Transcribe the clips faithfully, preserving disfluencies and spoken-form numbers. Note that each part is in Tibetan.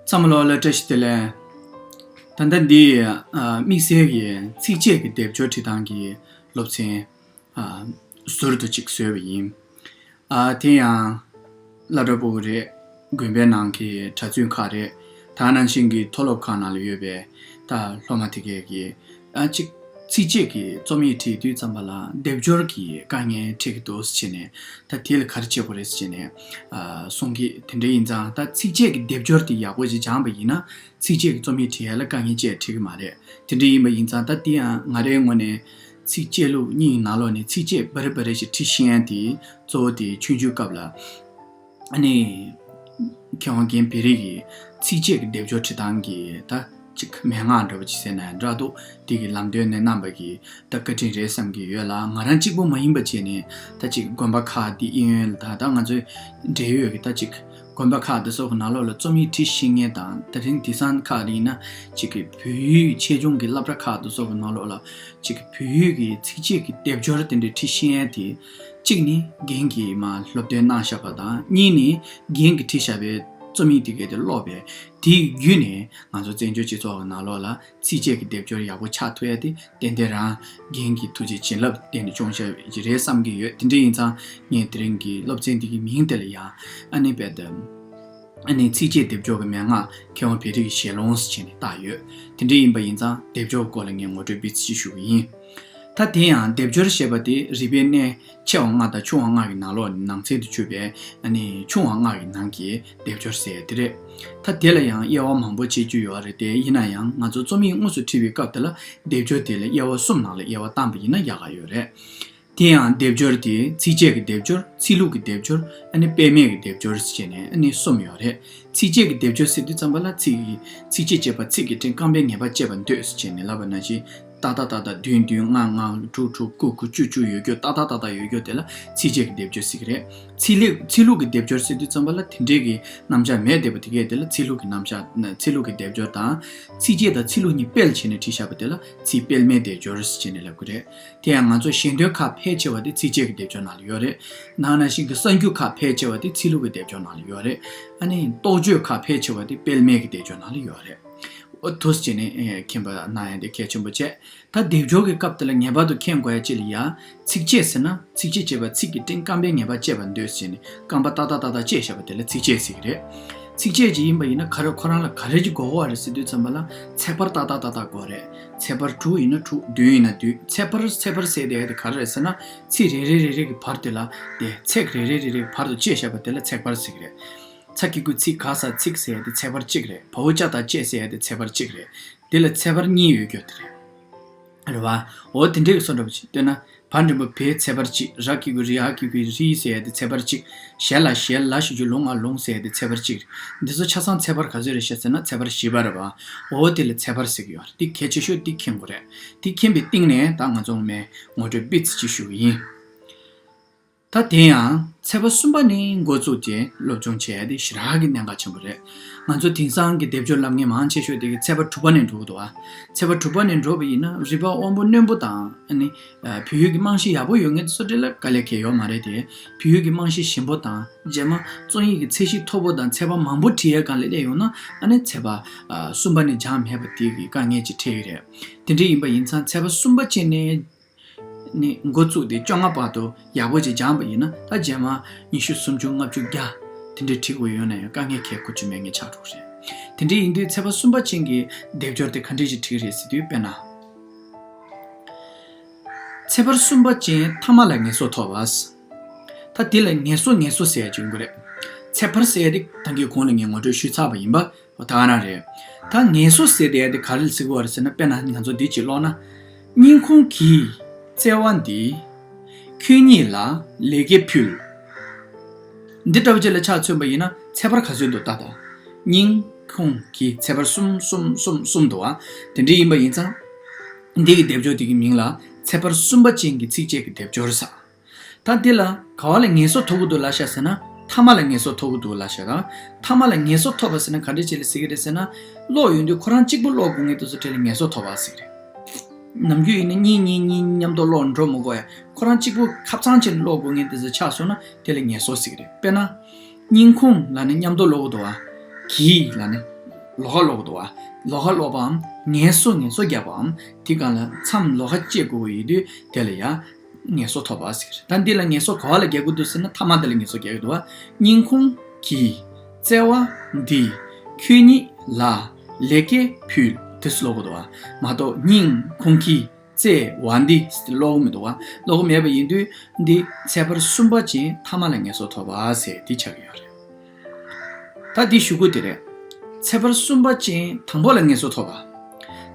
ཚང་མ་ལོ་ལ་བཀྲ་ཤིས་བདེ་ལེགས། ད་ལྟ་འདི་ཨ་དམིགས་བསལ་གྱི་ཚིགས་བཅད་ཀྱི་སྡེབ་སྦྱོར་བྲིས་སྟངས་ཀྱི་སློབ་ཚན་ཨ་ཟུར་དུ་ཅིག་བཟོས་པ་ཡིན། ཨ་དེ་ཡང་སློབ་གྲྭ་ཕྲུ་གུ་རེད། དགོན་པའི་ནང་གི་གྲྭ་བཙུན་ཁག་རེད། ད་ནང་བཞིན་གྱི་མཐོ་སློབ་ཁག་ནང་ལ་ཡོད་པའི་ད་སློབ་མ་དེ་གས་ཀྱི་ཨ་ཅིག་ཚིགས་བཅད་ཀྱི་རྩོམ་ཡིག་བྲིས་དུས་ཙམ་པ་ལ་སྡེབ་སྦྱོར་གྱི་དཀའ་ངལ་འཕྲད་ཀྱི་འདུག་ཟེར་བྱས་ནས། ད་དེ་ལ་ག་རེ་བྱེད་དགོས་རེད་ཟེར་བྱས་ནས་ཨ་གསུང་གི། དེ་འདྲ་ཡིན་ཙང་ད་ཚིགས་བཅད་ཀྱི་སྡེབ་སྦྱོར་དེ་ཡག་པོ་ཞིག་སྦྱངས་པ་ཡིན་ན། ཚིགས་བཅད་ཀྱི་རྩོམ་ཡིག་བྲིས་ཡ་ལ་དཀའ་ངལ་ཅིག་འཕྲད་ཀྱི་མ་རེད། དེ་འདྲ་ཡིན་པ་ཡིན་ཙང་ད་དེ་ཡང་ང་རའི་ངོས་ནས་ཚིགས་བཅད་ལུགས་གཉིས་ཀྱི་ནང་ལོགས་ནས་ཚིགས་བཅད་བར་རེ་བར་རེ་ཞིག་བྲིས་ཤེས་ཡ་དེ་གཙོ་བོ་དེ་ཆུང་ཆུང་སྐབས་ལ། ཨ་ནི། མཁས་དབང་རྒན་བེ་རི་གིས་ཚིགས་བཅད་ཀྱི་སྡེབ་སྦྱོར་བྲིས་སྟངས་ཀྱི་ད་ཅིག་མན་ངག་འདྲ་པོ་ཅིག་ཟེར་ན་ཡང་འདྲ་འདུག་དེ་གི་ལམ་སྟོན་ནས་གནང་བ་གི་ད་བཀའ་དྲིན་རེད་བསམ་གྱི་ཡོད་ལ། ང་རང་གཅིག་པོ་མ་ཡིན་པ་བྱས་ནས་ད་ཅིག་དགོན་པ་ཁག་འདི་གཡས་གཡོན་ལ་ད་ད་ང་ཚོའི་འབྲེལ་ཡོད་ཀྱི་ད་ཅིག་དགོན་པ་ཁག་འདི་ཚོ་གི་ནང་ལོགས་ལ་རྩོམ་ཡིག་བྲིས་ཤེས་མཁན་དང་། དེ་རིང་དེང་སང་ཁག་ལ་ཡིན་ན་ཅིག་གི་བོད་ཡིག་ཆེད་སྦྱོང་གི་སློབ་གྲྭ་ཁག་འདི་ཚོ་གི་ནང་ལོགས་ལ་ཅིག་གི་བོད་ཡིག་གི་ཚིགས་བཅད་ཀྱི་སྡེབ་སྦྱོར་དེ་འདྲ་བྲིས་ཤེས་མཁན་དེ། གཅིག་ནི་རྒན་གྱིས་མར་སློབ་སྟོན་གནང་བཞག་པ་དང་། གཉིས་ནི་རྒན་གྱིས་བྲིས་བཞག་པའི་རྩོམ་ཡིག་དེ་གས་དེ་ཀློག་པས། དེའི་བརྒྱུད་ནས་ང་ཚོ་བཙན་བྱོལ་སྤྱི་ཚོགས་ཀྱི་ནང་ལོགས་ལ་ཚིགས་བཅད་ཀྱི་སྡེབ་སྦྱོར་ཡག་པོ་ཆགས་ཐུབ་ཡ་དེ་ཏན་ཏན་རང་རྒན་གྱི་ཐུགས་རྗེ་བྱིན་རླབས་བརྟེན་ནས་བྱུང་བཞག་པ་རེད་བསམ་གྱི་ཡོད། དེ་འདྲ་ཡིན་ཙང་ངས་དེ་རིང་གི་སློབ་ཚན་འདི་གི་མིང་དེ་ལ་ཡང་ཨ་ནི་དཔེ་དེ། ཨ་ནི་ཚིགས་བཅད་སྡེབ་སྦྱོར་གྱི་མན་ངག་མཁས་དབང་བེ་རི་གི་ཞལ་ལུང་ཟེར་བྱས་ནས་བཏགས་ཡོད། དེ་འདྲ་ཡིན་པ་ཡིན་ཙང་སྡེབ་སྦྱོར་སྐོར་ལ་ངས་ངོ་སྤྲོད་སྤེལ་ཚིག་ཞུ་གི་ཡིན། ད་དེ་ཡང་སྡེབ་སྦྱོར་ཞེས་པ་དེ་རིག་པའི་གནས་ཆེ་བ་ལྔ་དང་ཆུང་བ་ལྔ་གི་ནང་ལོགས་ནས་ནང་ཚན་དུ་ཚུད་པའི་ཨ་ནི་ཆུང་བ་ལྔ་གི་ནང་གི་སྡེབ་སྦྱོར་ཟེར་ཡ་དེ་རེད། ད་དེ་ལ་ཡང་དབྱེ་བ་མང་པོ་ཕྱེ་རྒྱུ་ཡོད་རེད་དེ། ཡིན་ན་ཡང་ང་ཚོ་རྩོམ་ཡིག་དངོས་སུ་བྲིས་པའི་སྐབས་དེ་ལ་སྡེབ་སྦྱོར་དེ་ལ་དབྱེ་བ་གསུམ་ནང་ལ་དབྱེ་བ་བཏང་པ་ཡིན་ན་ཡག་ག་ཡོད་རེད། དེ་ཡང་སྡེབ་སྦྱོར་དེ་ཚིགས་བཅད་ཀྱི་སྡེབ་སྦྱོར། ཚིག་ལྷུག་གི་སྡེབ་སྦྱོར། ཨ་ནི་སྤེལ་མེད་ཀྱི་སྡེབ་སྦྱོར་ཟེར་བྱས་ནས་ཨ་ནི་གསུམ་ཡོད་རེད། ཚིགས་བཅད་ཀྱི་སྡེབ་སྦྱོར་ཟེར་དུས་ཙམ་པ་ལ་ཚིག་གི་ཚིགས་བཅད་ཅེས་པ་ཚིག་གི་སྤྲིན་རྐང་པས་ངེས་པར་བཅད་པར་འདོད་ཟེར་བྱས་ནས་ལབ་པ་ནང་བཞིན། ཏག་ཏག་ཏག་ཏག་བདུན་བདུན་ལྔ་ལྔ་དྲུག་དྲུག་དགུ་དགུ་བཅུ་བཅུ་ཡོད་རྒྱུ། ཏག་ཏག་ཏག་ཏག་ཡོད་རྒྱུ་དེ་ལ་ཚིགས་བཅད་ཀྱི་སྡེབ་སྦྱོར་ཟེར་གྱི་རེད། ཚིག་ལྷུག་ཚིག་ལྷུག་གི་སྡེབ་སྦྱོར་ཟེར་དུས་ཙམ་པ་ལ་དེ་འདྲའི་གི་རྣམ་གཞག་མེད་བསྡད་པ་དེ་གས་དེ་ལ་ཚིག་ལྷུག་གི་རྣམ་གཞག་ཚིག་ལྷུག་གི་སྡེབ་སྦྱོར་དང་། ཚིགས་བཅད་དང་ཚིག་ལྷུག་གཉིས་སྤེལ་བྱས་ནས་བྲིས་བཞག་པ་དེ་ལ་ཚིག་སྤེལ་མེད་སྡེབ་སྦྱོར་ཟེར་བྱས་ནས་ལབ་ཀྱི་རེད། དེ་ཡང་ང་ཚོ་ཞལ་འདོན་ཁག་ཕལ་ཆེ་བ་དེ་ཚིགས་བཅད་ཀྱི་སྡེབ་སྦྱོར་ནང་ལ་ཡོད་རེད། ནང་ན་བཞིན་གྱི་གསར་འགྱུར་ཁག་ཕལ་ཆེ་བ་དེ་ཚིག་ལྷུག་གི་སྡེབ་སྦྱོར་ནང་ལ་ཡོད་རེད། ཨ་ནི་རྟོགས་བརྗོད་ཁག་ཕལ་ཆེ་བ་དེ་སྤེལ་མེད་ཀྱི་སྡེབ་སྦྱོར་ནང་ལ་ཡོད་རེད། འོ་འདུག་སེ་བྱས་ནས་ཨེ་མཁྱེན་པ་གནང་ཡ་དེ་གལ་ཆེན་པོ་བྱས། ད་སྡེབ་སྦྱོར་གྱི་སྐབས་དེ་ལ་ངེས་པར་དུ་མཁྱེན་དགོས་ཡ་གཅིག་ལ་ཡ། ཚིགས་བཅད་ཟེར་ན་ཚིགས་བཅད་ཅེས་པ་ཚིག་གི་སྤྲིན་རྐང་པས་ངེས་པར་བཅད་པར་འདོད་ཟེར་ནས་རྐང་པ་ཏག་ཏག་ཏག་ཏག་བཅད་བཞག་པ་དེ་ལ་ཚིགས་བཅད་ཟེར་གྱི་རེད། ཚིགས་བཅད་ཅིག་ཡིན་པ་ཡིན་ན་ག་རེ་ཁོ་རང་ལ་ག་རེ་ཅིག་དགོས་ཀྱི་ཡོད་རེད་ཟེར་དུས་ཙམ་པ་ལ་ཚེག་བར་ཏག་ཏག་ཏག་ཏག་དགོས་རེད། ཚེག་བར་དྲུག་ཡིན་ན་དྲུག་བདུན་ཡིན་ན་བདུན། ཚེག་བར་ཚེག་བར་ཟེར་དེ་དེ་ག་རེ་རེད་ཟེར་ན། ཚིག་རེ་རེ་རེ་རེ་གི་བར་དེ་ལ་དེ་ཚེག་རེ་རེ་རེ་རེ་གི་བར་དུ་བཅད་བཞག་པ་དེ་ལ་ཚེག་བར་ཟེར་གྱི་རེད། ཚ་གི་གུ་ཚི་ག་ས་ཚིག་ཟེར་ཡ་དེ་ཚེག་བར་གཅིག་རེད། བའོ་ཅ་དང་བཅས་ཟེར་ཡ་དེ་ཚེག་བར་གཅིག་རེད། དེ་ལ་ཚེག་བར་གཉིས་ཡོད་རྒྱུ་དེ་རེད། རེད་བ། འོ་དེ་འདྲའི་བཟོ་འདྲ་པོ་ཅིག་བཏོན་ན། བ་འགྲེང་བུ་བེ་ཚེག་བར་གཅིག་ར་གི་གུ་རི་ཧ་གི་གུ་རི་ཟེར་ཡ་དེ་ཚེག་བར་གཅིག་ཞལ་ལ་ཞལ་ལ་ཞུ་རྒྱུ་ལུང་ང་ལུང་ཟེར་ཡ་དེ་ཚེག་བར་གཅིག་འདི་ཚོ་ཆ་ཚང་ཚེག་བར་ག་ཚོད་རེད་ཤག་ཟེར་ན་ཚེག་བར་བཞི་པ་རེད་བ། འོ་དེ་ལ་ཚེག་བར་ཟེར་གྱི་ཡོད་རེད། དེ་གལ་ཆེ་ཤོས་དེ་མཁྱེན་དགོས་རེད། དེ་མཁྱེན་པའི་སྟེང་ནས་ད་ང་ཚོ་ངོ་མས་ངོ་སྤྲོད་སྤེལ་ཚིག་ཅིག་ཞུ་གི་ཡིན། ད་དེ་ཡང་ཚེག་བར་གསུམ་པ་ནས་འགོ་བཙུགས་ཏེ་སློབ་སྦྱོང་བྱས་ཏེ་ཞེ་དྲག་གི་གནད་འགག་ཆེན་པོ་རེད། ང་ཚོ་དེང་སང་གི་སྡེབ་སྦྱོར་ལབ་མཁན་མང་ཆེ་ཤོས་དེ་གི་ཚེག་བར་དྲུག་པ་ནས་འགྲོ་གི་འདུག་ཨ། ཚེག་བར་དྲུག་པ་ནས་འགྲོ་བ་ཡིན་ན་རིག་པ་དབང་པོ་རྣོན་པོ་དང་ཨ་ནི་བོད་ཡིག་གི་རྨང་གཞི་ཡག་པོ་ཡོད་མཁན་དེ་ཚོ་དེ་ལ་དཀའ་ལས་ཁག་ཡོད་མ་རེད་དེ། བོད་ཡིག་གི་རྨང་གཞི་ཞན་པོ་དང་རྗེས་མ་རྩོམ་ཡིག་གི་ཚད་གཞི་མཐོ་པོ་དང་ཚེག་བར་མང་པོ་བྲིས་ཡས་སྒང་ལ་སླེབས་ཡོང་ན་ཨ་ནི་ཚེག་བར་གསུམ་པ་ནས་སྦྱངས་མེད་པ་དེ་གི་དཀའ་ངལ་ཅིག་འཕྲད་ཡོད་རེད། དེ་འདྲ་ཡིན་པ་ཡིན་ཙང་ཚེག་བར་གསུམ་པ་ཅན་ནས། ནས་འགོ་བཙུགས་ཏེ་བཅོ་ལྔ་བར་དུ་ཡག་པོ་ཅིག་སྦྱངས་པ་ཡིན་ན་ད་རྗེས་མ་ཉི་ཤུ་སུམ་ཅུ་ལྔ་བཅུ་བརྒྱ་དེ་འདྲའི་ཁྲིད་དགོས་ཡོང་ན་ཡང་དཀའ་ངལ་གལ་ཁུར་རྒྱུ་མེད་མཁན་ཆགས་འགྲོ་གི་རེད། དེ་འདྲ་ཡིན་དུས་ཚེག་བར་གསུམ་པ་ཅན་གྱི་སྡེབ་སྦྱོར་དེ་ག་འདྲ་ཞིག་ཁྲིད་ཀྱི་རེད་ཟེར་དུས་དཔེར་ན། ཚེག་བར་གསུམ་པ་ཅན་ཐ་མ་ལ་ངེས་སོ་ཐོབ་པ། ད་དེ་ལ་ངེས་སོ་ངེས་སོ་ཟེར་ཡ་ཅིག་ཡོང་གི་རེད། ཚེག་བར་ཟེར་ཡ་དེ་ད་གིན་གོང་ལ་ངས་ངོ་སྤྲོད་ཞུས་ཚར་བ་ཡིན་པ། འོ་ད་ག་རང་རེད། ད་ངེས་སོ་ཟེར་བསྡད་ཡ་དེ་ག་རེ་ལ་ཟེར་གི་ཡོད་རེད་ཟེར་ན། དཔེར་ན་ང་ཚོ་འདི་གཅིག་ཀློག་ན། སྙིང་ཁོང་གི་བརྩེ་བ་འདི། ཁྱོད་ཉིད་ལ་ལེགས་སྐྱེས་ཕུལ། འདི་འདྲ་བོ་ཅིག་ལ་ཆ་མཚོན་པ་ཡིན་ན་ཚེག་བར་ག་ཚོད་འདུག་ལྟ་དང་། སྙིང་ཁོང་གི་ཚེག་བར་གསུམ་གསུམ་གསུམ་གསུམ་འདུག་ཨ། དེ་འདྲ་ཡིན་པ་ཡིན་ཙང་། འདི་གི་སྡེབ་སྦྱོར་དེ་གི་མིང་ལ་ཚེག་བར་གསུམ་པ་ཅན་གྱི་ཚིགས་བཅད་ཀྱི་སྡེབ་སྦྱོར་ཟེར། ད་འདི་ལ་ག་བ་ལ་ངེས་སོ་ཐོབ་ཀྱི་འདུག་ལབ་ཤག་ཟེར་ན། ཐ་མ་ལ་ངེས་སོ་ཐོབ་ཀྱི་འདུག་ལབ་ཤག་དང་། ཐ་མ་ལ་ངེས་སོ་ཐོབ་པ་ཟེར་ན་ག་འདྲ་ཅིག་ལ་ཟེར་གྱི་རེད་ཟེར་ན། ཀློག་ཡོང་དུས་ཁོ་རང་གཅིག་པུ་ཀློག་དགོས་མཁན་དེ་ཚོ་གྲས་ལ་ངེས་སོ་ཐོབ་པ་ཟེར་གྱི་རེད། ནམ་རྒྱུན་ཡིན་ན་གཉིས་གཉིས་མཉམ་དུ་ཀློག་འགྲོ་མི་དགོས་ཡ། ཁོ་རང་གཅིག་པུ་ཁ་ཚང་བྱས་ནས་ཀློག་དགོས་མཁན་དེ་ཚོ་ཆགས་སོང་ན་དེ་ལ་ངེས་སོ་ཟེར་གྱི་རེད། དཔེར་ན། སྙིང་ཁོང་ལབ་ནས་མཉམ་དུ་ཀློག་གི་འདུག་ཨ། གི་ལབ་ནས། ལོགས་ཀ་ཀློག་གི་འདུག་བ། ལོགས་ཀ་ཀློག་པའམ་ངལ་གསོ་ངལ་གསོ་རྒྱག་པའམ་དེ་སྒང་ལ་མཚམས་ལོགས་ཀ་བཅད་དགོས་ཀྱི་ཡོད་དུས་དེ་ལ་ཡང་ངལ་གསོ་ཐོབ་པ་ཟེར། ད་འདི་ལ་ངལ་གསོ་ག་བ་ལ་རྒྱག་དགོས་འདུག་ཟེར་ན་ཐ་མ་དེ་ལ་ངལ་གསོ་རྒྱག་གི་འདུག་བ། སྙིང་ཁོང་གི་བརྩེ་བ་འདི་ཁྱོད་ཉིད་ལ་ལེགས་སྐྱེས་ཕུལ། དེ་ཚོ་ཀློག་གི་འདུག་བ། མ་གཏོགས་སྙིང་ཁོང་གི་བརྩེ་བ་འདི་ཀློག་གི་མི་འདུག་བ། ཀློག་གི་མེད་པ་ཡིན་དུས་འདི་ཚེག་བར་གསུམ་པ་ཅན་ཐ་མ་ལ་ངལ་གསོ་ཐོབ་པ་ཟེར་འདི་ཆགས་ཀྱི་ཡོད་རེད། ད་འདི་ཞུ་དགོས་དེ་རེད། ཚེག་བར་གསུམ་པ་ཅན་དང་པོ་ལ་ངལ་གསོ་ཐོབ་པ།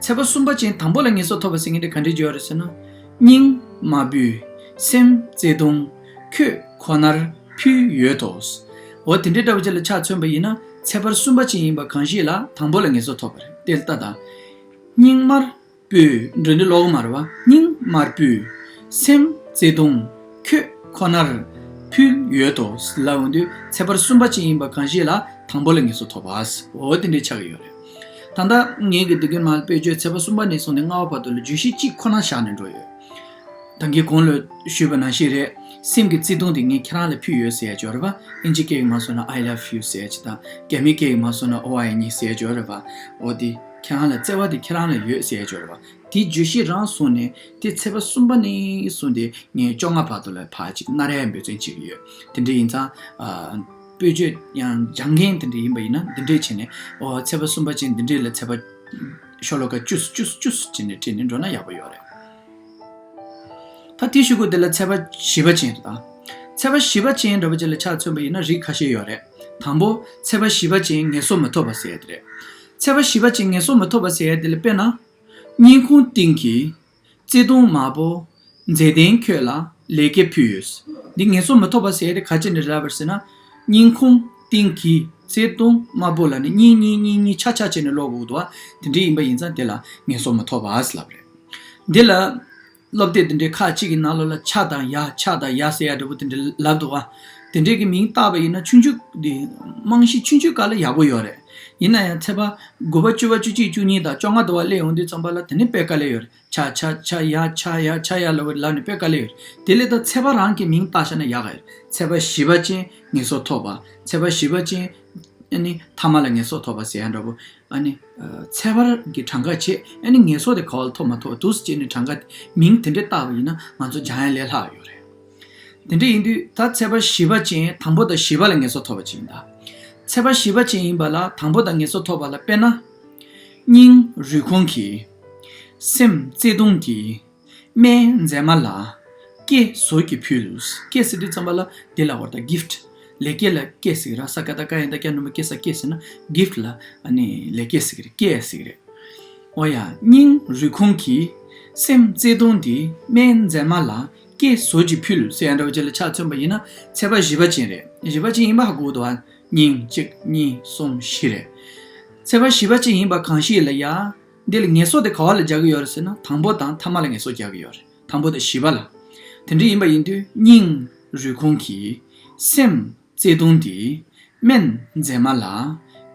ཚེག་བར་གསུམ་པ་ཅན་དང་པོ་ལ་ངལ་གསོ་ཐོབ་པ་ཟེར་མཁན་དེ་ག་འདྲའི་ཡོད་རེད་ཟེར་ན། སྙིང་དམར་པོས་སེམས་བརྩེ་དུང་ཁྱོད་ཁོ་ནར་ཕུལ་ཡོད་དོ། འོ་དེ་འདྲའི་འདྲ་བོ་ཅིག་ལ་ཆ་མཚོན་པ་ཡིན་ན་ཚེག་བར་གསུམ་པ་ཅན་ཡིན་པ་གང་ཞིག་ལ་དང་པོ་ལ་ངལ་གསོ་ཐོབ་པ་རེད། དེ་ལྟ་དང་། སྙིང་དམར་པོས་འགྲོ་འདི་ལོག་མ་རེད་བ། སྙིང་དམར་པོས་སེམས་བརྩེ་དུང་ཁྱོད་ཁོ་ནར་ཕུལ་ཡོད་དོ་ལབ་འོང་དུས་ཚེག་བར་གསུམ་པ་ཅན་ཡིན་པ་གང་ཞིག་ལ་དང་པོ་ལ་ངལ་གསོ་ཐོབ་པ། འོ་དེ་འདྲའི་ཆགས་ཀྱི་ཡོད་རེད། ད་ལྟ་ངེད་ཀྱི་དེ་གའི་མ་དཔེ་བརྗོད་ཚེག་བར་གསུམ་པ་ནས་བཟུང་ནས་ལྔ་པ་བར་དུ་ལ་བརྗོད་གཞི་གཅིག་ཁོ་ན་བཞག་ནས་འགྲོ་ཡོད། ད་གིན་གོང་ལ་ཞུས་པ་ནང་བཞིན་རེད། སེམས་ཀྱི་བརྩེ་དུང་དེ་ངས་ཁྱེད་རང་ལ་ཕུལ་ཡོད་ཟེར་ཡ་ཅིག་ཡོད་རེད་བ། ཨིན་ཇི་སྐད་ཡིག་མ་སོང་ན་I love you ཟེར་ཡ་ཅིག་དང་རྒྱ་མི་སྐད་ཡིག་མ་སོང་ན Oh I need ཟེར་ཡ་ཅིག་ཡོད་རེད་བ། འོ་དེ་ཁྱེད་རང་ལ་བརྩེ་བ་དེ་ཁྱེད་རང་ལ་ཡོད་ཟེར་ཡ་ཅིག་ཡོད་རེད་བ། དེའི་བརྗོད་གཞི་རང་བཟུང་ནས་དེ་ཚེག་བར་གསུམ་པ་ནས་བཟུང་སྟེ་ངས་བཅོ་ལྔ་བར་དུ་ལ་ཕར་ཅིག་སྣ་རལ་འབད་བརྩོན་བྱེད་ཀྱི་ཡོད། དེ་འདྲ་ཡིན་ཙང་ཨ། དཔེ་བརྗོད་ཡང་སྦྱང་མཁན་དེ་འདྲ་ཡིན་པ་ཡིན་ན་འདི་འདྲས་བྱས་ནས་ཨོ་ཚེག་བར་གསུམ་པ་ཅན་འདི་འདྲས་ལ་ཚེག་བར་ཤོ་ལོ་ཀ་བཅུ་བཅུ་བཅུ་བྱས་ནས་བྲིས་ནས་འགྲོ་ན་ཡག་པོ་ཡོད་རེད། ད་དེའི་གཞུག་གུ་དེ་ལ་ཚེག་བར་བཞི་པ་ཅན་རེད་ད། ཚེག་བར་བཞི་པ་ཅན་འདྲ་པོ་ཅིག་ལ་ཆ་མཚོན་པ་ཡིན་ན་རིགས་ཁ་ཤས་ཡོད་རེད། དང་པོ་ཚེག་བར་བཞི་པ་ཅན་ངལ་གསོ་མི་ཐོབ་པ་ཟེར་ཡ་དེ་རེད། ཚེག་བར་བཞི་པ་ཅན་ངལ་གསོ་མི་ཐོབ་པ་ཟེར་ཡ་དེ་ལ་དཔེར་ན། སྙིང་ཁུང་གཏིང་གི་བརྩེ་དུང་དམར་པོ་མཛེས་ལྡན་ཁྱོད་ལ་ལེགས་སྐྱེས་ཕུལ་ཡོད། འདི་ངལ་གསོ་མི་ཐོབ་པ་ཟེར་ཡ་དེ་ག་ཅི་ནས་རེད་ལབ་པ་ཟེར་ན། སྙིང་ཁུང་གཏིང་གི་བརྩེ་དུང་དམར་པོ་ལ་ནི་གཉིས་གཉིས་གཉིས་གཉིས་ཆ་ཆ་བྱས་ནས་ཀློག་དགོས་འདུག་བ། དེ་འདྲ་ཡིན་པ་ཡིན་ཙང་དེ་ལ་ངལ་གསོ་མི་ཐོབ་པ་ལབ་རེད། འདི་ལ། སློབ་དེབ་དེ་འདྲའི་ཁག་ཅིག་གི་ནང་ལོགས་ལ་ཆ་དང་ཡ་ཆ་དང་ཡ་ཟེར་ཡ་འདྲ་པོ་དེ་འདྲ་ལབ་འདུག་བ། དེ་འདྲའི་གི་མིང་བཏགས་པ་ཡིན་ན་ཆུང་ཆུང་དེ་རྨང་གཞི་ཆུང་ཆུང་སྒང་ལ་ཡག་པོ་ཡོད་རེད། ཡིན་ན་ཡང་ཚེག་བར་དགུ་པ་བཅུ་པ་བཅུ་གཅིག་བཅུ་གཉིས་དང་བཅོ་ལྔ་དུ་བ་སླེབས་ཡོང་དུས་ཙམ་པ་ལ་དེ་ནི་དཔེ་དཀའ་ལས་ཡོད་རེད། ཆ་ཆ་ཆ་ཡ་ཆ་ཡ་ཆ་ཡ་ལབ་ལབ་ནས་དཔེ་དཀའ་ལས་ཡོད་རེད། དེ་ལས་ད་ཚེག་བར་རང་གི་མིང་བཏགས་བཞག་ན་ཡག་ག་ཡོད་རེད། ཚེག་བར་བཞི་པ་ཅན་ངལ་གསོ་ཐོབ་པ། ཚེག་བར་བཞི་པ་ཅན་ཨ་ནི་ཐ་མ་ལ་ངལ་གསོ་ཐོབ་པ་ཟེར་ཡ་འདྲ་པོ། ཨ་ནི། ཚེག་བར་གྱི་གྲངས་ཀ་བྱེད། ཨ་ནི་ངལ་གསོ་དེ་ག་བ་ལ་ཐོབ་མ་ཐོབ་འདུག་སེ་བྱས་ནས་གྲངས་ཀ་མིང་དེ་འདྲས་བཏགས་པ་ཡིན་ན་ང་ཚོ་སྦྱང་ཡ་ལས་སླ་བ་ཡོད་རེད། དེ་འདྲས་ཡིན་དུས་ད་ཚེག་བར་བཞི་པ་ཅན་དང་པོ་དང་བཞི་པ་ལ་ངལ་གསོ་ཐོབ་པ་ཅིག་ཡིན་ད། ཚེག་བར་བཞི་པ་ཅན་ཡིན་པ་ལ་དང་པོ་དང་ངལ་གསོ་ཐོབ་པ་ལ་དཔེར་ན། སྙིང་རུས་ཁུང་གི། སེམས་བརྩེ་དུང་གི། སྨན་མཛེས་མ་ལ། སྐྱེ་ཟོ་གྱིས་ཕུལ། སྐྱེ་ཟེར་དུས་ཙམ་པ་ལ་དེ་ལ་བར་ད་gift། ལེགས་སྐྱེས་ལ་སྐྱེ་ཟེར་གི་ར། ས་ཀ་བཏགས་སྐ་ཡ་འ་བཏགས་སྐྱ་འགྲེང་བུ་སྐྱེ་ས་སྐྱེ་ཟེར་ན་gift ལ་ཨ་ནི་ལེགས་སྐྱེས་ཟེར་གི་རེད། སྐྱེ་ཟེར་གི་རེད། འོ་ཡ། སྙིང་རུས་ཁུང་གི། སེམས་བརྩེ་དུང་འདི། སྨན་མཛེས་མ་ལ། སྐྱེ་ཟོ་གྱིས་ཕུལ་ཟེར་ཡ་འདྲ་བོ་ཅིག་ལ་ཆ་མཚོན་པ་ཡིན་ན་ཚེག་བར་བཞི་པ་ཅན་རེད། བཞི་པ་ཅན་ཡིན་པ་ཧ་གོ་འདུག་ཨ། སྙིང་གཅིག་གཉིས་གསུམ་བཞི་རེད། ཚེག་བར་བཞི་པ་ཅན་ཡིན་པ་གང་ཞིག་ལ་ཡ། འདི་ལ་ངལ་གསོ་དེ་ག་བ་ལ་རྒྱག་གི་ཡོད་རེད་ཟེར་ན་དང་པོ་དང་ཐ་མ་ལ་ངལ་གསོ་རྒྱག་གི་ཡོད་རེད། དང་པོ་དང་བཞི་པ་ལ། དེ་འདྲ་ཡིན་པ་ཡིན་དུས་སྙིང་རུས་ཁུང་གི། སེམས་བརྩེ་དུང་འདི། སྨན་མཛེས་མ་ལ།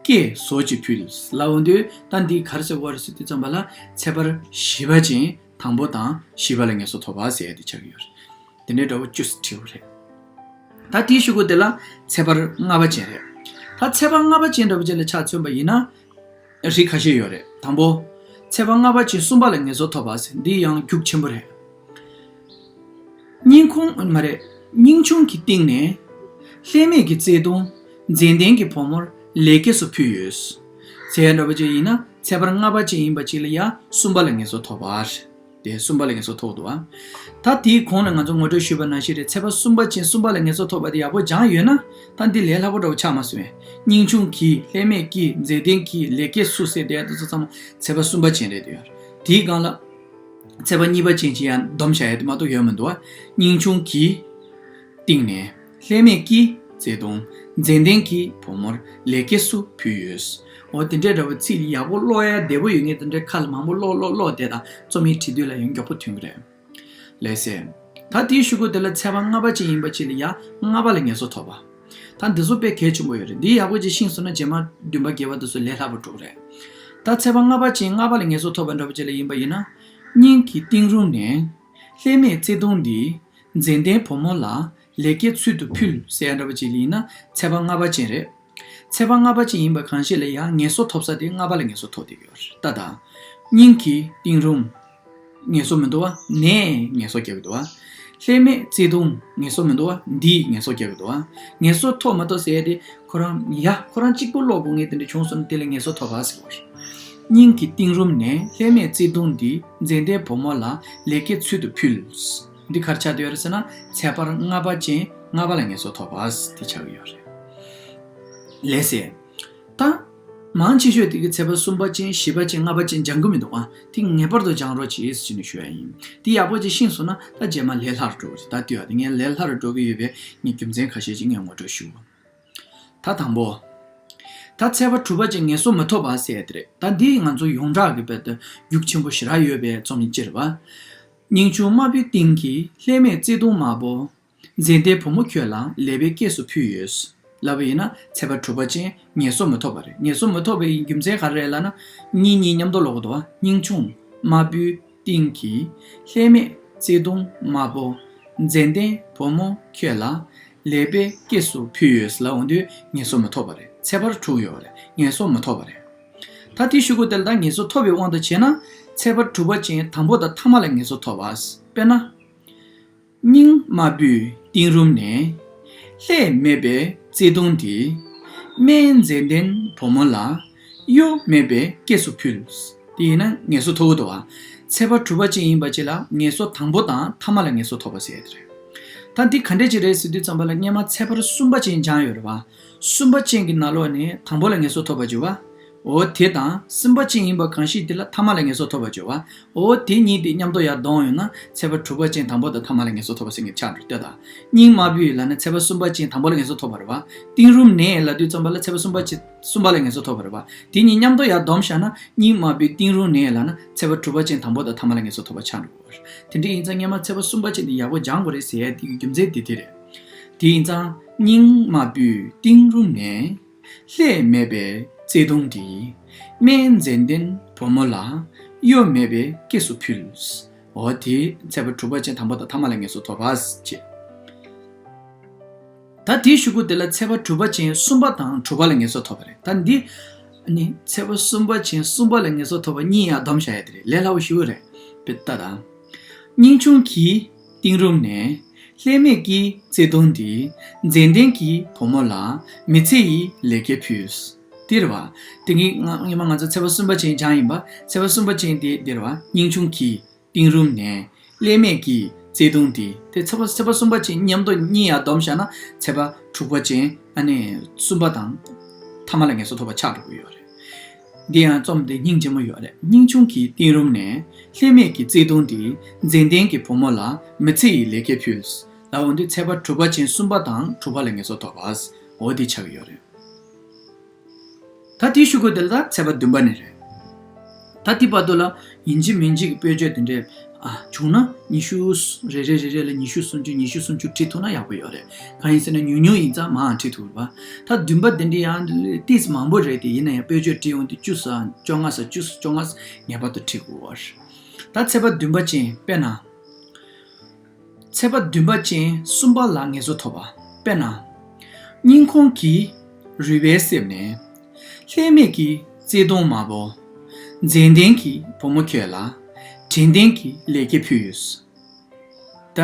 སྐྱེ་ཟོ་གྱིས་ཕུལ་ལབ་འོང་དུས་ད་འདི་ག་རེ་ཟེར་དགོས་རེད་ཟེར་དུས་ཙམ་པ་ལ་ཚེག་བར་བཞི་པ་ཅན་དང་པོ་དང་བཞི་པ་ལ་ངལ་གསོ་ཐོབ་པ་ཟེར་ཡ་དེ་ཆགས་ཀྱི་ཡོད་རེད། དེ་འདྲའི་འདྲ་བོ་བཅུ་ཙམ་བྲིས་པ་རེད། ད་དེའི་གཞུག་གུ་དེ་ལ་ཚེག་བར་ལྔ་པ་ཅན་རེད། ད་ཚེག་བར་ལྔ་པ་ཅན་འདྲ་བོ་ཅན་ལ་ཆ་མཚོན་པ་ཡིན་ན། རིགས་ཁ་ཤས་ཡོད་རེད། དང་པོ། ཚེག་བར་ལྔ་པ་ཅན་གསུམ་པ་ལ་ངལ་གསོ་ཐོབ་པ་ཟེར་འདི་ཡང་རྒྱུགས་ཆེན་པོ་རེད། སྙིང་ཁུང་མ་རེད། སྙིང་ཆུང་གི་གཏིང་ནས། ལྷད་མེད་ཀྱི་བརྩེ་དུང་། མཛེས་ལྡན་གྱི་བུ་མོར་ལེགས་སྐྱེས་སུ་ཕུལ་ཡོད། ཟེར་ཡ་འདྲ་བོ་ཅན་ཡིན་ན་ཚེག་བར་ལྔ་པ་ཅན་ཡིན་པ་ཅིག་ལ་ཡང་གསུམ་པ་ལ་ངལ་གསོ་ཐོབ་པ་རེད། དེ་གསུམ་པ་ལ་ངལ་གསོ་ཐོབ་འདུག་ཨ། ད་དེའི་གོང་ལ་ང་ཚོ་ངོ་སྤྲོད་ཞུས་པ་ནང་བཞིན་རེད། ཚེག་བར་གསུམ་པ་ཅན་གསུམ་པ་ལ་ངལ་གསོ་ཐོབ་པ་དེ་ཡག་པོ་སྦྱངས་ཡོད་ན་ད་འདི་ལས་སླ་པོ་འདྲ་བོ་ཆགས་མ་སོང་བས། སྙིང་ཆུང་གི། ལྷད་མེད་ཀྱི། མཛེས་ལྡན་གྱི། ལེགས་སྐྱེས་སུ་ཟེར་བསྡད་ཡ་དེ་ཚོ་ཚང་མ་ཚེག་བར་གསུམ་པ་ཅན་རེད་འདུག་ཡ། དེའི་སྒང་ལ། ཚེག་བར་གཉིས་པ་ཅན་གྱི་ཡང་སྡོམ་བྱ་ཡ་དེ་མ་གཏོགས་ཡོད་མི་འདུག་ཨ། སྙིང་ཆུང་གི། གཏིང་ནས། ལྷད་མེད་ཀྱི་བརྩེ་དུང་། མཛེས་ལྡན་གྱི་བུ་མོར་ལེགས་སྐྱེས་སུ་ཕུལ་ཡོད། འོ་དེ་འདྲའི་འདྲ་བོ་ཚིག་ཡག་པོ་ཀློག་ཡ་བདེ་པོ་ཡོད་ངེས་དེ་འདྲའི་ཁ་ལ་མང་པོ་ཀློག་ཀློག་ཀློག་བསྡད་དང་རྩོམ་ཡིག་བྲིས་དུས་ལ་ཡང་མགྱོགས་པོ་ཐོན་གི་རེད། ལགས་སེ། ད་དེའི་གཞུག་གུ་དེ་ལ་ཚེག་བར་ལྔ་པ་ཅན་ཡིན་པ་ཅིག་ལ་ཡ་ལྔ་པ་ལ་ངལ་གསོ་ཐོབ་པ། ད་འདི་ཚོ་དཔེ་གལ་ཆེན་པོ་ཡོད་རེད། འདི་ཡག་པོ་ཅིག་ཤེས་སོང་ན་རྗེས་མ་བདུན་པ་བརྒྱད་པ་དེ་ཚོ་ལས་སླ་པོ་འགྲོ་གི་རེད། ད་ཚེག་བར་ལྔ་པ་ཅན་ལྔ་པ་ལ་ངལ་གསོ་ཐོབ་པ་འདྲ་བོ་ཅིག་ལ་ཡིན་པ་ཡིན་ན། སྙིང་གི་གཏིང་རུམ་ནས། ལྷད་མེད་བརྩེ་དུང་འདི། མཛེས་ལྡན་བུ་མོ་ལ་ལེགས་སྐྱེས་ཚུལ་དུ་ཕུལ་ཟེར་ཡ་འདྲ་བོ་ཅིག་ལ་ཡིན་ན་ཚེག་བར་ལྔ་པ་ཅན་རེད། ཚེས་པ་ལྔ་པ་ཅན་ཡིན་པ་གང་ཞིག་ལ་ཡང་ངལ་གསོ་ཐོབ་ས་དེ་ལྔ་པ་ལ་ངལ་གསོ་ཐོབ་བསྡད་ཀྱི་ཡོད་རེད། ད་ལྟ་སྙིང་གི་གཏིང་རུམ་ངལ་གསོ་མི་འདུག་བ། ནད་ངལ་གསོ་རྒྱག་གི་འདུག་བ། ལྷད་མེད་བརྩེ་དུང་ངལ་གསོ་མི་འདུག་བ། འདིས་ངལ་གསོ་རྒྱག་གི་འདུག་བ། ངལ་གསོ་ཐོབ་མ་ཐོབ་ཟེར་ཡ་དེ་ཁོ་རང་ཡ་ཁོ་རང་གཅིག་པུ་ཀློག་དགོས་ངེས་དེ་འདྲ་བྱུང་སོང་ན་དེ་ལ་ངལ་གསོ་ཐོབ་པ་ཟེར་བ་རེད། སྙིང་གི་གཏིང་རུམ་ནས་ལྷད་མེད་བརྩེ་དུང་འདི་མཛེས་ལྡན་བུ་མོ་ལ་ལེགས་སྐྱེས་ཚུལ་དུ་ཕུལ། འདི་ག་རེ་ཆགས་བསྡད་ཡོད་རེད་ཟེར་ན་ཚེས་པ་ལྔ་པ་ཅན་ལྔ་པ་ལ་ངལ་གསོ་ཐོབ་པ་དེ་ཆགས་ཀྱི་ཡོད་རེད། ལགས་སེ། ད། མང་ཆེ་ཤོས་དེ་གི་ཚེས་པ་གསུམ་པ་ཅན་བཞི་པ་ཅན་ལྔ་པ་ཅན་སྦྱང་གི་མི་འདུག་ཨ། དེ་ངེས་པར་དུ་སྦྱང་རོགས་གྱིས་ཟེར་ནས་ཞུ་ཡ་ཡིན། དེ་ཡག་པོ་ཅིག་ཤེས་སོང་ན་ད་རྗེས་མ་ལས་སླ་རུ་འགྲོ་གི་རེད། ད་དུས་ཡག་དེ་ངས་ལས་སླ་རུ་འགྲོ་གི་ཡོད་པའི་ངས་རྒྱུ་མཚན་ཁ་ཤས་ཅིག་ངས་ངོ་སྤྲོད་ཞུ། ད་དང་པོ། ད་ཚེས་པ་དྲུག་པ་ཅན་ངལ་གསོ་མི་ཐོབ་པ་ཟེར་ཡ་དེ་རེད། ད་འདི་ང་ཚོ་ཡོངས་གྲགས་ཀྱི་དཔེ་དེ་རྒྱུགས་ཆེན་པོ་ཞེ་དྲག་ཡོད་པའི་རྩོམ་ཡིག་ཅིག་རེད་པ། སྙིང་ཆུང་དམར་པོའི་སྟེང་གི་ལྷད་མེད་བརྩེ་དུང་དམར་པོ། མཛེས་ལྡན་བུ་མོ་ཁྱོད་ལ་ལེགས་པའི་སྐྱེས་སུ་ཕུལ་ཡོད། ལབ་པ་ཡིན་ན་ཚེས་པ་དྲུག་པ་ཅན་ངལ་གསོ་མི་ཐོབ་པ་རེད། ངལ་གསོ་མི་ཐོབ་པའི་རྒྱུ་མཚན་ག་རེ་རེད་ལབ་ན། གཉིས་གཉིས་མཉམ་དུ་ཀློག་གི་འདུག་བ། སྙིང་ཆུང་དམར་པོའི་སྟེང་གི་ལྷད་མེད་བརྩེ་དུང་དམར་པོ། མཛེས་ལྡན་བུ་མོ་ཁྱོད་ལ་ལེགས་པའི་སྐྱེས་སུ་ཕུལ་ཡོད་ལབ་འོང་དུས་ངལ་གསོ་མི་ཐོབ་པ་རེད། ཚེས་པ་དྲུག་ཡོད་པ་རེད། ངལ་གསོ་མི་ཐོབ་པ་རེད། ད་དེའི་གཞུག་གུ་དེ་ལ་ད་ངལ་གསོ་ཐོབ་པའི་དབང་དུ་བྱས་ན་ཚེས་པ་དྲུག་པ་ཅན་དང་པོ་དང་ཐ་མ་ལ་ངལ་གསོ་ཐོབ་པ། དཔེར་ན། སྙིང་དམར་པོའི་གཏིང་རུམ་ནས། ལྷད་མེད་པའི་བརྩེ་དུང་འདི། སྨན་མཛེས་ལྡན་བུ་མོ་ལ། གཡོ་མེད་པའི་སྐྱེས་སུ་ཕུལ། དེ་ཡིན་ན་ངལ་གསོ་ཐོབ་ཀྱི་འདུག་བ། ཚེས་པ་དྲུག་པ་ཅན་ཡིན་པ་ཅིག་ལ་ངལ་གསོ་དང་པོ་དང་ཐ་མ་ལ་ངལ་གསོ་ཐོབ་པ་ཟེར་ཡ་དེ་རེད། ད་འདི་ག་འདྲས་ཅིག་རེད་ཟེར་དུས་ཙམ་པ་ལ་སྔོན་མ་ཚེས་པ་གསུམ་པ་ཅན་སྦྱངས་ཡོད་རེད་བ། གསུམ་པ་ཅན་གྱི་ནང་ལོགས་ནས་དང་པོ་ལ་ངལ་གསོ་ཐོབ་པ་བརྗོད་པ། འོ་དེ་དང་གསུམ་པ་ཅན་ཡིན་པ་གང་ཞིག་དེ་ལ་ཐ་མ་ལ་ངལ་གསོ་ཐོབ་པ་བརྗོད་པ། འོ་དེ་གཉིས་དེ་མཉམ་དུ་ཡར་བསྡོམས་ཡོང་ན་ཚེས་པ་དྲུག་པ་ཅན་དང་པོ་དང་ཐ་མ་ལ་ངལ་གསོ་ཐོབ་པ་ཟེར་མཁན་ཆགས་འགྲོ་ལྟོས་དང་། སྙིང་དམར་པོའི་ལབ་ན་ཚེས་པ་གསུམ་པ་ཅན་དང་པོ་ལ་ངལ་གསོ་ཐོབ་པ་རེད་བ། གཏིང་རུམ་ནས་ལབ་དུས་ཙམ་པ་ལ་ཚེས་པ་གསུམ་པ་ཅན་གསུམ་པ་ལ་ངལ་གསོ་ཐོབ་པ་རེད་བ། དེ་གཉིས་མཉམ་དུ་ཡར་བསྡོམས་བཞག་ན་སྙིང་དམར་པོའི་གཏིང་རུམ་ནས་ལབ་ན་ཚེས་པ་དྲུག་པ་ཅན་དང་པོ་དང་ཐ་མ་ལ་ངལ་གསོ་ཐོབ་པ་ཆགས་འགྲོ་གི་རེད། དེ་འདྲ་ཡིན་ཙང་སྔོན་མ་ཚེས་པ་གསུམ་པ་ཅན་དེ་ཡག་པོ་སྦྱང་དགོས་རེད་ཟེར་ཡ་དེ་གི་རྒྱུ་མཚན་དེ་དེ་རེད། དེ་ཡིན་ཙང་སྙིང་དམར་པོའི་གཏིང་རུམ་ནས། ལྷད་མེད་པའི་བརྩེ་དུང་འདི། སྨན་མཛེས་ལྡན་བུ་མོ་ལ། གཡོ་མེད་པའི་སྐྱེས་སུ་ཕུལ། འོ་དེ་ཚེས་པ་དྲུག་པ་ཅན་དང་པོ་དང་ཐ་མ་ལ་ངལ་གསོ་ཐོབ་པ་བྱེད། ད་དེའི་གཞུག་གུ་དེ་ལ་ཚེས་པ་དྲུག་པ་ཅན་གསུམ་པ་དང་དྲུག་པ་ལ་ངལ་གསོ་ཐོབ་པ་རེད། ད་འདི། ནི་ཚེས་པ་གསུམ་པ་ཅན་གསུམ་པ་ལ་ངལ་གསོ་ཐོབ་པ་གཉིས་ཡར་བསྡོམས་བཞག་ཡ་དེ་རེད། ལས་སླ་བོ་ཞེ་པོ་རེད། དཔེ་ལྟ་དང་། སྙིང་ཆུང་གི་གཏིང་རུམ་ནས། ལྷད་མེད་ཀྱི་བརྩེ་དུང་འདི། མཛེས་ལྡན་གྱི་བུ་མོ་ལ། མི་ཚེ་ཡི་ལེགས་སྐྱེས་ཕུལ། དེ་རེད་བ། དེ་གི་ང་སྔོན་མ་ང་ཚོ་ཚེས་པ་གསུམ་པ་ཅན་སྦྱངས་ཡིན་པ། ཚེས་པ་གསུམ་པ་ཅན་དེ་དེ་རེད་བ། སྙིང་ཆུང་གི་གཏིང་རུམ་ནས། ལྷད་མེད་ཀྱི་བརྩེ་དུང་འདི། དེ་ཚེས་པ་ཚེས་པ་གསུམ་པ་ཅན་མཉམ་དུ་གཉིས་ཡར་བསྡོམས་བཞག་ན་ཚེས་པ་དྲུག་པ་ཅན་ཨ་ནི་གསུམ་པ་དང་ཐ་མ་ལ་ངལ་གསོ་ཐོབ་པ་ཆགས་འགྲོ་གི་ཡོད་རེད། འདི་ཡང་རྩོམ་འདི་སྙིང་རྗེ་མོ་ཡོད་རེད། སྙིང་ཆུང་གི་གཏིང་རུམ་ནས། ལྷད་མེད་ཀྱི་བརྩེ་དུང་འདི། མཛེས་ལྡན་གྱི་བུ་མོ་ལ། མི་ཚེ་ཡི་ལེགས་སྐྱེས་ཕུལ། ལབ་འོང་དུས་ཚེས་པ་དྲུག་པ་ཅན་གསུམ་པ་དང་དྲུག་པ་ལ་ངལ་གསོ་ཐོབ་པ། འོ་དེ་ཆགས་ཀྱི་ཡོད་རེད། ད་དེའི་གཞུག་གུ་དེ་ལ་ད་ཚེས་པ་བདུན་པ་ནས་རེད། ད་དེ་བར་དུ་ལ་ཡིན་གཅིག་མིན་གཅིག་གི་དཔེར་བརྗོད་དེ་འདྲས་ཨ་བྱུང་ན་ཉི་ཤུ། རེ་རེ་རེ་རེ་ལ་ཉི་ཤུ་སུམ་ཅུ་ཉི་ཤུ་སུམ་ཅུ་བྲིས་ཐུབ་ན་ཡག་པོ་ཡོད་རེད། གང་ཡིན་ཟེར་ན་ཉུང་ཉུང་ཡིན་ཙང་མང་བྲིས་ཐུབ་རེད་པ། ད་བདུན་པ་དེ་འདྲས་ཡང་ཏིས་མང་པོ་རེད་དེ། ཡིན་ན་ཡང་དཔེར་བརྗོད་བྲིས་ཡོང་དུས་བཅུ་ཙམ་བཅོ་ལྔ་ཙམ་བཅུ་ཙམ་བཅོ་ལྔ་ཙམ་ངེས་པར་དུ་བྲིས་དགོས་པ་རེད། ད་ཚེས་པ་བདུན་པ་ཅན་དཔེར་ན། ཚེས་པ་བདུན་པ་ཅན་གསུམ་པ་ལ་ངལ་གསོ་ཐོབ་པ། དཔེར་ན། སྙིང་ཁོང་གི་རུས་པའི་གསེབ་ནས། ལྷད་མེད་ཀྱི་བརྩེ་དུང་དམར་པོ། མཛེས་ལྡན་གྱི་བུ་མོ་ཁྱོད་ལ། དྲན་རྟེན་གྱི་ལེགས་སྐྱེས་ཕུལ་ཡོད། ད་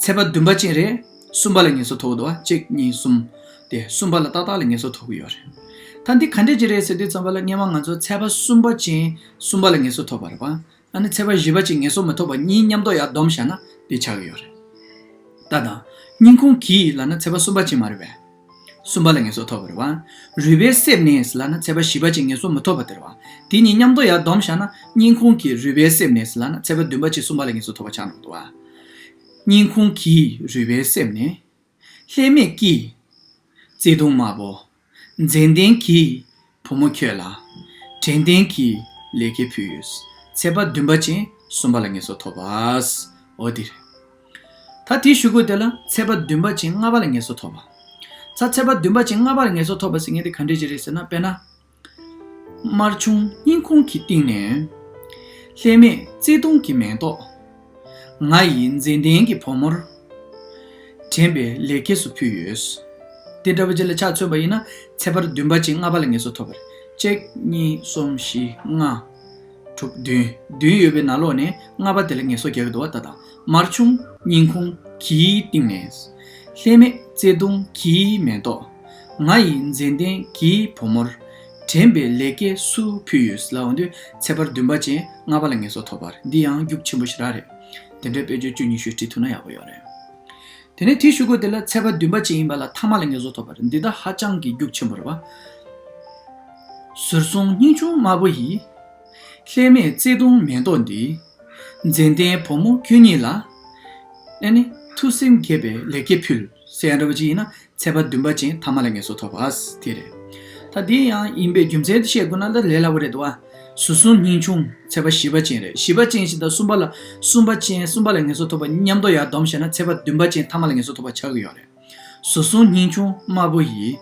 ཚེས་པ་བདུན་པ་ཅན་རེད། གསུམ་པ་ལ་ངལ་གསོ་ཐོབ་འདུག་བ། གཅིག་གཉིས་གསུམ། དེ་གསུམ་པ་ལ་ཏག་ཏག་ལ་ངལ་གསོ་ཐོབ་ཀྱི་ཡོད་རེད། ད་འདི་ག་འདྲས་ཅིག་རེད་ཟེར་དུས་ཙམ་པ་ལ་སྔོན་མ་ང་ཚོ་ཚེས་པ་གསུམ་པ་ཅན་གསུམ་པ་ལ་ངལ་གསོ་ཐོབ་པ་རེད་པ། ཨ་ནི་ཚེས་པ་བཞི་པ་ཅན་ངལ་གསོ་མི་ཐོབ་པ་གཉིས་མཉམ་དུ་ཡར་བསྡོམས་བཞག་ན་དེ་ཆགས་ཀྱི་ཡོད་རེད། ད་ད། སྙིང་ཁོང་གི་ལབ་ན་ཚེས་པ་གསུམ་པ་ཅན་མ་རེད་པས། གསུམ་པ་ལ་ངལ་གསོ་ཐོབ་པ་རེད་པ། རུས་པའི་གསེབ་ནས་ལབ་ན་ཚེས་པ་བཞི་པ་ཅན་ངལ་གསོ་མི་ཐོབ་པ་དེ་རེད་པ། དེ་གཉིས་མཉམ་དུ་ཡར་བསྡོམས་བཞག་ན་སྙིང་ཁོང་གི་རུས་པའི་གསེབ་ནས་ལབ་ན་ཚེས་པ་བདུན་པ་ཅན་གསུམ་པ་ལ་ངལ་གསོ་ཐོབ་པ་ཆགས་འགྲོ་གི་འདུག་བ། སྙིང་ཁོང་གི་རུས་པའི་གསེབ་ནས། ལྷད་མེད་ཀྱི་བརྩེ་དུང་དམར་པོ། མཛེས་ལྡན་གྱི་བུ་མོ་ཁྱོད་ལ། དྲན་རྟེན་གྱི་ལེགས་སྐྱེས་ཕུལ་ཡོད། ཚེས་པ་བདུན་པ་ཅན་གསུམ་པ་ལ་ངལ་གསོ་ཐོབ་པ། འོ་དེ་རེད། ད་དེའི་གཞུག་གུ་དེ་ལ་ཚེས་པ་བདུན་པ་ཅན་ལྔ་པ་ལ་ངལ་གསོ་ཐོབ་པ། ད་ཚེས་པ་བདུན་པ་ཅན་ལྔ་པ་ལ་ངལ་གསོ་ཐོབ་པ་ཟེར་མཁན་དེ་ག་འདྲས་ཅིག་རེད་ཟེར་ན། དཔེར་ན། དམར་ཆུང་སྙིང་ཁོང་གི་གཏིང་ནས། ལྷད་མེད་བརྩེ་དུང་གི་མེ་ཏོག་ང་ཡི་མཛེས་ལྡན་གྱི་བུ་མོར། དྲན་པའི་ལེགས་སྐྱེས་སུ་ཕུལ་ཡོད། དེ་འདྲ་བོ་ཅིག་ལ་ཆ་མཚོན་པ་ཡིན་ན་ཚེག་བར་བདུན་པ་ཅན་ལྔ་པ་ལ་ངེས་སུ་ཐོབ་པ་རེད། གཅིག་གཉིས། གསུམ། བཞི། ལྔ། དྲུག་བདུན། བདུན་ཡོད་པའི་ནང་ལོགས་ནས་ལྔ་པ་དེ་ལ་ངེས་སུ་རྒྱག་གི་འདུག་བ། ད་དང་། མར་ཆུང་སྙིང་ཁུང་གི་སྟེང་ནས། ལྷད་མེད་བརྩེ་དུང་གི་མེ་ཏོག་ང་ཡི་མཛེས་ལྡན་གྱི་བུ་མོར། དྲན་པའི་ལེགས་སྐྱེས་སུ་ཕུལ་ཡོད་ལབ་ཡོང་དུས་ཚེག་བར་བདུན་པ་ཅན་ལྔ་པ་ལ་ངེས་སུ་ཐོབ་པ་རེད། འདི་ཡང་རྒྱུགས་ཆེན་པོ་ཞེ་དྲག་རེད། དེ་འདྲའི་དཔེ་བརྗོད་བཅུ་གཉིས་ཤོས་བྲིས་ཐུབ་ན་ཡག་པོ་ཡོད་རེད། དེ་ནས་དེའི་གཞུག་གུ་དེ་ལ་ཚེག་བར་བདུན་པ་ཅན་ཡིན་པ་ལ་ཐ་མ་ལ་ངེས་སུ་ཐོབ་པ་རེད། འདི་ད་ཧ་ཅང་གི་རྒྱུགས་ཆེན་པོ་རེད་བ། ཟུར་གསུམ་སྙིང་ཆུང་དམར་པོ་ཡིས། ལྷད་མེད་བརྩེ་དུང་མེ་ཏོག་འདི། མཛེས་ལྡན་བུ་མོ་ཁྱོད་ཉིད་ལ། ཨེ་ནི་ཐུགས་སེམས་དགྱེས་པའི་ལེགས་སྐྱེས་ཕུལ་ཟེར་ཡ་འདྲ་བོ་ཅིག་ཡིན་ན་ཚེག་བར་བདུན་པ་ཅན་ཐ་མ་ལ་ངེས་སུ་ཐོབ་པ་དེ་རེད། ད་དེ་ཡང་ཡིན་པའི་རྒྱུ་མཚན་དེ་བཤད་དགོས་ན་ད་ལས་སླ་པོ་རེད་འདུག་བ། ཟུར་གསུམ་སྙིང་ཆུང་ཚེག་བར་བཞི་པ་ཅན་རེད། བཞི་པ་ཅན་ཞིག་དང་གསུམ་པ་ལ་གསུམ་པ་ཅན་གསུམ་པ་ལ་ངེས་སུ་ཐོབ་པ་མཉམ་དུ་ཡར་བསྡོམས་བྱས་ན་ཚེག་བར་བདུན་པ་ཅན་ཐ་མ་ལ་ངེས་སུ་ཐོབ་པ་ཆགས་ཀྱི་ཡོད་རེད། ཟུར་གསུམ་སྙིང་ཆུང་དམར་པོ་ཡིས།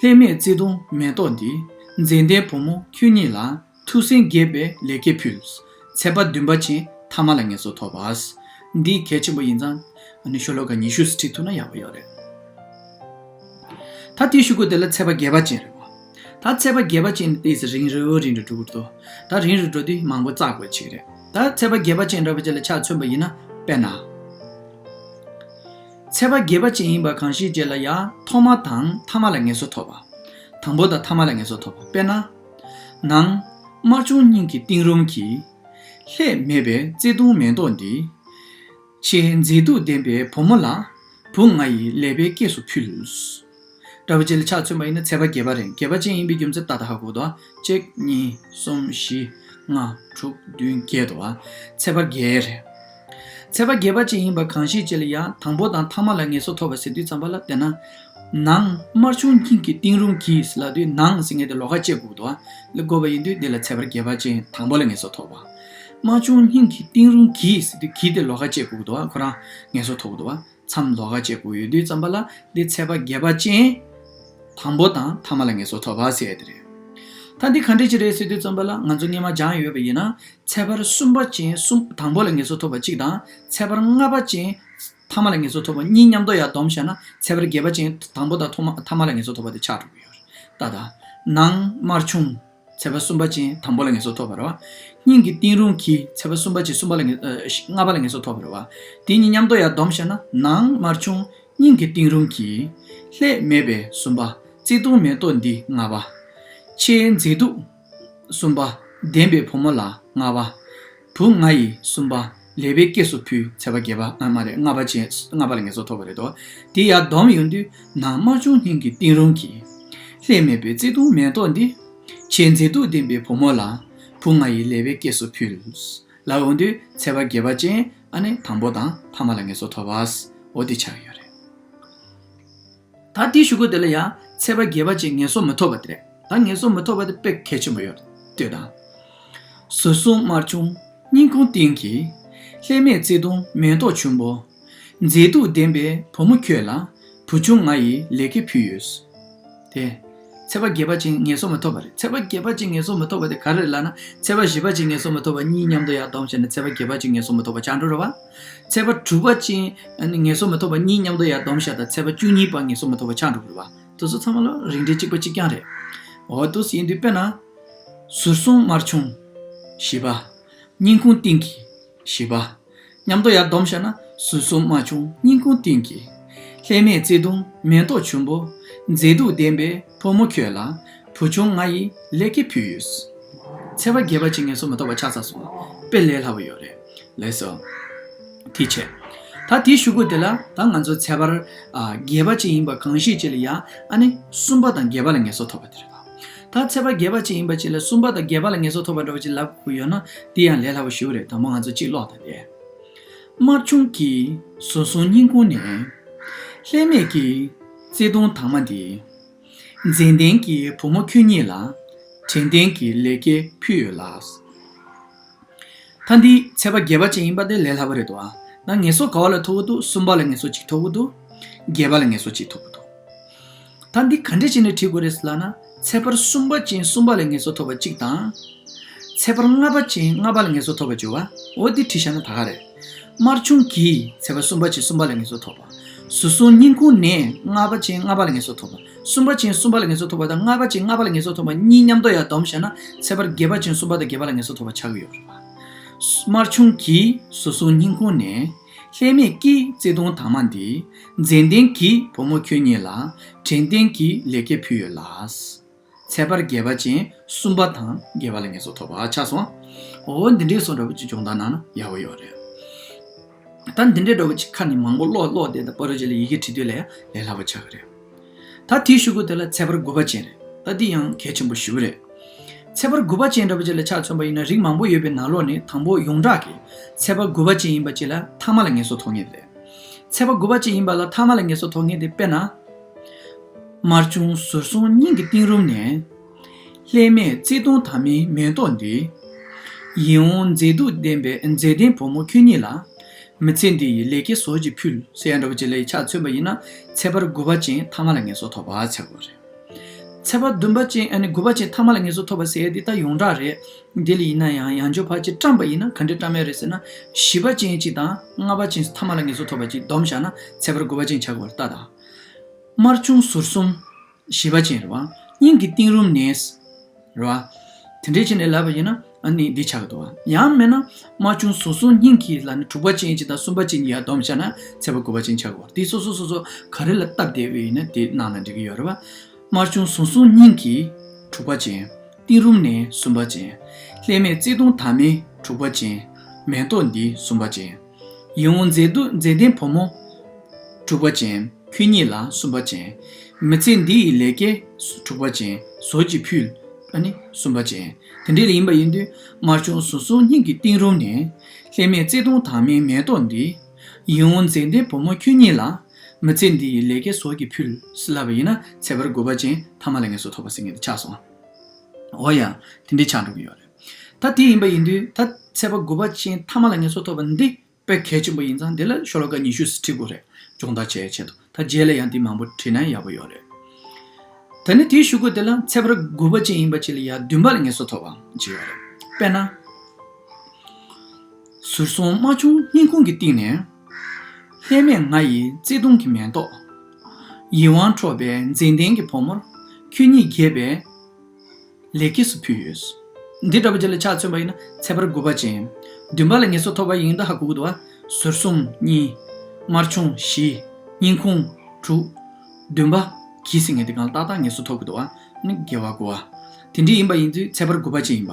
ལྷད་མེད་བརྩེ་དུང་མེ་ཏོག་འདི། མཛེས་ལྡན་བུ་མོ་ཁྱོད་ཉིད་ལ། ཐུགས་སེམས་དགྱེས་པའི་ལེགས་སྐྱེས་ཕུལ། ཚེག་བར་བདུན་པ་ཅན་ཐ་མ་ལ་ངེས་སུ་ཐོབ་པ། འདི་གལ་ཆེན་པོ་ཡིན་ཙང་ཨ་ནི་ཤོ་ལོ་ཀ་ཉི་ཤུ་ཙམ་བྲིས་ཐུབ་ན་ཡག་པོ་ཡོད་རེད། ད་དེའི་གཞུག་གུ་དེ་ལ་ཚེག་བར་བརྒྱད་པ་ཅན་རེད་བ། ད་ཚེག་བར་བརྒྱད་པ་ཅན་ནི་ཏོག་ཙམ་རིང་རུ་རིང་རུ་འགྲོ་གི་འདུག་ད་རིང་རུ་འགྲོ་དུས་མང་པོ་བཙལ་དགོས་ཅིག་རེད། ད་ཚེག་བར་བརྒྱད་པ་ཅན་འདྲ་བོ་ཅིག་ལ་ཆ་མཚོན་པ་ཡིན་ན། དཔེར་ན། ཚེག་བར་བརྒྱད་པ་ཅན་ཡིན་པ་གང་ཞིག་ཅིག་ལ་ཡང་ཐོག་མ་དང་ཐ་མ་ལ་ངེས་སུ་ཐོབ་པ། དང་པོ་དང་ཐ་མ་ལ་ངེས་སུ་ཐོབ་པ། དཔེར་ན། ནང་དམར་ཆུང་སྙིང་གི་གཏིང་རུམ་གྱི། ལྷད་མེད་པའི་བརྩེ་དུང་མེ་ཏོག་འདི། ཁྱེད་མཛེས་སྡུག་ལྡན་པའི་བུ་མོ་ལ། བུ་ང་ཡི་ལེགས་པའི་སྐྱེས་སུ་ཕུལ། འདྲ་བོ་ཅིག་ལ་ཆ་མཚོན་པ་ཡིན་ན་ཚེག་བར་བརྒྱད་པ་རེད། བརྒྱད་པ་ཅན་ཡིན་པའི་རྒྱུ་མཚན་ཏག་ཏག་ཧ་གོ་འདུག་གཅིག་གཉིས། གསུམ། བཞི། ལྔ། དྲུག་བདུན། བརྒྱད་འདུག་བ། ཚེག་བར་བརྒྱད་རེད། ཚེག་བར་བརྒྱད་པ་ཅན་ཡིན་པ་གང་ཞིག་ཅིག་ལ་ཡང་དང་པོ་དང་ཐ་མ་ལ་ངེས་སུ་ཐོབ་པ་ཟེར་དུས་ཙམ་པ་ལ་དེ་ན། ནང་དམར་ཆུང་སྙིང་གི་གཏིང་རུམ་གྱིས་ལབ་དུས་ནང་ཟེར་མཁན་དེ་ལོགས་ཀ་བཅད་དགོས་འདུག་བ། ལ་དགོས་པ་ཡིན་དུས་འདི་ལ་ཚེག་བར་བརྒྱད་པ་ཅན་དང་པོ་ལ་ངེས་སུ་ཐོབ་པ། དམར་ཆུང་སྙིང་གི་གཏིང་རུམ་གྱིས་ཟེར་དུས་གྱིས་དེ་ལོགས་ཀ་བཅད་དགོས་འདུག་བ། ཁོ་རང་ངེས་སུ་ཐོབ་འདུག་བ། མཚམས་ལོགས་ཀ་བཅད་དགོས་ཡོད་དུས་ཙམ་པ་ལ་འདི་ཚེག་བར་བརྒྱད་པ་ཅན། དང་པོ་དང་ཐ་མ་ལ་ངེས་སུ་ཐོབ་པ་ཟེར་ཡ་དེ་རེད། ད་འདི་ག་འདྲ་ཅིག་རེད་ཟེར་དུས་ཙམ་པ་ལ་ང་ཚོ་སྔོན་མ་སྦྱངས་ཡོད་པ་ཡིན་ན་ཚེག་བར་གསུམ་པ་ཅན་གསུམ་དང་པོ་ལ་ངེས་སུ་ཐོབ་པ་གཅིག་དང་ཚེག་བར་ལྔ་པ་ཅན་ཐ་མ་ལ་ངེས་སུ་ཐོབ་པ་གཉིས་མཉམ་དུ་ཡར་བསྡོམས་བྱས་ན་ཚེག་བར་བརྒྱད་པ་ཅན་དང་པོ་དང་ཐོག་མ་ཐ་མ་ལ་ངེས་སུ་ཐོབ་པ་དེ་ཆགས་འགྲོ་གི་ཡོད་རེད། ད་ད། ནང་དམར་ཆུང་། ཚེག་བར་གསུམ་པ་ཅན་དང་པོ་ལ་ངེས་སུ་ཐོབ་པ་རེད་བ། སྙིང་གི་གཏིང་རུམ་གྱིས་ཚེག་བར་གསུམ་པ་ཅན་གསུམ་པ་ལ་ངེས་ཨ། ལྔ་པ་ལ་ངེས་སུ་ཐོབ་པ་རེད་བ། དེ་གཉིས་མཉམ་དུ་ཡར་བསྡོམས་བྱས་ན་ནང་དམར་ཆུང་། སྙིང་གི་གཏིང་རུམ་གྱི། ལྷད་མེད་པའི་གསུམ་པ། བརྩེ་དུང་མེ་ཏོག་འདི་ལྔ་པ། ཁྱེད་མཛེས་སྡུག་གསུམ་པ། ལྡན་པའི་བུ་མོ་ལ་ལྔ་པ། བུ་ང་ཡི་གསུམ་པ། ལེགས་པའི་སྐྱེས་སུ་ཕུལ། ཚེག་བར་བརྒྱད་པ་ཨ་མ་རེད། ལྔ་པ་ཅན་ལྔ་པ་ལ་ངེས་སུ་ཐོབ་པ་རེད་དོ། དེ་ཡར་བསྡོམས་ཡོང་དུས་ནང་དམར་ཆུང་སྙིང་གི་གཏིང་རུམ་གྱི། ལྷད་མེད་པའི་བརྩེ་དུང་མེ་ཏོག་འདི། ཁྱེད་མཛེས་སྡུག་ལྡན་པའི་བུ་མོ་ལ། བུ་ང་ཡི་ལེགས་པའི་སྐྱེས་སུ་ཕུལ། ལབ་ཡོང་དུས་ཚེག་བར་བརྒྱད་པ་ཅན་ཨ་ནི་དང་པོ་དང་ཐ་མ་ལ་ངེས་སུ་ཐོབ་པ། འོ་དེ་ཆགས་ཡོད་རེད། ད་དེའི་གཞུག་གུ་དེ་ལ་ཡང་ཚེག་བར་བརྒྱད་པ་ཅན་ངེས་སུ་མི་ཐོབ་པ་དེ་རེད། ད་ངེས་སུ་མི་ཐོབ་པ་དེ་དཔེ་གལ་ཆེན་པོ་ཡོད་ལྟོས་དང་། ཟུར་གསུམ་དམར་ཆུང་སྙིང་ཁུང་སྟེང་གི། ལྷད་མེད་བརྩེ་དུང་མེ་ཏོག་ཆུན་པོ། མཛེས་སྡུག་ལྡན་པའི་བུ་མོ་ཁྱོད་ལ། བུ་ཆུང་ང་ཡི་ལེགས་སྐྱེས་ཕུལ་ཡོད། དེ། ཚེག་བར་བརྒྱད་པ་ཅན་ངེས་སུ་མི་ཐོབ་པ་རེད། ཚེག་བར་བརྒྱད་པ་ཅན་ངེས་སུ་མི་ཐོབ་པ་དེ་ག་རེ་རེད་ལབ་ན་ཚེག་བར་བཞི་པ་ཅན་ངེས་སུ་མི་ཐོབ་པ་གཉིས་མཉམ་དུ་ཡར་བསྡོམས་བྱས་ན་ཚེག་བར་བརྒྱད་པ་ཅན་ངེས་སུ་མི་ཐོབ་པ་ཆགས་འགྲོ་རེད་བ། ཚེག་བར་དྲུག་པ་ཅན་ངེས་སུ་མི་ཐོབ་པ་གཉིས་མཉམ་དུ་ཡར་བསྡོམས་བྱས་ན་ཚེག་བར་བཅུ་གཉིས་པ་ངེས་སུ་མི་ཐོབ་པ་ཆགས་འགྲོ་རེད་བ། དེ་ཚོ་ཚང་མ་ལ་རིགས་འགྲེ་གཅིག་པ་གཅིག་རྐྱང་རེད། འོ་འདུག་སེ་ཡིན་དུས་དཔེར་ན། ཟུར་གསུམ་དམར་ཆུང་། བཞི་པ། སྙིང་ཁུང་སྟེང་གི། བཞི་པ། མཉམ་དུ་ཡར་བསྡོམས་བྱས་ན་ཟུར་གསུམ་དམར་ཆུང་སྙིང་ཁུང་སྟེང་གི། ལྷད་མེད་བརྩེ་དུང་མེ་ཏོག་ཆུན་པོ། མཛེས་སྡུག་ལྡན་པའི་བུ་མོ་ཁྱོད་ལ། བུ་ཆུང་ང་ཡིས་ལེགས་སྐྱེས་ཕུལ་ཡོད། ཚེག་བར་བརྒྱད་པ་ཅན་ངེས་སུ་མི་ཐོབ་པ་ཆགས་ཚར་སོང་། དཔེ་ལས་སླ་པོ་ཡོད་རེད། ལགས་སོ། དེ་བྱས། ད་དེའི་གཞུག་གུ་དེ་ལ་ད་ང་ཚོ་ཚེག་བར་ཨ་བརྒྱད་པ་ཅན་ཡིན་པ་གང་ཞིག་ཅིག་ལ་ཡང་ཨ་ནི་གསུམ་པ་དང་བརྒྱད་པ་ལ་ངེས་སུ་ཐོབ་པ་དེ་རེད་པ། ད་ཚེག་བར་བརྒྱད་པ་ཅན་ཡིན་པ་ཅིག་ལ་གསུམ་པ་དང་བརྒྱད་པ་ལ་ངེས་སུ་ཐོབ་པ་འདྲ་བོ་ཅིག་ལབ་དགོས་ཡོད་ན་དེ་ཡང་ལས་སླ་པོ་ཞེ་པོ་རེད། དང་པོ་ང་ཚོ་གཅིག་ཀློག་དང་དེ། དམར་ཆུང་གི་ཟུར་གསུམ་སྙིང་ཁུང་ནས། ལྷད་མེད་ཀྱི་བརྩེ་དུང་དྭངས་མ་འདི། མཛེས་ལྡན་གྱི་བུ་མོ་ཁྱོད་ཉིད་ལ། དྲན་རྟེན་གྱི་ལེགས་སྐྱེས་ཕུལ་ཡོད་ལགས། ད་འདི་ཚེག་བར་བརྒྱད་པ་ཅན་ཡིན་པ་དེ་ལས་སླ་པོ་རེད་དོ། ཨ་ན་ངེས་སུ་ག་བ་ལ་ཐོབ་ཀྱི་འདུག་གསུམ་པ་ལ་ངེས་སུ་གཅིག་ཐོབ་ཀྱི་འདུག་བརྒྱད་པ་ལ་ངེས་སུ་གཅིག་ཐོབ་ཀྱི་འདུག་ད་འདི་ག་འདྲ་བྱས་ནས་བྲིས་དགོས་རེད་ལབ་ན་ཚེག་བར་གསུམ་པ་ཅན་གསུམ་པ་ལ་ངེས་སུ་ཐོབ་པ་གཅིག་དང་། ཚེག་བར་ལྔ་པ་ཅན་ལྔ་པ་ལ་ངེས་སུ་ཐོབ་པ་བརྗོད་པ། འོ་འདི་བྲིས་བཞག་ན་ད་ག་རེད། དམར་ཆུང་གིས་ཚེག་བར་གསུམ་པ་ཅན་གསུམ་པ་ལ་ངེས་སུ་ཐོབ་པ། ཟུར་གསུམ་སྙིང་ཁུང་ནས་ལྔ་པ་ཅན་ལྔ་པ་ལ་ངེས་སོ་ཐོབ་པ། གསུམ་པ་ཅན་གསུམ་པ་ལ་ངེས་སོ་ཐོབ་པ་དང་ལྔ་པ་ཅན་ལྔ་པ་ལ་ངེས་སོ་ཐོབ་པ་གཉིས་མཉམ་དུ་ཡང་བསྡོམས་བྱས་ན་ཚེ་འཕེལ་བརྒྱད་པ་ཅན་གསུམ་པ་དང་བརྒྱད་པ་ལ་ངེས་སོ་ཐོབ་པ་ཆགས་ཀྱི་ཡོད་རེད་པ། དམར་ཆུང་གིས་ཟུར་གསུམ་སྙིང་ཁུང་ནས། ལྷད་མེད་ཀྱིས་བརྩེ་དུང་དྭངས་མ་འདི། མཛེས་ལྡན་གྱིས་བུ་མོ་ཁྱོད་ཉིད་ལ། དྲན་རྟེན་གྱི་ལེགས་སྐྱེས་ཕུལ་ཡོད་ལ། ཚེ་འཕེལ་བརྒྱད་པ་ཅན་གསུམ་པ་དང་བརྒྱད་པ་ལ་ངེས་སོ་ཐོབ་པ་ཆགས་སོང་། འོ་འདི་འདྲའི་བཟོ་འདྲ་པོ་ཅིག་སྦྱོང་བརྡར་གནང་ན་ཡག་པོ་ཡོད་རེད། ད་འདི་འདྲའི་འདྲ་པོ་ཅིག་ཁ་ནས་མང་པོ་ཀློག་ཀློག་བསྡད་དང་པ་རོ་ཅིག་ལ་ཡི་གེ་བྲིས་དུས་ལས་ལས་སླ་པོ་ཆགས་ཀྱི་རེད། ད་དེའི་གཞུག་གུ་དེ་ལ་ཚེ་འཕེལ་དགུ་པ་ཅན་རེད། ད་འདི་ཡང་གལ་ཆེན་པོ་ཞེ་པོ་རེད། ཚེ་འཕེལ་དགུ་པ་ཅན་འདྲ་པོ་ཅིག་ལ་ཆ་མཚོན་པ་ཡིན་ན་རིགས་མང་པོ་ཡོད་པའི་ནང་ལོགས་ནས་དང་པོ་ཡོངས་གྲགས་ཀྱི་ཚེ་འཕེལ་དགུ་པ་ཅན་ཡིན་པ་ཅིག་ལ་ཐ་མ་ལ་ངེས་སོ་ཐོབ་ངེས་རེད། ཚེ་འཕེལ་དགུ་པ་ཅན་ཡིན་པ་ལ་ཐ་མ་ལ་ངེས་སོ་ཐོབ་ངེས་དེ་དཔེར་ན། དམར་ཆུང་ཟུར་གསུམ་སྙིང་གི་གཏིང་རུམ་ནས། ལྷད་མེད་བརྩེ་དུང་དྭངས་མའི་མེ་ཏོག་འདི། ཡིད་འོང་མཛེས་སྡུག་ལྡན་པའི་མཛེས་ལྡན་བུ་མོ་ཁྱོད་ཉིད་ལ། མི་ཚེ་འདི་ཡི་ལེགས་སྐྱེས་ཟོལ་གྱིས་ཕུལ་ཟེར་ཡ་འདྲ་པོ་ཅིག་ལ་ཡི་ཆ་མཚོན་པ་ཡིན་ན་ཚེ་འཕེལ་དགུ་པ་ཅན་ཐ་མ་ལ་ངེས་སོ་ཐོབ་པ་ཆགས་དགོས་རེད། ཚེ་འཕེལ་བདུན་པ་ཅན་ཨ་ནི་དགུ་པ་ཅན་ཐ་མ་ལ་ངེས་སོ་ཐོབ་པ་ཟེར་ཡ་འདི་ད་ཡོངས་གྲགས་རེད། འདི་ལ་ཡིན་ན་ཡང་ཡང་འཇོག་ཕལ་ཆེར་བཀྲམ་པ་ཡིན་ན་ག་འདྲས་བཀྲམ་ཡ་རེད་ཟེར་ན། བཞི་པ་ཅན་གཅིག་དང་ལྔ་པ་ཅན་ཐ་མ་ལ་ངེས་སོ་ཐོབ་པ་གཅིག་བསྡོམས་བཞག་ན་ཚེ་འཕེལ་དགུ་པ་ཅན་ཆགས་ཀྱི་ཡོད་རེད་ད། ད། དམར་ཆུང་ཟུར་གསུམ། བཞི་པ་ཅན་རེད་པ། སྙིང་གི་གཏིང་རུམ་ནས། རེད་པ། དེ་འདྲས་བྱས་ནས་ལབ་པ་ཡིན་ན་ཨ་ནི་འདི་ཆགས་ཀྱི་འདུག་པ། ཡང་མིན་ན་དམར་ཆུང་ཟུར་གསུམ་སྙིང་གི་ལ་ནི་དྲུག་པ་ཅན་གཅིག་དང་གསུམ་པ་ཅན་གཉིས་ཡར་བསྡོམས་བཞག་ན་ཚེ་འཕེལ་དགུ་པ་ཅན་ཆགས་ཀྱི་ཡོད་རེད། དེ་སོ་སོ་སོ་སོ་ག་རེ་ལ་སྟབས་བདེ་བ་ཡིན་ན་དེ་གནང་ན་འགྲིག་གི་ཡོད་རེད་པ། དམར་ཆུང་ཟུར་གསུམ་སྙིང་གི་དྲུག་པ་ཅན། གཏིང་རུམ་ནས་གསུམ་པ་ཅན། ལྷད་མེད་བརྩེ་དུང་དྭངས་མའི་དྲུག་པ་ཅན། མེ་ཏོག་འདི་གསུམ་པ་ཅན། ཡིད་འོང་མཛེས་སྡུག་མཛེས་ལྡན་བུ་མོ། དྲུག་པ་ཅན། ཁྱོད་ཉིད་ལ་གསུམ་པ་ཅན། མི་ཚེ་འདི་ཡི་ལེགས་སྐྱེས་དྲུག་པ་ཅན། ཟོལ་གྱིས་ཕུལ། ཨ་ནི་གསུམ་པ་ཅན། དེ་འདྲ་ལ་ཡིན་པ་ཡིན་དུས་དམར་ཆུང་ཟུར་གསུམ་སྙིང་གི་གཏིང་རུམ་ནས། ལྷད་མེད་བརྩེ་དུང་དྭངས་མའི་མེ་ཏོག་འདི། ཡིད་འོང་མཛེས་ལྡན་བུ་མོ་ཁྱོད་ཉིད་ལ། མི་ཚེ་འདི་ཡི་ལེགས་སྐྱེས་ཟོལ་གྱིས་ཕུལ་ཟེར་ལབ་པ་ཡིན་ན་ཚེ་འཕེལ་དགུ་པ་ཅན་ཐ་མ་ལ་ངེས་སོ་ཐོབ་པ་ཟེར་མཁན་དེ་ཆགས་སོང་། འོ་ཡ། དེ་འདྲའི་ཆགས་འགྲོ་གི་ཡོད་རེད། ད་དེ་ཡིན་པ་ཡིན་དུས་ད་ཚེ་འཕེལ་དགུ་པ་ཅན་ཐ་མ་ལ་ངེས་སོ་ཐོབ་པ་འདི་དཔེ་གལ་ཆེན་པོ་ཡིན་ཙང་དེ་ལ་ཤོ་ལོ་ཀ་ཉི་ཤུ་ཙམ་ཁྲིད་དགོས་རེད། སྦྱོང་བརྡར་བྱེད་ཡའི་ཆེད་དུ། ད་རྗེས་ལ་ཡང་འདི་མང་པོ་ཁྲིད་ན་ཡག་པོ་ཡོད་རེད། ད་ནི་དེའི་གཞུག་གུ་དེ་ལ་ཚེ་འཕེལ་དགུ་པ་ཅན་ཡིན་པ་ཅིག་ལ་ཡང་བདུན་པ་ལ་ངེས་སོ་ཐོབ་པ་ཅིག་ཡོད་རེད། དཔེར་ན། ཟུར་གསུམ་དམར་ཆུང་སྙིང་ཁུང་གི་གཏིང་ནས། ལྷད་མེད་ང་ཡི་བརྩེ་དུང་གི་མེ་ཏོག་ཡིད་དབང་འཕྲོག་པའི་མཛེས་ལྡན་གྱི་བུ་མོར། ཁྱོད་ཉིད་དགྱེས་པའི་ལེགས་སྐྱེས་སུ་ཕུལ་ཡོད། འདི་འདྲ་པོ་ཅིག་ལ་ཆ་མཚོན་པ་ཡིན་ན་ཚེ་འཕེལ་དགུ་པ་ཅན། བདུན་པ་ལ་ངེས་སོ་ཐོབ་པ་ཡིན་ད་ཧ་གོ་གི་འདུག་པ། ཟུར་གསུམ་གཉིས། དམར་ཆུང་བཞི། སྙིང་ཁུང་དྲུག་བདུན་པ་གི་ཟེར་མཁན་དེ་གང་ལ་ཏག་ཏག་ངེས་སོ་ཐོབ་ཀྱི་འདུག་པ། ནི་དགེ་བ་དགུ་པ། དེ་འདྲ་ཡིན་པ་ཡིན་དུས་ཚེ་འཕེལ་དགུ་པ་ཅན་ཡིན་པ།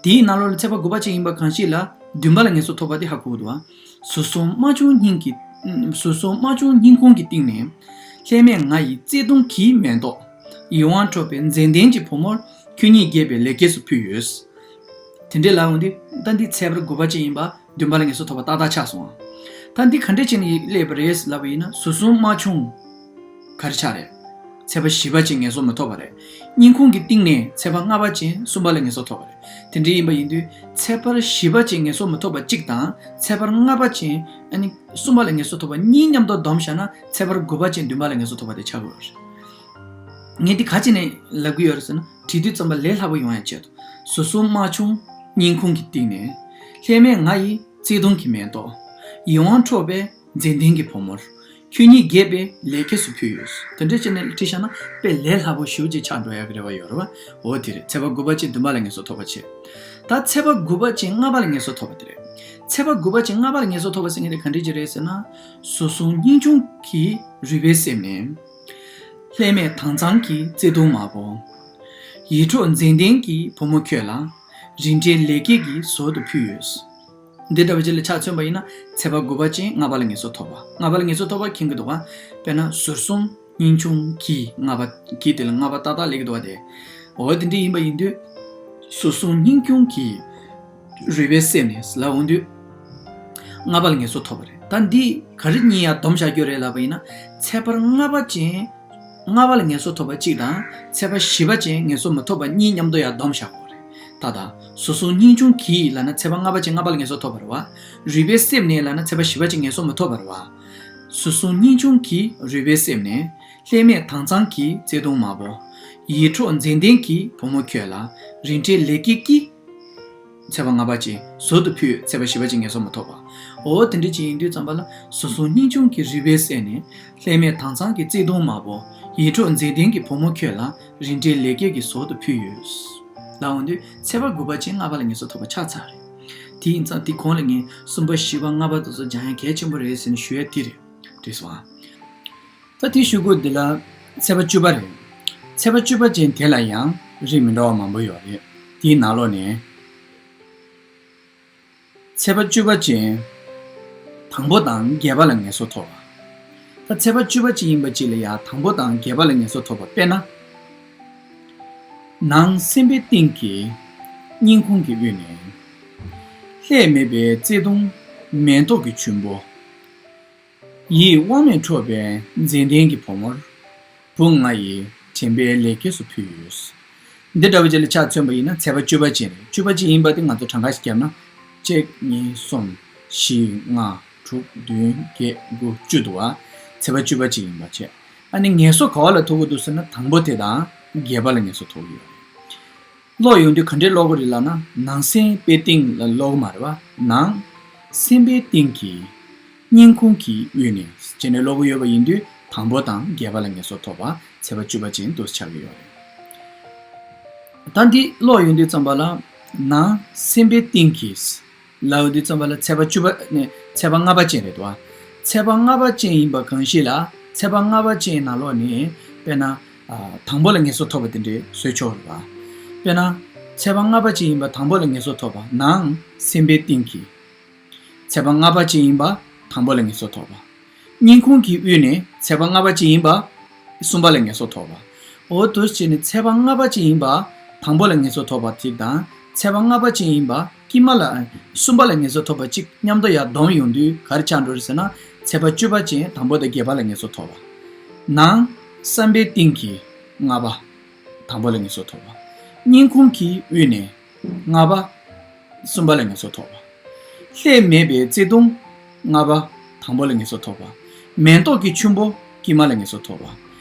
དེའི་ནང་ལོགས་ལ་ཚེ་འཕེལ་དགུ་པ་ཅན་ཡིན་པ་གང་ཞིག་ལ་བདུན་པ་ལ་ངེས་སོ་ཐོབ་པ་དེ་ཧ་གོ་གི་འདུག་པ། ཟུར་གསུམ་དམར་ཆུང་སྙིང་གི། ཟུར་གསུམ་དམར་ཆུང་སྙིང་ཁུང་གི་གཏིང་ནས། ལྷད་མེད་ང་ཡི་བརྩེ་དུང་གི་མེ་ཏོག་ཡིད་དབང་འཕྲོག་པའི་མཛེས་ལྡན་གྱི་བུ་མོར། ཁྱོད་ཉིད་དགྱེས་པའི་ལེགས་སྐྱེས་སུ་ཕུལ་ཡོད། དེ་འདྲའི་ལབ་འོང་དུས་ད་འདི་ཚེ་འཕེལ་དགུ་པ་ཅན་ཡིན་པ། བདུན་པ་ལ་ངེས་སོ་ཐོབ་པ་ཏག་ཏག་ཆགས་སོང་ང་། ད་འདི་ག་འདྲས་བྱས་ནས་སླེབས་པ་རེད་ལབ་པ་ཡིན་ན་ཟུར་གསུམ་དམར་ཆུང་། ག་རེ་ཆགས་རེད། ཚེ་འཕེལ་བཞི་པ་ཅན་ངེས་སོ་མི་ཐོབ་པ་རེད། སྙིང་ཁུང་གི་གཏིང་ནས་ཚེ་འཕེལ་ལྔ་པ་ཅན་གསུམ་པ་ལ་ངེས་སོ་ཐོབ་པ་རེད། དེ་འདྲ་ཡིན་པ་ཡིན་དུས་ཚེ་འཕེལ་བཞི་པ་ཅན་ངེས་སོ་མི་ཐོབ་པ་གཅིག་དང་ཚེ་འཕེལ་ལྔ་པ་ཅན་ཨ་ནི་གསུམ་པ་ལ་ངེས་སོ་ཐོབ་པ་གཉིས་མཉམ་དུ་བསྡོམས་བཞག་ན་ཚེ་འཕེལ་དགུ་པ་ཅན་བདུན་པ་ལ་ངེས་སོ་ཐོབ་པ་དེ་ཆགས་ཀྱི་ཡོད་རེད། ངས་འདི་ག་ཅི་ནས་ལབ་ཀྱི་ཡོད་རེད་ཟེར་ན་བྲིས་དུས་ཙམ་པ་ལས་སླ་པོ་ཡོང་ཡ་ཆེད་དུ། ཟུར་གསུམ་དམར་ཆུང་སྙིང་ཁུང་གི་གཏིང་ནས། ལྷད་མེད་ང་ཡི་བརྩེ་དུང་གི་མེ་ཏོག་ཡིད་དབང་འཕྲོག་པའི་མཛེས་ལྡན་གྱི་བུ་མོར། ཁྱོད་ཉིད་དགྱེས་པའི་ལེགས་སྐྱེས་སུ་ཕུལ་ཡོད། དེ་འདྲ་བྱས་ནས་བྲིས་བཞག་ན་དཔེ་ལས་སླ་པོ་ཞེ་པོ་ཅིག་ཆགས་འགྲོ་ཡ་གི་རེ་བ་ཡོད་རེད་པ། འོ་དེ་རེད། ཚེ་འཕེལ་དགུ་པ་ཅན་བདུན་པ་ལ་ངེས་སོ་ཐོབ་པ་བྱས། ད་ཚེ་འཕེལ་དགུ་པ་ཅན་ལྔ་པ་ལ་ངེས་སོ་ཐོབ་པ་དེ་རེད། ཚེ་འཕེལ་དགུ་པ་ཅན་ལྔ་པ་ལ་ངེས་སོ་ཐོབ་པ་ཟེར་མཁན་དེ་ག་འདྲ་ཅིག་རེད་ཟེར་ན། ཟུར་གསུམ་སྙིང་ཆུང་གི་རུས་པའི་གསེབ་ནས། ལྷད་མེད་དྭངས་གཙང་གི་བརྩེ་དུང་མ་བོ། ཡིད་འཕྲོག་མཛེས་ལྡན་གྱི་བུ་མོ་ཁྱོད་ལ། རིན་བྲལ་ལེགས་སྐྱེས་ཀྱི་ཟོལ་དུ་ཕུལ་ཡོད། འདི་འདྲ་བ་ཅིག་ལ་ཆ་མཚོན་པ་ཡིན་ན་ཚེ་འཕེལ་དགུ་པ་ཅན་ལྔ་པ་ལ་ངེས་སོ་ཐོབ་པ། ལྔ་པ་ལ་ངེས་སོ་ཐོབ་པ་མཁྱེན་གྱི་འདུག་ག་དཔེར་ན་ཟུར་གསུམ་སྙིང་ཆུང་གི་ལྔ་པ། གི་དེ་ལ་ལྔ་པ་ཏག་ཏག་སླེབས་ཀྱི་འདུག་ག་དེ། འོ་དེ་འདྲ་ཡིན་པ་ཡིན་དུས། ཟུར་གསུམ་སྙིང་ཆུང་གི་རུས་པའི་གསེབ་ནས་ལབ་འོང་དུས། ལྔ་པ་ལ་ངེས་སོ་ཐོབ་པ་རེད། ད་འདི་ག་རེ་གཉིས་ཡར་བསྡོམས་བཞག་རྒྱུ་རེད་ལབ་པ་ཡིན་ན། ཚེ་འཕེལ་ལྔ་པ་ཅན། ལྔ་པ་ལ་ངེས་སོ་ཐོབ་པ་གཅིག་དང་ཚེ་འཕེལ་བཞི་པ་ཅན་ངེས་སོ་མི་ཐོབ་པ་གཉིས་མཉམ་དུ་ཡར་བསྡོམས་བཞག་དགོས་རེད། ད་ད། ཟུར་གསུམ་སྙིང་ཆུང་གི་ལབ་ན་ཚེ་འཕེལ་ལྔ་པ་ཅན་ལྔ་པ་ལ་ངེས་སོ་ཐོབ་པ་རེད་པ། རུས་པའི་གསེབ་ནས་ལབ་ན་ཚེ་འཕེལ་བཞི་པ་ཅན་ངེས་སོ་མི་ཐོབ་པ་རེད་པ། ཟུར་གསུམ་སྙིང་ཆུང་གི་རུས་པའི་གསེབ་ནས། ལྷད་མེད་དྭངས་གཙང་གི་བརྩེ་དུང་མ་བོ། ཡིད་འཕྲོག་མཛེས་ལྡན་གྱི་བུ་མོ་ཁྱོད་ལ། རིན་བྲལ་ལེགས་སྐྱེས་ཀྱི། ཚེས་པ་ལྔ་པ་ཅན་ཟུར་དུ་ཕུལ། ཚེས་པ་བཞི་པ་ཅན་ངལ་གསོ་མ་ཐོབ་པ། འོ་དེ་འདྲ་ཅིག་ཡིན་དུས་ཙམ་པ་ལ་ཟུར་གསུམ་སྙིང་ཆུང་གི་རུས་པའི་གསེབ་ནས། ལྷད་མེད་དྭངས་གཙང་གི་བརྩེ་དུང་མ་བུ། ཡིད་འཕྲོག་མཛེས་ལྡན་གྱི་བུ་མོ་ཁྱོད་ལ། རིན་བྲལ་ལེགས་སྐྱེས་ཀྱི་ཟུར་དུ་ཕུལ་ཡོད། ལབ་འོང་དུས་ཚེས་པ་དགུ་པ་ཅན་ལྔ་པ་ལ་ངལ་གསོ་ཐོབ་པ་ཆགས་ཚར་རེད། དེ་ཡིན་ཙང་དེ་གོང་ལ་ངས་གསུམ་པ་བཞི་པ་ལྔ་པ་དེ་ཚོ་སྦྱང་ཡ་གལ་ཆེན་པོ་རེད་ཟེར་ནས་ཞུ་ཡ་དེ་རེད། འགྲིག་སོང་ཨ། ད་དེའི་གཞུག་གུ་འདི་ལ་ཚེས་པ་བཅུ་པ་རེད། ཚེས་པ་བཅུ་པ་ཅན་དེ་ལ་ཡང་རིགས་མི་འདྲ་བ་མང་པོ་ཡོད་རེད། དེའི་ནང་ལོགས་ནས། ཚེས་པ་བཅུ་པ་ཅན་དང་པོ་དང་བརྒྱད་པ་ལ་ངལ་གསོ་ཐོབ་པ། ད་ཚེས་པ་བཅུ་པ་ཅན་ཡིན་པ་ཅིག་ལ་ཡང་དང་པོ་དང་བརྒྱད་པ་ལ་ངལ་གསོ་ཐོབ་པ། དཔེར་ན། ནང་སེམས་པའི་གཏིང་གི་སྙིང་ཁུང་གི་དབུས་ནས། ལྷད་མེད་པའི་བརྩེ་དུང་མེ་ཏོག་གི་ཆུན་པོ། ཡིད་དབང་མེད་འཕྲོག་པའི་མཛེས་ལྡན་གྱི་བུ་མོར། བུ་ང་ཡིས་དྲན་པའི་ལེགས་སྐྱེས་སུ་ཕུལ་ཡོད། འདི་འདྲ་བ་ཅིག་ལ་ཆ་མཚོན་པ་ཡིན་ན་ཚེས་པ་བཅུ་པ་ཅན་རེད། བཅུ་པ་ཅན་ཡིན་པ་དེ་ང་ཚོ་གྲངས་ཀ་ཞིག་བརྒྱབ་ན། གཅིག་གཉིས། གསུམ། བཞི། ལྔ། དྲུག་བདུན། བརྒྱད། དགུ། བཅུ་འདུག་བ། ཚེས་པ་བཅུ་པ་ཅན་ཡིན་པ་བྱས། ཨ་ནི་ངལ་གསོ་ག་བ་ལ་ཐོབ་ཀྱི་འདུག་ཟེར་ན་དང་པོ་དེ་དང་བརྒྱད་པ་ལ་ངལ་གསོ་ཐོབ་ཀྱི་ཡོད་རེད། ཀློག་ཡོང་དུས་ག་འདྲས་ཀློག་གི་རེད་ལབ་ན། ནང་སེམས་པའི་གཏིང་ལ་ཀློག་གི་མ་རེད་བ། ནང་སེམས་པའི་གཏིང་གི་སྙིང་ཁུང་གི་དབུས་ནས་བྱས་ནས་ཀློག་གི་ཡོད་པ་ཡིན་དུས་དང་པོ་དང་བརྒྱད་པ་ལ་ངལ་གསོ་ཐོབ་པ་ཚེས་པ་བཅུ་པ་ཅན་དུ་ཆགས་ཀྱི་ཡོད་རེད། ད་འདི་ཀློག་ཡོང་དུས་ཙམ་པ་ལ། ནང་སེམས་པའི་གཏིང་གི་ལབ་ཡོང་དུས་ཙམ་པ་ལ་ཚེས་པ་བཅུ་པ་ནས་ཚེས་པ་ལྔ་པ་ཅན་རེད་དོ། ཚེས་པ་ལྔ་པ་ཅན་ཡིན་པ་གང་ཞིག་ལ། ཚེས་པ་ལྔ་པ་ཅན་ནང་ལོགས་ནས་དཔེར་ན། ཨ། དང་པོ་ལ་ངལ་གསོ་ཐོབ་པ་དེ་འདྲའི་བཟོས་ཆོག་རེད་པ། དཔེར་ན། ཚེས་པ་ལྔ་པ་ཅན་ཡིན་པ་དང་པོ་ལ་ངལ་གསོ་ཐོབ་པ། ནང་སེམས་པའི་གཏིང་གི། ཚེས་པ་ལྔ་པ་ཅན་ཡིན་པ་དང་པོ་ལ་ངལ་གསོ་ཐོབ་པ། སྙིང་ཁུང་གི་དབུས་ནས་ཚེས་པ་ལྔ་པ་ཅན་ཡིན་པ་གསུམ་པ་ལ་ངལ་གསོ་ཐོབ་པ། འོ་དེ་བྱས་ནས་ཚེས་པ་ལྔ་པ་ཅན་ཡིན་པ་དང་པོ་ལ་ངལ་གསོ་ཐོབ་པ་དེ་དང་། ཚེས་པ་ལྔ་པ་ཅན་ཡིན་པ་དཀྱིལ་མ་ལ། གསུམ་པ་ལ་ངལ་གསོ་ཐོབ་པ་གཅིག་མཉམ་དུ་ཡར་བསྡོམས་ཡོང་དུས་ག་རེ་ཆགས་འགྲོ་རེད་ཟེར་ན། ཚེས་པ་བཅུ་པ་ཅན་དང་པོ་དང་བརྒྱད་པ་ལ་ངལ་གསོ་ཐོབ་པ། ནང་བསམ་པའི་གཏིང་གི་ལྔ་པ་དང་པོ་ལ་ངལ་གསོ་ཐོབ་པ། སྙིང་ཁུང་གི་དབུས་ནས་ལྔ་པ་གསུམ་པ་ལ་ངལ་གསོ་ཐོབ་པ། ལྷད་མེད་པའི་བརྩེ་དུང་ལྔ་པ་དང་པོ་ལ་ངལ་གསོ་ཐོབ་པ། མེ་ཏོག་གི་ཆུན་པོ་དཀྱིལ་མ་ལ་ངལ་གསོ་ཐོབ་པ།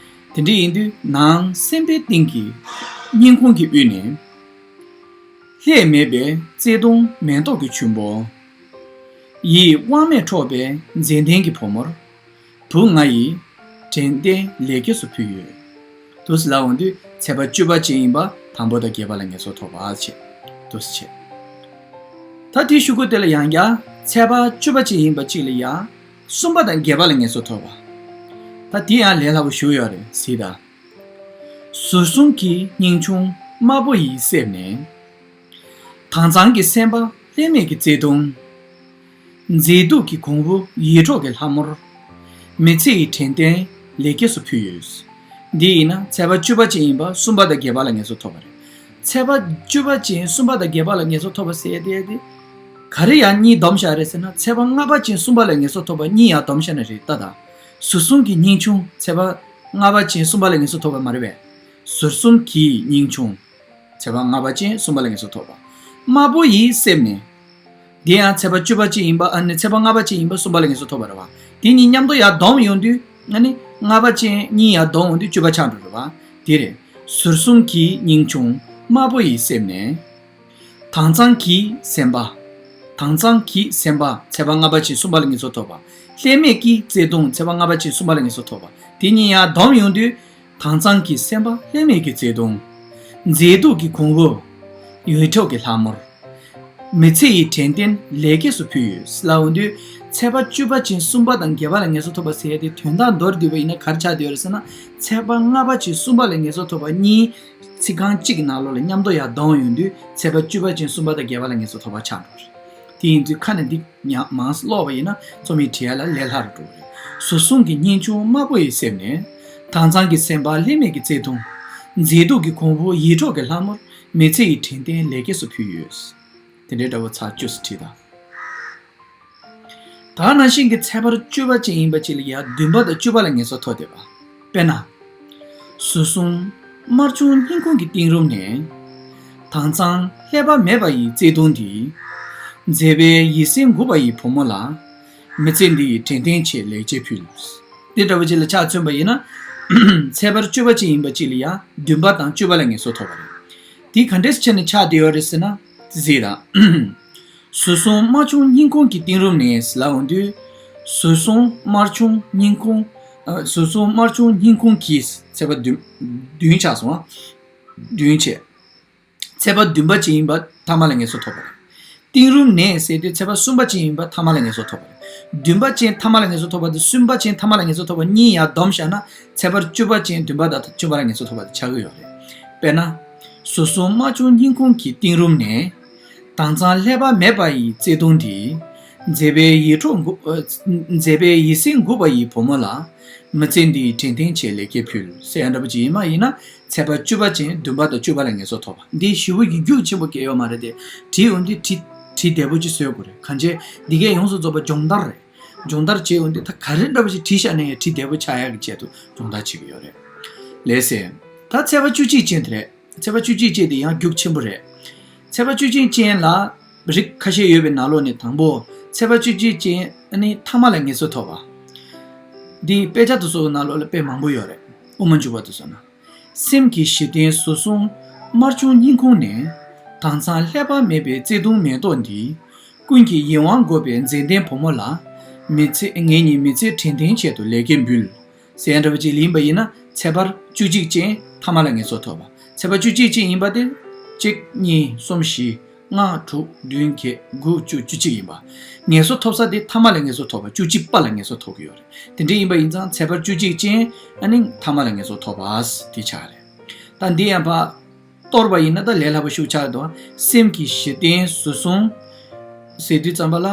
དེ་འདྲ་ཡིན་དུས་ནང་སེམས་པའི་གཏིང་གི་སྙིང་ཁུང་གི་དབུས་ནས། ལྷད་མེད་པའི་བརྩེ་དུང་མེ་ཏོག་གི་ཆུན་པོ། ཡིད་དབང་མེད་འཕྲོག་པའི་མཛེས་ལྡན་གྱི་བུ་མོར། བུ་ང་ཡིས་དྲན་རྟེན་ལེགས་སྐྱེས་སུ་ཕུལ་ཡོད། དུ་ལབ་འོང་དུས་ཚེས་པ་བཅུ་པ་ཅན་ཡིན་པ་དང་པོ་དང་བརྒྱད་པ་ལ་ངལ་གསོ་ཐོབ་པ་བྱས། དུ་བྱས། ད་དེའི་གཞུག་གུ་དེ་ལ་ཡང་བསྐྱར་ཚེས་པ་བཅུ་པ་ཅན་ཡིན་པ་གཅིག་ལ་ཡང་གསུམ་པ་དང་བརྒྱད་པ་ལ་ངལ་གསོ་ཐོབ་པ། ད་དེ་ཡང་ལས་སླ་པོ་ཞིག་ཡོད་རེད་གཟིགས་དང་། ཟུར་གསུམ་གྱི་སྙིང་ཆུང་དམར་པོ་ཡི་གསེབ་ནས། དྭངས་གཙང་གི་སེམས་པ་ལྷད་མེད་ཀྱི་བརྩེ་དུང་། མཛེས་སྡུག་གི་གོང་བུ་ཡིད་འཕྲོག་གི་ལྷ་མོར། མི་ཚེ་ཡི་དྲན་རྟེན་ལེགས་སྐྱེས་སུ་ཕུལ་ཡོད། འདི་ཡིན་ན་ཚེས་པ་བཅུ་པ་ཅན་ཡིན་པ་གསུམ་པ་དང་བརྒྱད་པ་ལ་ངལ་གསོ་ཐོབ་པ་རེད། ཚེས་པ་བཅུ་པ་ཅན་གསུམ་པ་དང་བརྒྱད་པ་ལ་ངལ་གསོ་ཐོབ་པ་ཟེར་ཡ་དེ་དེ། ག་རེ་ཡང་གཉིས་བསྡོམས་བཞག་རེད་ཟེར་ན། ཚེས་པ་ལྔ་པ་ཅན་གསུམ་པ་ལ་ངལ་གསོ་ཐོབ་པ་གཉིས་ཡང་བསྡོམས་བཞག་ན་རེད་ད་ད། ཟུར་གསུམ་གྱི་སྙིང་ཆུང་ཚེས་པ་ལྔ་པ་ཅན་གསུམ་པ་ལ་ངལ་གསོ་ཐོབ་པ་མ་རེད་པས། ཟུར་གསུམ་གྱི་སྙིང་ཆུང་། ཚེས་པ་ལྔ་པ་ཅན་གསུམ་པ་ལ་ངལ་གསོ་ཐོབ་པ། དམར་པོ་ཡི་གསེབ་ནས། འདི་ཡང་ཚེས་པ་བཅུ་པ་ཅན་ཡིན་པ། ཨ་ནི་ཚེས་པ་ལྔ་པ་ཅན་ཡིན་པ་གསུམ་པ་ལ་ངལ་གསོ་ཐོབ་པ་རེད་བ། དེ་གཉིས་མཉམ་དུ་ཡར་བསྡོམས་ཡོང་དུས། ཨ་ནི་ལྔ་པ་ཅན་གཉིས་ཡར་བསྡོམས་ཡོང་དུས་བཅུ་པ་ཆགས་འགྲོ་རེད་བ། དེ་རེད། ཟུར་གསུམ་གྱི་སྙིང་ཆུང་དམར་པོ་ཡི་གསེབ་ནས། དྭངས་གཙང་གི་སེམས་པ། དྭངས་གཙང་གི་སེམས་པ་ཚེས་པ་ལྔ་པ་ཅན་གསུམ་པ་ལ་ངལ་གསོ་ཐོབ་པ། ལྷད་མེད་ཀྱི་བརྩེ་དུང་ཚེས་པ་ལྔ་པ་ཅན་གསུམ་པ་ལ་ངལ་གསོ་ཐོབ་པ། དེ་གཉིས་ཡར་བསྡོམས་ཡོང་དུས། དྭངས་གཙང་གི་སེམས་པ་ལྷད་མེད་ཀྱི་བརྩེ་དུང་། མཛེས་སྡུག་གི་གོང་བུ། ཡིད་འཕྲོག་གི་ལྷ་མོར། མི་ཚེ་ཡི་དྲན་རྟེན་ལེགས་སྐྱེས་སུ་ཕུལ་ཡོད་ལབ་འོང་དུས། ཚེས་པ་བཅུ་པ་ཅན་གསུམ་པ་དང་བརྒྱད་པ་ལ་ངལ་གསོ་ཐོབ་པ་ཟེར་ཡ་དེ་དོན་དག་མདོར་བསྡུས་པ་ཡིན་ན་ག་རེ་ཆགས་བསྡད་ཡོད་རེད་ཟེར་ན། ཚེས་པ་ལྔ་པ་ཅན་གསུམ་པ་ལ་ངལ་གསོ་ཐོབ་པ་གཉིས། ཚིག་རྐང་གཅིག་གི་ནང་ལོགས་ལ་མཉམ་དུ་ཡར་བསྡོམས་ཡོང་དུས་ཚེས་པ་བཅུ་པ་ཅན་གསུམ་པ་དང་བརྒྱད་པ་ལ་ངལ་གསོ་ཐོབ་པ་ཆགས་འགྲོ་རེད། དེ་ཡིན་དུས་ཁ་ནས་འདི་ཉག་མང་ཙམ་ཀློག་པ་ཡིན་ན་རྩོམ་ཡིག་བྲིས་ཡ་ལ་ལས་སླ་རུ་འགྲོ་གི་རེད། ཟུར་གསུམ་གྱི་སྙིང་ཆུང་དམར་པོ་ཡི་གསེབ་ནས། དྭངས་གཙང་གི་སེམས་པ་ལྷད་མེད་ཀྱི་བརྩེ་དུང་། མཛེས་སྡུག་གི་གོང་བུ་ཡིད་འཕྲོག་གི་ལྷ་མོར། མི་ཚེ་ཡི་དྲན་རྟེན་ལེགས་སྐྱེས་སུ་ཕུལ་ཡོད། དེ་འདྲའི་འདྲ་བོ་ཚར་བཅུ་ཙམ་བྲིས་དང་། ད་ནང་བཞིན་གྱི་ཚེས་པ་བཅུ་པ་ཅན་ཡིན་པ་ཅིག་ལ་ཡ་བདུན་པ་དང་བཅུ་པ་ལ་ངལ་གསོ་ཐོབ་བསྡད་པ། དཔེར་ན། ཟུར་གསུམ་དམར་ཆུང་སྙིང་ཁུང་གི་གཏིང་རུམ་ནས། དྭངས་གཙང་ལྷད་པ་མེད་པ་ཡི་བརྩེ་དུང་འདི། མཛེས་པའི་ཡིད་སེམས་འགུག་པ་ཡི་བུ་མོ་ལ། མི་ཚེ་འདི་ཡི་དྲན་རྟེན་ཆེད་ལེགས་སྐྱེས་ཕུལ། འདི་འདྲ་བོ་ཅིག་ལ་ཆ་མཚོན་པ་ཡིན་ན། ཚེས་པ་བཅུ་པ་ཅན་ཡིན་པ་ཅིག་ལ་ཡ་བདུན་པ་དང་བཅུ་པ་ལ་ངལ་གསོ་ཐོབ་པ་རེད། འདི་ག་འདྲས་བྱས་ནས་ཆགས་བསྡད་ཡོད་རེད་ཟེར་ན། གཟིགས་དང་། ཟུར་གསུམ་དམར་ཆུང་སྙིང་ཁོང་གི་གཏིང་རུམ་ནས་ལབ་འོང་དུས། ཟུར་གསུམ་དམར་ཆུང་སྙིང་ཁོང་། ཨ། ཟུར་གསུམ་དམར་ཆུང་སྙིང་ཁོང་གི་ཚེག་བར་བདུན། བདུན་ཆགས་སོང་ང་། བདུན་བྱས། ཚེག་བར་བདུན་པ་ཅན་ཡིན་པ་ཐ་མ་ལ་ངེས་སོ་ཐོབ་པ་རེད། གཏིང་རུམ་ནས་ཟེར་དུས་ཚེག་བར་གསུམ་པ་ཅན་ཡིན་པ་ཐ་མ་ལ་ངེས་སོ་ཐོབ་པ་རེད། བདུན་པ་ཅན་ཐ་མ་ལ་ངེས་སོ་ཐོབ་པ་དང་གསུམ་པ་ཅན་ཐ་མ་ལ་ངེས་སོ་ཐོབ་པ་གཉིས་ཡར་བསྡོམས་བཞག་ན་ཚེག་བར་བཅུ་པ་ཅན་བདུན་པ་དང་བཅུ་པ་ལ་ངེས་སོ་ཐོབ་པ་དེ་ཆགས་ཀྱི་ཡོད་རེད། དཔེར་ན། ཟུར་གསུམ་དམར་ཆུང་སྙིང་ཁོང་གི་གཏིང་རུམ་ནས། དྭངས་གཙང་ཀླད་པ་མེད་པ་ཡི་བརྩེ་དུང་འདི། མཛེས་པའི་ཡིད་འཕྲོག་འགུག་ཨ། མཛེས་པའི་ཡིད་སེམས་འགུག་པ་ཡི་བུ་མོ་ལ། མི་ཚེ་འདིའི་དྲན་རྟེན་ཆེད་ལེགས་སྐྱེས་ཕུལ་ཟེར་ཡ་འདྲ་པོ་ཅིག་ཡིན་པ་ཡིན་ན་ཚེག་བར་བཅུ་པ་ཅན་བདུན་པ་དང་བཅུ་པ་ལ་ངེས་སོ་ཐོབ་པ། འདི་ཞེ་པོ་ཡི་རྒྱུགས་ཆེན་པོ་སྐྱེ་ཡོད་མ་རེད་དེ། བྲིས་འོང་དུས་བྲིས་བྲིས་བདེ་པོ་ཅིག་བཟོ་དགོས་རེད། གང་བྱས་འདི་གས་ཡོངས་སུ་རྫོགས་པ་སྦྱོང་བརྡར་རེད། སྦྱོང་བརྡར་བྱས་འོང་དུས་ད་ག་རེ་འདྲ་པོ་ཞིག་བྲིས་བཞག་ན་ཡང་བྲིས་བདེ་པོ་ཆགས་ཡག་གི་ཆེད་དུ་སྦྱོང་བརྡར་བྱེད་ཀྱི་ཡོད་རེད། ལགས་སེ། ད་ཚེག་བར་བཅུ་གཅིག་ཅན་དེ་རེད། ཚེག་བར་བཅུ་གཅིག་ཅན་དེ་ཡང་རྒྱུགས་ཆེན་པོ་རེད། ཚེག་བར་བཅུ་གཅིག་ཅན་ལ་རིགས་ཁ་ཤས་ཡོད་པའི་ནང་ལོགས་ནས་དང་པོ། ཚེག་བར་བཅུ་གཅིག་ཅན་ཨ་ནི་ཐ་མ་ལ་ངེས་སོ་ཐོབ་པ། འདི་དཔེ་ཆ་དེ་ཚོ་ནང་ལོགས་ལ་དཔེ་མང་པོ་ཡོད་རེད། དབུ་མ་འཇུག་པ་དེ་ཚོ་ན། སེམས་ཀྱི་གཞི་རྟེན་ཟུར་གསུམ་དམར་ཆུང་སྙིང་ཁོང་ནས། དྭངས་གཙང་ཀླད་པ་མེད་པའི་བརྩེ་དུང་མེ་ཏོག་འདི། ཀུན་གྱི་ཡིད་དབང་འགུག་པའི་མཛེས་ལྡན་བུ་མོ་ལ། མི་ཚེ་ངེད་གཉིས་མི་ཚེ་དྲན་རྟེན་ཆེད་དུ་ལེགས་སྐྱེས་འབུལ། ཟེར་ཡ་འདྲ་པོ་ཅིག་ཡིན་པ་ཡིན་ན་ཚེག་བར་བཅུ་གཅིག་ཅན་ཐ་མ་ལ་ངེས་སོ་ཐོབ་པ། ཚེག་བར་བཅུ་གཅིག་ཅན་ཡིན་པ་དེ། གཅིག་གཉིས་གསུམ་བཞི། ལྔ་དྲུག་བདུན་བརྒྱད་དགུ་བཅུ་བཅུ་གཅིག་ཡིན་པ། ངེས་སོ་ཐོབ་ས་དེ་ཐ་མ་ལ་ངེས་སོ་ཐོབ་པ་བཅུ་གཅིག་པ་ལ་ངེས་སོ་ཐོབ་ཀྱི་ཡོད་རེད། དེ་འདྲ་ཡིན་པ་ཡིན་ཙང་ཚེག་བར་བཅུ་གཅིག་ཅན་ཨ་ནི་ཐ་མ་ལ་ངེས་སོ་ཐོབ་པ་དེ་ཆགས་རེད། ད་འདི་ཡང་ཕར་གཏོར་བ་ཡིན་ན་ད་ལས་སླ་པོ་ཤུགས་ཆགས་འདུག་སེམས་ཀྱི་གཞི་རྟེན་ཟུར་གསུམ་ཟེར་དུས་ཙམ་པ་ལ།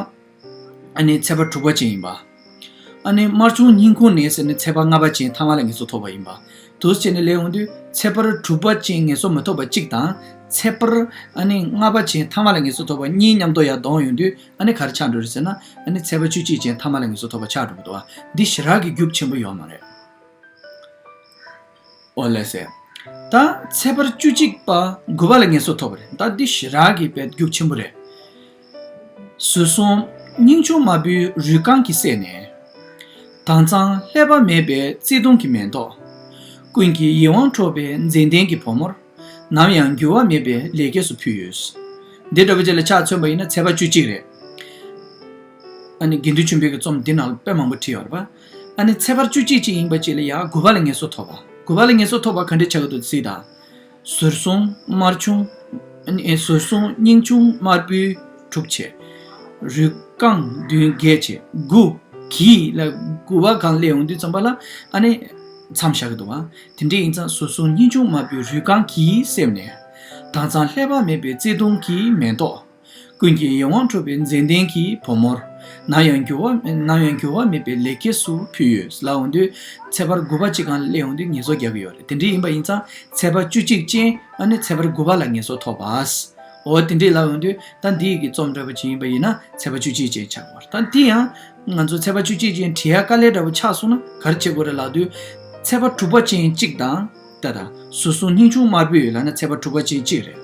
ཨ་ནི་ཚེག་བར་དྲུག་པ་ཅན་ཡིན་པ། ཨ་ནི་དམར་ཆུང་སྙིང་ཁོང་ནས་ཟེར་ནས་ཚེག་བར་ལྔ་པ་ཅན་ཐ་མ་ལ་ངེས་སོ་ཐོབ་པ་ཡིན་པ། འདུག་སེ་བྱས་ནས་ལབ་ཡོང་དུས་ཚེག་བར་དྲུག་པ་ཅན་ངེས་སོ་མི་ཐོབ་པ་གཅིག་དང་། ཚེག་བར་ཨ་ནི་ལྔ་པ་ཅན་ཐ་མ་ལ་ངེས་སོ་ཐོབ་པ་གཉིས་མཉམ་དུ་ཡར་བསྡོམས་ཡོང་དུས་ཨ་ནི་ག་རེ་ཆགས་འགྲོ་རེད་ཟེར་ན། ཨ་ནི་ཚེག་བར་བཅུ་གཅིག་ཅན་ཐ་མ་ལ་ངེས་སོ་ཐོབ་པ་ཆགས་འགྲོ་གི་འདུག་བ། འདི་ཞེ་དྲག་གི་རྒྱུགས་ཆེན་པོ་ཡོད་མ་རེད། ཨོ་ལགས་སེ། ད་ཚེག་བར་བཅུ་གཅིག་པ་དགུ་པ་ལ་ངེས་སོ་ཐོབ་པ་རེད། ད་འདི་ཞེ་དྲག་གི་དཔེ་རྒྱུགས་ཆེན་པོ་རེད། ཟུར་གསུམ་སྙིང་ཆུང་དམར་པོའི་རུས་རྐང་གི་སྲས་ནས། དྭངས་གཙང་ཀླད་པ་མེད་པའི་བརྩེ་དུང་གི་མེ་ཏོག་ཀུན་གྱི་ཡིད་དབང་འཕྲོག་པའི་མཛེས་ལྡན་གྱི་བུ་མོར། ནམ་ཡང་འགྱུར་བ་མེད་པའི་ལེགས་སྐྱེས་སུ་ཕུལ་ཡོད། འདི་འདྲ་པོ་ཅིག་ལ་ཆ་མཚོན་པ་ཡིན་ན་ཚེག་བར་བཅུ་གཅིག་རེད། ཨ་ནི་དགེ་འདུན་ཆོས་འཕེལ་གྱི་རྩོམ་འདི་ནང་ལ་དཔེ་མང་པོ་བྲིས་ཡོད་རེད་པ། ཨ་ནི་ཚེག་བར་བཅུ་གཅིག་ཅིག་ཡིན་པ་ཅིག་ལ་ཡང་དགུ་པ་ལ་ངེས་སོ་ཐོབ་པ། དགུ་པ་ལ་ངེས་སོ་ཐོབ་པ་ག་འདྲས་ཆགས་ཀྱི་འདུག་གཟིགས་དང་། ཟུར་གསུམ་དམར་ཆུང་། ཨ་ནི་ཟུར་གསུམ་སྙིང་ཆུང་དམར་པོའི་དྲུག་བྱས། རུས་རྐང་བདུན་བརྒྱད་བྱས། དགུ། གི་ལ་དགུ་པ་སྒང་སླེབས་ཡོང་དུས་ཙམ་པ་ལ་ཨ་ནི་མཚམས་བཞག་གི་འདུག་བ། དེ་འདྲས་ཡིན་ཙང་ཟུར་གསུམ་སྙིང་ཆུང་དམར་པོའི་རུས་རྐང་གི་གསེབ་ནས། དྭངས་གཙང་ལྷད་པ་མེད་པའི་བརྩེ་དུང་གི་མེ་ཏོག་ཀུན་གྱི་ཡིད་དབང་འཕྲོག་པའི་མཛེས་ལྡན་གྱི་བུ་མོར། ནམ་ཡང་འགྱུར་བ་ནམ་ཡང་འགྱུར་བ་མེད་པའི་ལེགས་སྐྱེས་སུ་ཕུལ་ཡོད་ལབ་འོང་དུས། ཚེག་བར་དགུ་པ་གཅིག་སྒང་ལ་སླེབས་འོང་དུས་ངེས་སོ་རྒྱག་གི་ཡོད་རེད། དེ་འདྲ་ཡིན་པ་ཡིན་ཙང་ཚེག་བར་བཅུ་གཅིག་ཅན་ཨ་ནི་ཚེག་བར་དགུ་པ་ལ་ངེས་སོ་ཐོབ་པ། འོ་དེ་འདྲས་ལབ་འོང་དུས་ད་འདི་ཡི་གི་རྩོམ་འདྲ་པོ་ཅིག་ཡིན་པ་ཡིན་ན་ཚེག་བར་བཅུ་གཅིག་ཅན་ཆགས་པ་རེད། ད་འདི་ཡང་ང་ཚོ་ཚེག་བར་བཅུ་གཅིག་ཅན་བྲིས་ཡ་དཀའ་ལས་འདྲ་པོ་ཆགས་སོང་ན་ག་རེ་བྱེད་དགོས་རེད་ལབ་དུས། ཚེག་བར་དྲུག་པ་ཅན་གཅིག་དང་། ད་ལྟ་ཟུར་གསུམ་སྙིང་ཆུང་དམར་པོའི་ལབ་ན་ཚེག་བར་དྲུག་པ་ཅན་གཅིག་རེད།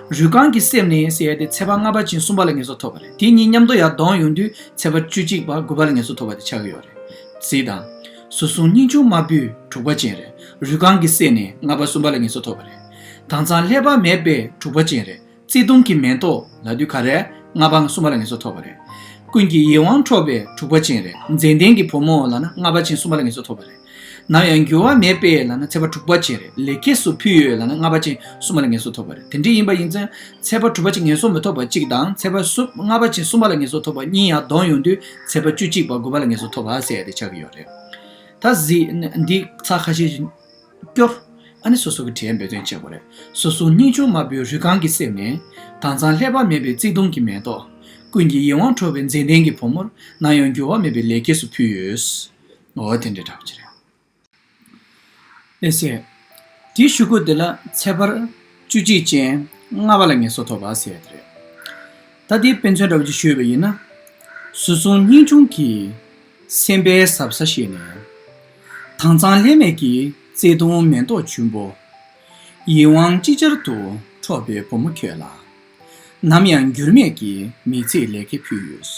རུས་རྐང་གི་གསེབ་ནས་ཟེར་ཡ་དེ་ཚེག་བར་ལྔ་པ་ཅན་གསུམ་པ་ལ་ངེས་སོ་ཐོབ་པ་རེད། དེ་གཉིས་མཉམ་དུ་ཡར་བསྡོམས་ཡོང་དུས་ཚེག་བར་བཅུ་གཅིག་པ་དགུ་པ་ལ་ངེས་སོ་ཐོབ་པ་དེ་ཆགས་ཀྱི་ཡོད་རེད། གཟིགས་དང་། ཟུར་གསུམ་སྙིང་ཆུང་དམར་པོའི་དྲུག་པ་ཅན་རེད། རུས་རྐང་གི་གསེབ་ནས་ལྔ་པ་གསུམ་པ་ལ་ངེས་སོ་ཐོབ་པ་རེད། དྭངས་གཙང་ལྷད་པ་མེད་པའི་དྲུག་པ་ཅན་རེད། བརྩེ་དུང་གི་མེ་ཏོག་ལབ་དུས་ག་རེ། ལྔ་པ་གསུམ་པ་ལ་ངེས་སོ་ཐོབ་པ་རེད། ཀུན་གྱི་ཡིད་དབང་འཕྲོག་པའི་དྲུག་པ་ཅན་རེད། མཛེས་ལྡན་གྱི་བུ་མོ་ལབ་ན་ལྔ་པ་ཅན་གསུམ་པ་ལ་ངེས་སོ་ཐོབ་པ་རེད། ནམ་ཡང་འགྱུར་བ་མེད་པའི་ལབ་ན་ཚེག་བར་དྲུག་པ་ཅན་རེད། ལེགས་སྐྱེས་སུ་ཕུལ་ཡོད་ལབ་ན་ལྔ་པ་ཅན་གསུམ་པ་ལ་ངེས་སོ་ཐོབ་པ་རེད། དེ་འདྲ་ཡིན་པ་ཡིན་ཙང་ཚེག་བར་དྲུག་པ་ཅན་ངེས་སོ་མི་ཐོབ་པ་གཅིག་དང་ཚེག་བར་གསུམ་ལྔ་པ་ཅན་གསུམ་པ་ལ་ངེས་སོ་ཐོབ་པ་གཉིས་ཡར་བསྡོམས་ཡོང་དུས་ཚེག་བར་བཅུ་གཅིག་པ་དགུ་པ་ལ་ངེས་སོ་ཐོབ་པ་ཟེར་ཡ་དེ་ཆགས་ཀྱི་ཡོད་རེད། ད་གཟིགས་འདི་ཚར་ཁ་ཤས་ཤིག་སྐྱོར། ཨ་ནི་སོ་སོ་གི་དྲན་འབད་བརྩོན་བྱེད་དགོས་རེད། ཟུར་གསུམ་སྙིང་ཆུང་དམར་པོའི་རུས་རྐང་གི་གསེབ་ནས། དྭངས་གཙང་ལྷད་པ་མེད་པའི་བརྩེ་དུང་གི་མེ་ཏོག་ཀུན་གྱི་ཡིད་དབང་འཕྲོག་པའི་མཛེས་ལྡན་གྱི་བུ་མོར། ནམ་ཡང་འགྱུར་བ་མེད་པའི་ལེགས་སྐྱེས་སུ་ཕུལ་ཡོད། འོ་དེ་འདྲའི་འདྲ་པོ་ཅིག་རེད། ཨེ་ཟེར། དེའི་གཞུག་གུ་དེ་ལ་ཚེག་བར་བཅུ་གཅིག་ཅན་ལྔ་པ་ལ་ངེས་སོ་ཐོབ་པ་ཟེར་ཡ་དེ་རེད། ད་དེའི་དཔེ་མཚོན་འདྲ་པོ་ཅིག་ཞུས་པ་ཡིན་ན། ཟུར་གསུམ་སྙིང་ཆུང་གི་སེམས་པའི་ཟབ་ས་ཞིག་ནས། དྭངས་གཙང་ལྷད་མེད་ཀྱི་བརྩེ་དུང་མེ་ཏོག་ཆུན་པོ། ཡིད་དབང་ཅིག་ཅར་དུ་འཕྲོག་པའི་བུ་མོ་ཁྱོད་ལ། ནམ་ཡང་འགྱུར་མེད་ཀྱི་མི་ཚེའི་ལེགས་སྐྱེས་ཕུལ་ཡོད།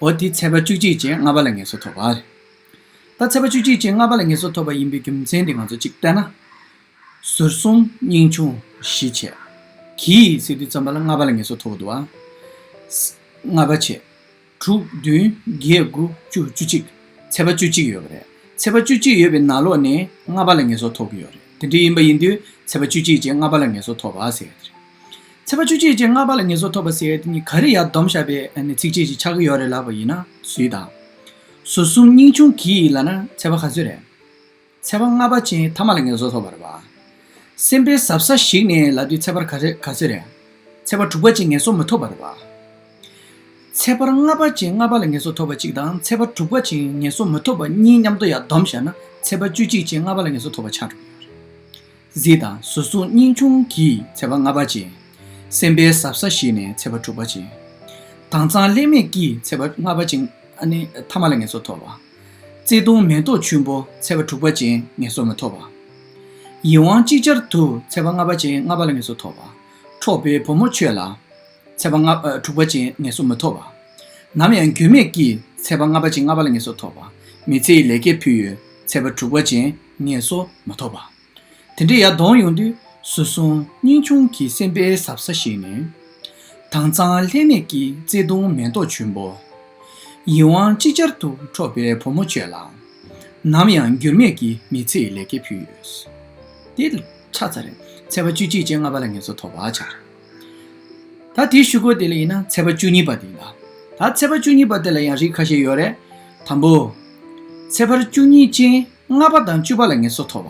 འོ་དེ་ཚེག་བར་བཅུ་གཅིག་ཅན་ལྔ་པ་ལ་ངེས་སོ་ཐོབ་པ་རེད། ད་ཚེག་བར་བཅུ་གཅིག་ཅན་ལྔ་པ་ལ་ངེས་སོ་ཐོབ་པ་ཡིན་པའི་རྒྱུ་མཚན་དེ་ང་ཚོ་གཅིག་བལྟས་ན། ཟུར་གསུམ་སྙིང་ཆུང་བཞི་བྱས། གིས་ཟེར་དུས་ཙམ་པ་ལ་ལྔ་པ་ལ་ངེས་སོ་མཐོ་བོ་འདུག་ཨ། ལྔ་པ་བྱས། དྲུག་བདུན་བརྒྱད་དགུ་བཅུ་བཅུ་གཅིག་ཚེས་པ་བཅུ་གཅིག་ཡོད་པ་རེད། ཚེས་པ་བཅུ་གཅིག་ཡོད་པའི་ནང་ལོགས་ནས་ལྔ་པ་ལ་ངེས་སོ་མཐོ་གི་ཡོད་རེད། དེ་འདྲ་ཡིན་པ་ཡིན་དུས་ཚེས་པ་བཅུ་གཅིག་བྱས་ལྔ་པ་ལ་ངེས་སོ་མཐོ་བ་ཟེར་ཡ་དེ་རེད། ཚེས་པ་བཅུ་གཅིག་བྱས་ལྔ་པ་ལ་ངེས་སོ་མཐོ་བ་ཟེར་ཡ་དེ་གཉིས་ག་རེ་ཡར་བསྡོམས་བཞག་པའི་ཚིགས་བཅད་ཅིག་ཆགས་ཀྱི་ཡོད་རེད་ལབ་པ་ཡིན་ན་ཟུར་དང་། ཟུར་གསུམ་སྙིང་ཆུང་གིས་ལབ་ན་ཚེས་པ་ག་ཚོད་རེད། ཚེས་པ་ལྔ་པ་ཅན་ཐ་མ་ལ་ངེས་སོ་མཐོ་བ་རེད་པ། སེམས་པའི་ཟབ་ས་ཞིག་ནས་ལབ་དུས་ཚེས་པ་ག་རེ་ག་ཚོད་རེད། ཚེས་པ་དྲུག་པ་ཅན་ངེས་སོ་མི་མཐོ་བ་རེད་པ། ཚེས་པ་ལྔ་པ་ཅན་ལྔ་པ་ལ་ངེས་སོ་མཐོ་བ་གཅིག་དང་ཚེས་པ་དྲུག་པ་ཅན་ངེས་སོ་མི་མཐོ་བ་གཉིས་མཉམ་དུ་ཡར་བསྡོམས་བཞག་ན་ཚེས་པ་བཅུ་གཅིག་ཅན་ལྔ་པ་ལ་ངེས་སོ་མཐོ་བ་ཆགས་འགྲོ་གི་ཡོད་རེད། གཟིགས་དང་། ཟུར་གསུམ་སྙིང་ཆུང་གིས་ཚེས་པ་ལྔ་པ་ཅན། སེམས་པའི་ཟབ་ས་ཞིག་ནས་ཚེས་པ་དྲུག་པ་ཅན། དྭངས་གཙང་ལྷད་མེད་ཀྱིས་ཚེས་པ་ལྔ་པ་ཅན་ཨ་ནི་ཐ་མ་ལ་ངེས་སོ་མཐོ་བ། བརྩེ་དུང་མེ་ཏོག་ཆུན་པོ་ཚེས་པ་དྲུག་པ་ཅན་ངེས་སོ་མི་མཐོ་བ། ཡིད་དབང་ཅིག་ཅར་དུ་ཚེས་པ་ལྔ་པ་ཅན་ལྔ་པ་ལ་ངེས་སོ་མཐོ་བ། འཕྲོག་པའི་བུ་མོ་ཁྱོད་ལ། ཚེས་པ་ལྔ་ཨ་དྲུག་པ་ཅན་ངེས་སོ་མི་མཐོ་བ། ནམ་ཡང་འགྱུར་མེད་ཀྱིས་ཚེས་པ་ལྔ་པ་ཅན་ལྔ་པ་ལ་ངེས་སོ་མཐོ་བ། མི་ཚེ་ཡི་ལེགས་སྐྱེས་ཕུལ་ཡོད་ཚེས་པ་དྲུག་པ་ཅན་ངེས་སོ་མི་མཐོ་བ། དེ་འདྲ་ཡར་བསྡོམས་ཡོང་དུས་ཟུར་གསུམ་སྙིང་ཆུང་གི་སེམས་པའི་ཟབ་ས་ཞིག་ནས། དྭངས་གཙང་ལྷད་མེད་ཀྱི་བརྩེ་དུང་མེ་ཏོག་ཆུན་པོ། ཡིད་དབང་ཅིག་ཅར་དུ་འཕྲོག་པའི་བུ་མོ་ཁྱོད་ལ། ནམ་ཡང་འགྱུར་མེད་ཀྱི་མི་ཚེ་ཡི་ལེགས་སྐྱེས་ཕུལ་ཡོད། དེ་ཆགས་ཚར་རེད། ཚེས་པ་བཅུ་གཅིག་ཅན་ལྔ་པ་ལ་ངེས་སོ་མཐོ་བ་ཆགས་རེད། ད་དེའི་གཞུག་གུ་དེ་ལ་ཡིན་ན་ཚེས་པ་བཅུ་གཉིས་པ་དེ་ཡིན་ད། ད་ཚེས་པ་བཅུ་གཉིས་པ་དེ་ལ་ཡང་རིགས་ཁ་ཤས་ཡོད་རེད། དང་པོ། ཚེས་པ་བཅུ་གཉིས་ཅན་ལྔ་པ་དང་བཅུ་པ་ལ་ངེས་སོ་མཐོ་བ།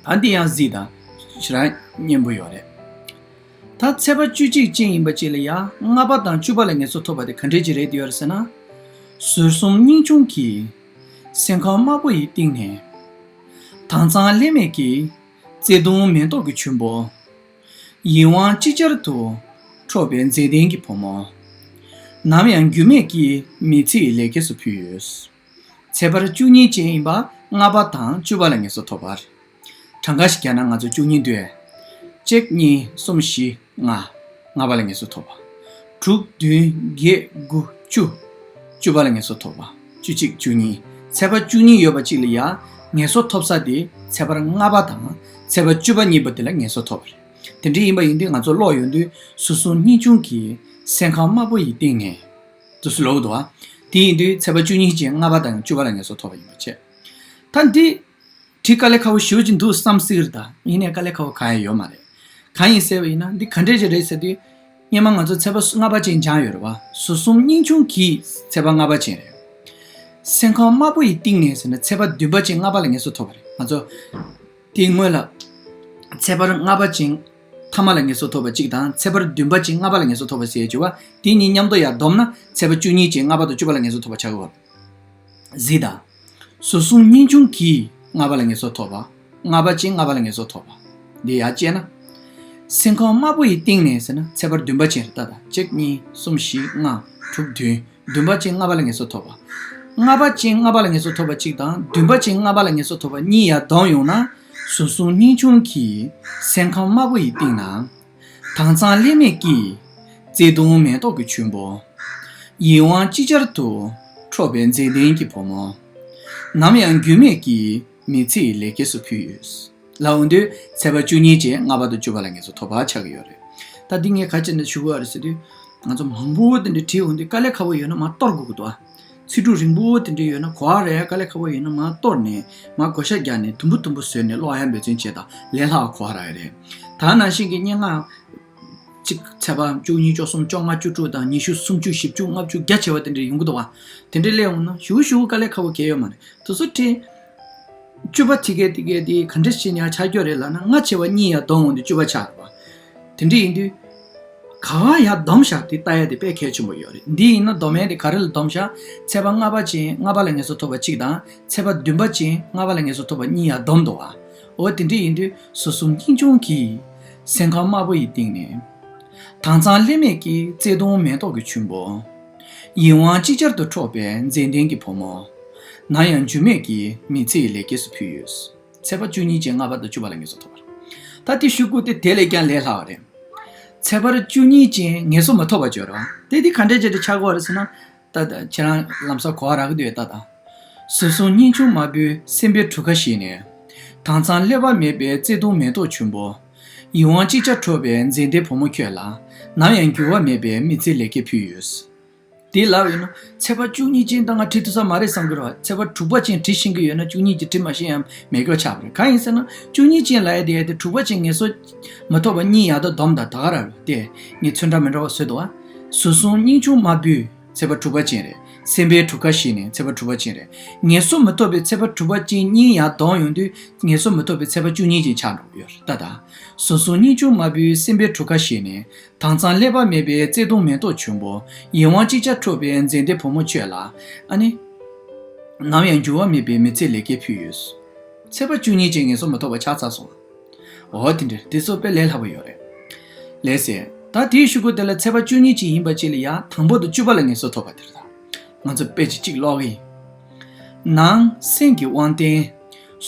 ད་འདི་ཡང་གཟིགས་དང་། ཞེ་དྲག་སྙན་པོ་ཡོད་རེད། ད་ཚེས་པ་བཅུ་གཅིག་ཅན་ཡིན་པ་ཅིག་ལ་ཡང་ལྔ་པ་དང་བཅུ་པ་ལ་ངེས་སོ་མཐོ་བ་དེ་ག་འདྲས་ཅིག་རེད་ཡོད་རེད་ཟེར་ན། ཟུར་གསུམ་སྙིང་ཆུང་གི་སེམས་ཁམས་དམར་པོ་ཡི་གཏིང་ནས། དྭངས་གཙང་ལྷད་མེད་ཀྱི་བརྩེ་དུང་མེ་ཏོག་གི་ཆུན་པོ། ཡིད་དབང་ཅིག་ཅར་དུ་འཕྲོག་པའི་མཛེས་ལྡན་གྱི་བུ་མོ། ནམ་ཡང་འགྱུར་མེད་ཀྱི་མི་ཚེ་ཡི་ལེགས་སྐྱེས་སུ་ཕུལ་ཡོད། ཚེས་པ་བཅུ་གཉིས་ཅན་ཡིན་པ་ལྔ་པ་དང་བཅུ་པ་ལ་ངེས་སོ་མཐོ་བ་རེད། གྲངས་ཀ་ཞིག་བརྒྱབ་ན་ང་ཚོ་བཅུ་གཉིས་འདུས། གཅིག་གཉིས་གསུམ་བཞི་ལྔ། ལྔ་པ་ལ་ངེས་སོ་མཐོ་བ། དྲུག་བདུན་བརྒྱད་དགུ་བཅུ། བཅུ་པ་ལ་ངེས་སོ་མཐོ་བ། བཅུ་གཅིག་བཅུ་གཉིས། ཚེས་པ་བཅུ་གཉིས་ཡོད་པ་གཅིག་ལ་ཡང་ངེས་སོ་མཐོ་ས་དེ་ཚེས་པ་ལྔ་པ་དང་ཚེས་པ་བཅུ་པ་གཉིས་པོ་དེ་ལ་ངེས་སོ་མཐོ་བ་རེད། དེ་འདྲ་ཡིན་པ་ཡིན་དུས་ང་ཚོ་ཀློག་ཡོང་དུས་ཟུར་གསུམ་སྙིང་ཆུང་གི་སེམས་ཁམས་དམར་པོ་ཡི་སྟེང་ནས། དུ་སུ་ལོག་འདུག་ཨ། དེ་ཡིན་དུས་ཚེས་པ་བཅུ་གཉིས་ཅན་ལྔ་པ་དང་བཅུ་པ་ལ་ངེས་སོ་མཐོ་བ་ཡིན་པ་བྱས། ད་འདི། བྲིས་དཀའ་ལས་ཁག་པོ་ཞེ་པོ་ཅིག་འདུག་བསམ་སྲིད་ཀྱི་རེད་ད། ཡིན་ནའི་དཀའ་ལས་ཁག་པོ་གང་ཡང་ཡོད་མ་རེད། གང་ཡིན་ཟེར་བ་ཡིན་ན་འདི་ག་འདྲས་ཅིག་རེད་ཟེར་དུས། སྔོན་མ་ང་ཚོ་ཚེས་པ་ལྔ་པ་ཅན་སྦྱངས་ཡོད་རེད་བ། ཟུར་གསུམ་སྙིང་ཆུང་གི་ཚེས་པ་ལྔ་པ་ཅན་རེད། སེམས་ཁམས་དམར་པོ་ཡི་སྟེང་ནས་ཟེར་ན་ཚེས་པ་བདུན་པ་ཅན་ལྔ་པ་ལ་ངེས་སོ་མཐོ་བ་རེད་ང་ཚོ། དེའི་སྔོན་ལ། ཚེས་པ་ལྔ་པ་ཅན། ཐ་མ་ལ་ངེས་སོ་མཐོ་བ་གཅིག་དང་ཚེས་པ་བདུན་པ་ཅན་ལྔ་པ་ལ་ངེས་སོ་མཐོ་བ་ཟེར་གྱི་བ། དེ་གཉིས་མཉམ་དུ་ཡར་བསྡོམས་ན་ཚེས་པ་བཅུ་གཉིས་ཅན་ལྔ་པ་དང་བཅུ་པ་ལ་ངེས་སོ་མཐོ་བ་ཆགས་ཀྱི་བ། གཟིགས་དང་། ཟུར་གསུམ་སྙིང་ཆུང་གིས་ལྔ་པ་ལ་ངེས་སོ་མཐོ་བ། ལྔ་པ་ཅན་ལྔ་པ་ལ་ངེས་སོ་མཐོ་བ། འདི་ཡར་བཅད་ན། སེམས་ཁམས་དམར་པོ་ཡི་སྟེང་ནས་ཟེར་ན་ཚེས་པ་བདུན་པ་ཅན་རེད་ད། ད་གཅིག་གཉིས་གསུམ་བཞི་ལྔ་དྲུག་བདུན། བདུན་པ་ཅན་ལྔ་པ་ལ་ངེས་སོ་མཐོ་བ། ལྔ་པ་ཅན་ལྔ་པ་ལ་ངེས་སོ་མཐོ་བ་གཅིག་དང་བདུན་པ་ཅན་ལྔ་པ་ལ་ངེས་སོ་མཐོ་བ་གཉིས་ཡར་བསྡོམས་ཡོང་ན། ཟུར་གསུམ་སྙིང་ཆུང་གི་སེམས་ཁམས་དམར་པོ་ཡི་སྟེང་ན། དྭངས་གཙང་ལྷད་མེད་ཀྱི་བརྩེ་དུང་མེ་ཏོག་གི་ཆུན་པོ། ཡིད་དབང་ཅིག་ཅར་དུ་འཕྲོག་པའི་མཛེས་ལྡན་གྱི་བུ་མོ། ནམ་ཡང་འགྱུར་མེད་ཀྱི་མི་ཚེ་ཡི་ལེགས་སྐྱེས་སུ་ཕུལ་ཡོད། ལ་འོང་དུས་ཚེས་པ་བཅུ་གཉིས་ཅན་ལྔ་པ་དང་བཅུ་པ་ལ་ངེས་སོ་མཐོ་བ་ཆགས་ཀྱི་ཡོད་རེད། ད་འདི་ངས་ག་ཅི་ནས་ཞུ་དགོས་རེད་ཟེར་དུས། ང་ཚོ་མང་པོ་དེ་འདྲ་བྲིས་འོང་དུས་དཀའ་ལས་ཁག་པོ་ཡོད་ན་མར་གཏོར་དགོས་ཀྱི་འདུག་ཨ། ཚིག་འབྲུ་རིང་པོ་དེ་འདྲ་ཡོད་ན་གོ་བ་རེད། དཀའ་ལས་ཁག་པོ་ཡོད་ན་མར་གཏོར་ནས་མར་བགོ་བཤའ་རྒྱག་ནས་དུམ་བུ་དུམ་བུ་བཟོས་ནས་ཀློག་ཡ་འབད་བརྩོན་བྱེད་དང་ལས་སླ་བ་གོ་བ་རག་ཡ་རེད། ད་ནང་བཞིན་གྱི་སྙན་ངག་གཅིག་ཚེས་པ་བཅུ་གཉིས་བཅུ་གསུམ་བཅོ་ལྔ་བཅུ་དྲུག་དང་ཉི་ཤུ་སུམ་ཅུ་བཞི་བཅུ་ལྔ་བཅུ་བརྒྱ་བྱས་པ་དེ་འདྲ་ཡོང་གི་འདུག་བ། དེ་འདྲ་སླེབས་འོང་ན་ཞུ་ཞུ་དཀའ་ལས་ཁག་པོ་གང་ཡང་ཡོད་མ་རེད། དེ་ཚོ་བྲིས། བཅུ་པ་ཐིག་གེ་ཐིག་གེ་དེ་ག་འདྲ་ཞིག་ནས་ཡང་ཆགས་རྒྱུ་རེད་ལབ་ན་ལྔ་བྱས་པ་གཉིས་ཡར་བསྡོམས་འོང་དུས་བཅུ་པ་ཆགས་རེད་བ། དེ་འདྲ་ཡིན་དུས། ག་བ་ཡར་བསྡོམས་བཞག་དེ་ལྟ་ཡ་དེ་དཔེ་གལ་ཆེན་པོ་ཡོད་རེད། འདི་ཡིན་ན་བསྡོམས་ཡ་དེ་ག་རེ་ལ་བསྡོམས་བཞག་ཚེས་པ་ལྔ་པ་ཅན་ལྔ་པ་ལ་ངེས་སོ་མཐོ་བ་གཅིག་དང་ཚེས་པ་བདུན་པ་ཅན་ལྔ་པ་ལ་ངེས་སོ་མཐོ་བ་གཉིས་ཡར་བསྡོམས་འདུག་བ། འོ་དེ་འདྲ་ཡིན་དུས་ཟུར་གསུམ་སྙིང་ཆུང་གིས་སེམས་ཁམས་དམར་པོ་ཡི་སྟེང་ནས། དྭངས་གཙང་ལྷད་མེད་ཀྱི་བརྩེ་དུང་མེ་ཏོག་གི་ཆུན་པོ། ཡིད་དབང་ཅིག་ཅར་དུ་འཕྲོག་པའི་མཛེས་ལྡན་གྱི་བུ་མོ། ནམ་ཡང་འགྱུར་མེད་ཀྱི་མི་ཚེ་ཡི་ལེགས་སྐྱེས་སུ་ཕུལ་ཡོད། ཚེས་པ་བཅུ་གཉིས་ཅན་ལྔ་པ་དང་བཅུ་པ་ལ་ངེས་སོ་མཐོ་བ་རེད། ད་དེ་ཞུ་སྐུལ་དེ་དེ་ལས་ཀྱང་ལས་སླ་བ་རེད། ཚེས་པ་བཅུ་གཉིས་ཅན་ངེས་སོ་མི་མཐོ་བ་བརྗོད་རོགས། དེ་དེ་ག་འདྲས་བྱས་ཏེ་ཆགས་ཀྱི་ཡོད་རེད་ཟེར་ན། ད་ད་ཁྱེད་རང་ལམ་སང་གོ་བ་རག་གི་འདུག་ད་ད། ཟུར་གསུམ་སྙིང་ཆུང་དམར་པོའི་སེམས་པའི་གྲུ་ཁ་ཞིག་ནས། དྭངས་གཙང་ལྷོད་པ་མེད་པའི་བརྩེ་དུང་མེ་ཏོག་ཆུན་པོ། ཡིད་དབང་ཅིག་ཅར་འཕྲོག་པའི་མཛེས་ལྡན་བུ་མོ་ཁྱོད་ལ། ནམ་ཡང་འགྱུར་བ་མེད་པའི་མི་ཚེའི་ལེགས་སྐྱེས་ཕུལ་ཡོད། དེ་ལབ་ཡོད་ན་ཚེག་བར་བཅུ་གཉིས་ཅན་ད་ང་བྲིས་ཐུབ་ས་མ་རེད་བསམ་གྱི་རེད་བ། ཚེག་བར་དྲུག་པ་ཅན་བྲིས་ཤེས་ཀྱི་ཡོད་ན་བཅུ་གཉིས་ཅན་བྲིས་མ་ཤེས་ཡང་མེད་སྐྱོ་ཆགས་པ་རེད། གང་ཡིན་ཟེར་ན་བཅུ་གཉིས་ཅན་ལབ་ཡ་དེ་ཡ་དེ་དྲུག་པ་ཅན་ངལ་གསོ་མི་ཐོབ་པ་གཉིས་ཡག་ད་སྡོམ་དང་ད་ག་ར་རེད་དེ། ངས་ཚོན་ཁྲ་མི་འདྲ་བ་བཟོས་འདུག་བ། ཟུར་གསུམ་སྙིང་ཆུང་དམར་པོའི་ཚེག་བར་དྲུག་པ་ཅན་རེད། སེམས་པའི་གྲུ་ཁ་ཞིག་ནས་ཚེག་བར་དྲུག་པ་ཅན་རེད། ངལ་གསོ་མི་ཐོབ་པའི་ཚེག་བར་དྲུག་པ་ཅན་གཉིས་ཡར་ལྡོག་ཡོང་དུས་ངལ་གསོ་མི་ཐོབ་པའི་ཚེག་བར་བཅུ་གཉིས་ཅན་ཆགས་འགྲོ་གི་ཡོད་རེད་ད། ད་ཟུར་གསུམ་སྙིང་ཆུང་དམར་པོའི་སེམས་པའི་གྲུ་ཁ་ཞིག་ནས་དྭངས་གཙང་ཀླད་པ་མེད་པའི་བརྩེ་དུང་མེ་ཏོག་ཆུན་པོ། ཡིད་དབང་ཅིག་ཅར་འཕྲོག་པའི་མཛེས་ལྡན་བུ་མོ་ཁྱོད་ལ། ཨ་ནི། ནམ་ཡང་འགྱུར་བ་མེད་པའི་མི་ཚེའི་ལེགས་སྐྱེས་ཕུལ་ཡོད། ཚེག་བར་བཅུ་གཉིས་ཅན་ངལ་གསོ་མི་ཐོབ་པ་ཆགས་ཚར་སོང་། འོ་དེ་འདྲ་དེ་ཚོ་དཔེ་ལས་སླ་པོ་ཡོད་རེད། ལགས་སེ། ད་དེའི་གཞུག་གུ་དེ་ལ་ཚེག་བར་བཅུ་གཉིས་ཅན་ཡིན་པ་ཅིག་ལ་ཡང་དང་པོ་དང་བཅུ་པ་ལ་ངལ་གསོ་ཐོབ་པ་དེ་རེད་ད། ང་ཚོ་དཔེ་ཅིག་གཅིག་ཀློག་གི་ཡིན། ནང་སེམས་ཀྱི་དབང་ལྡན།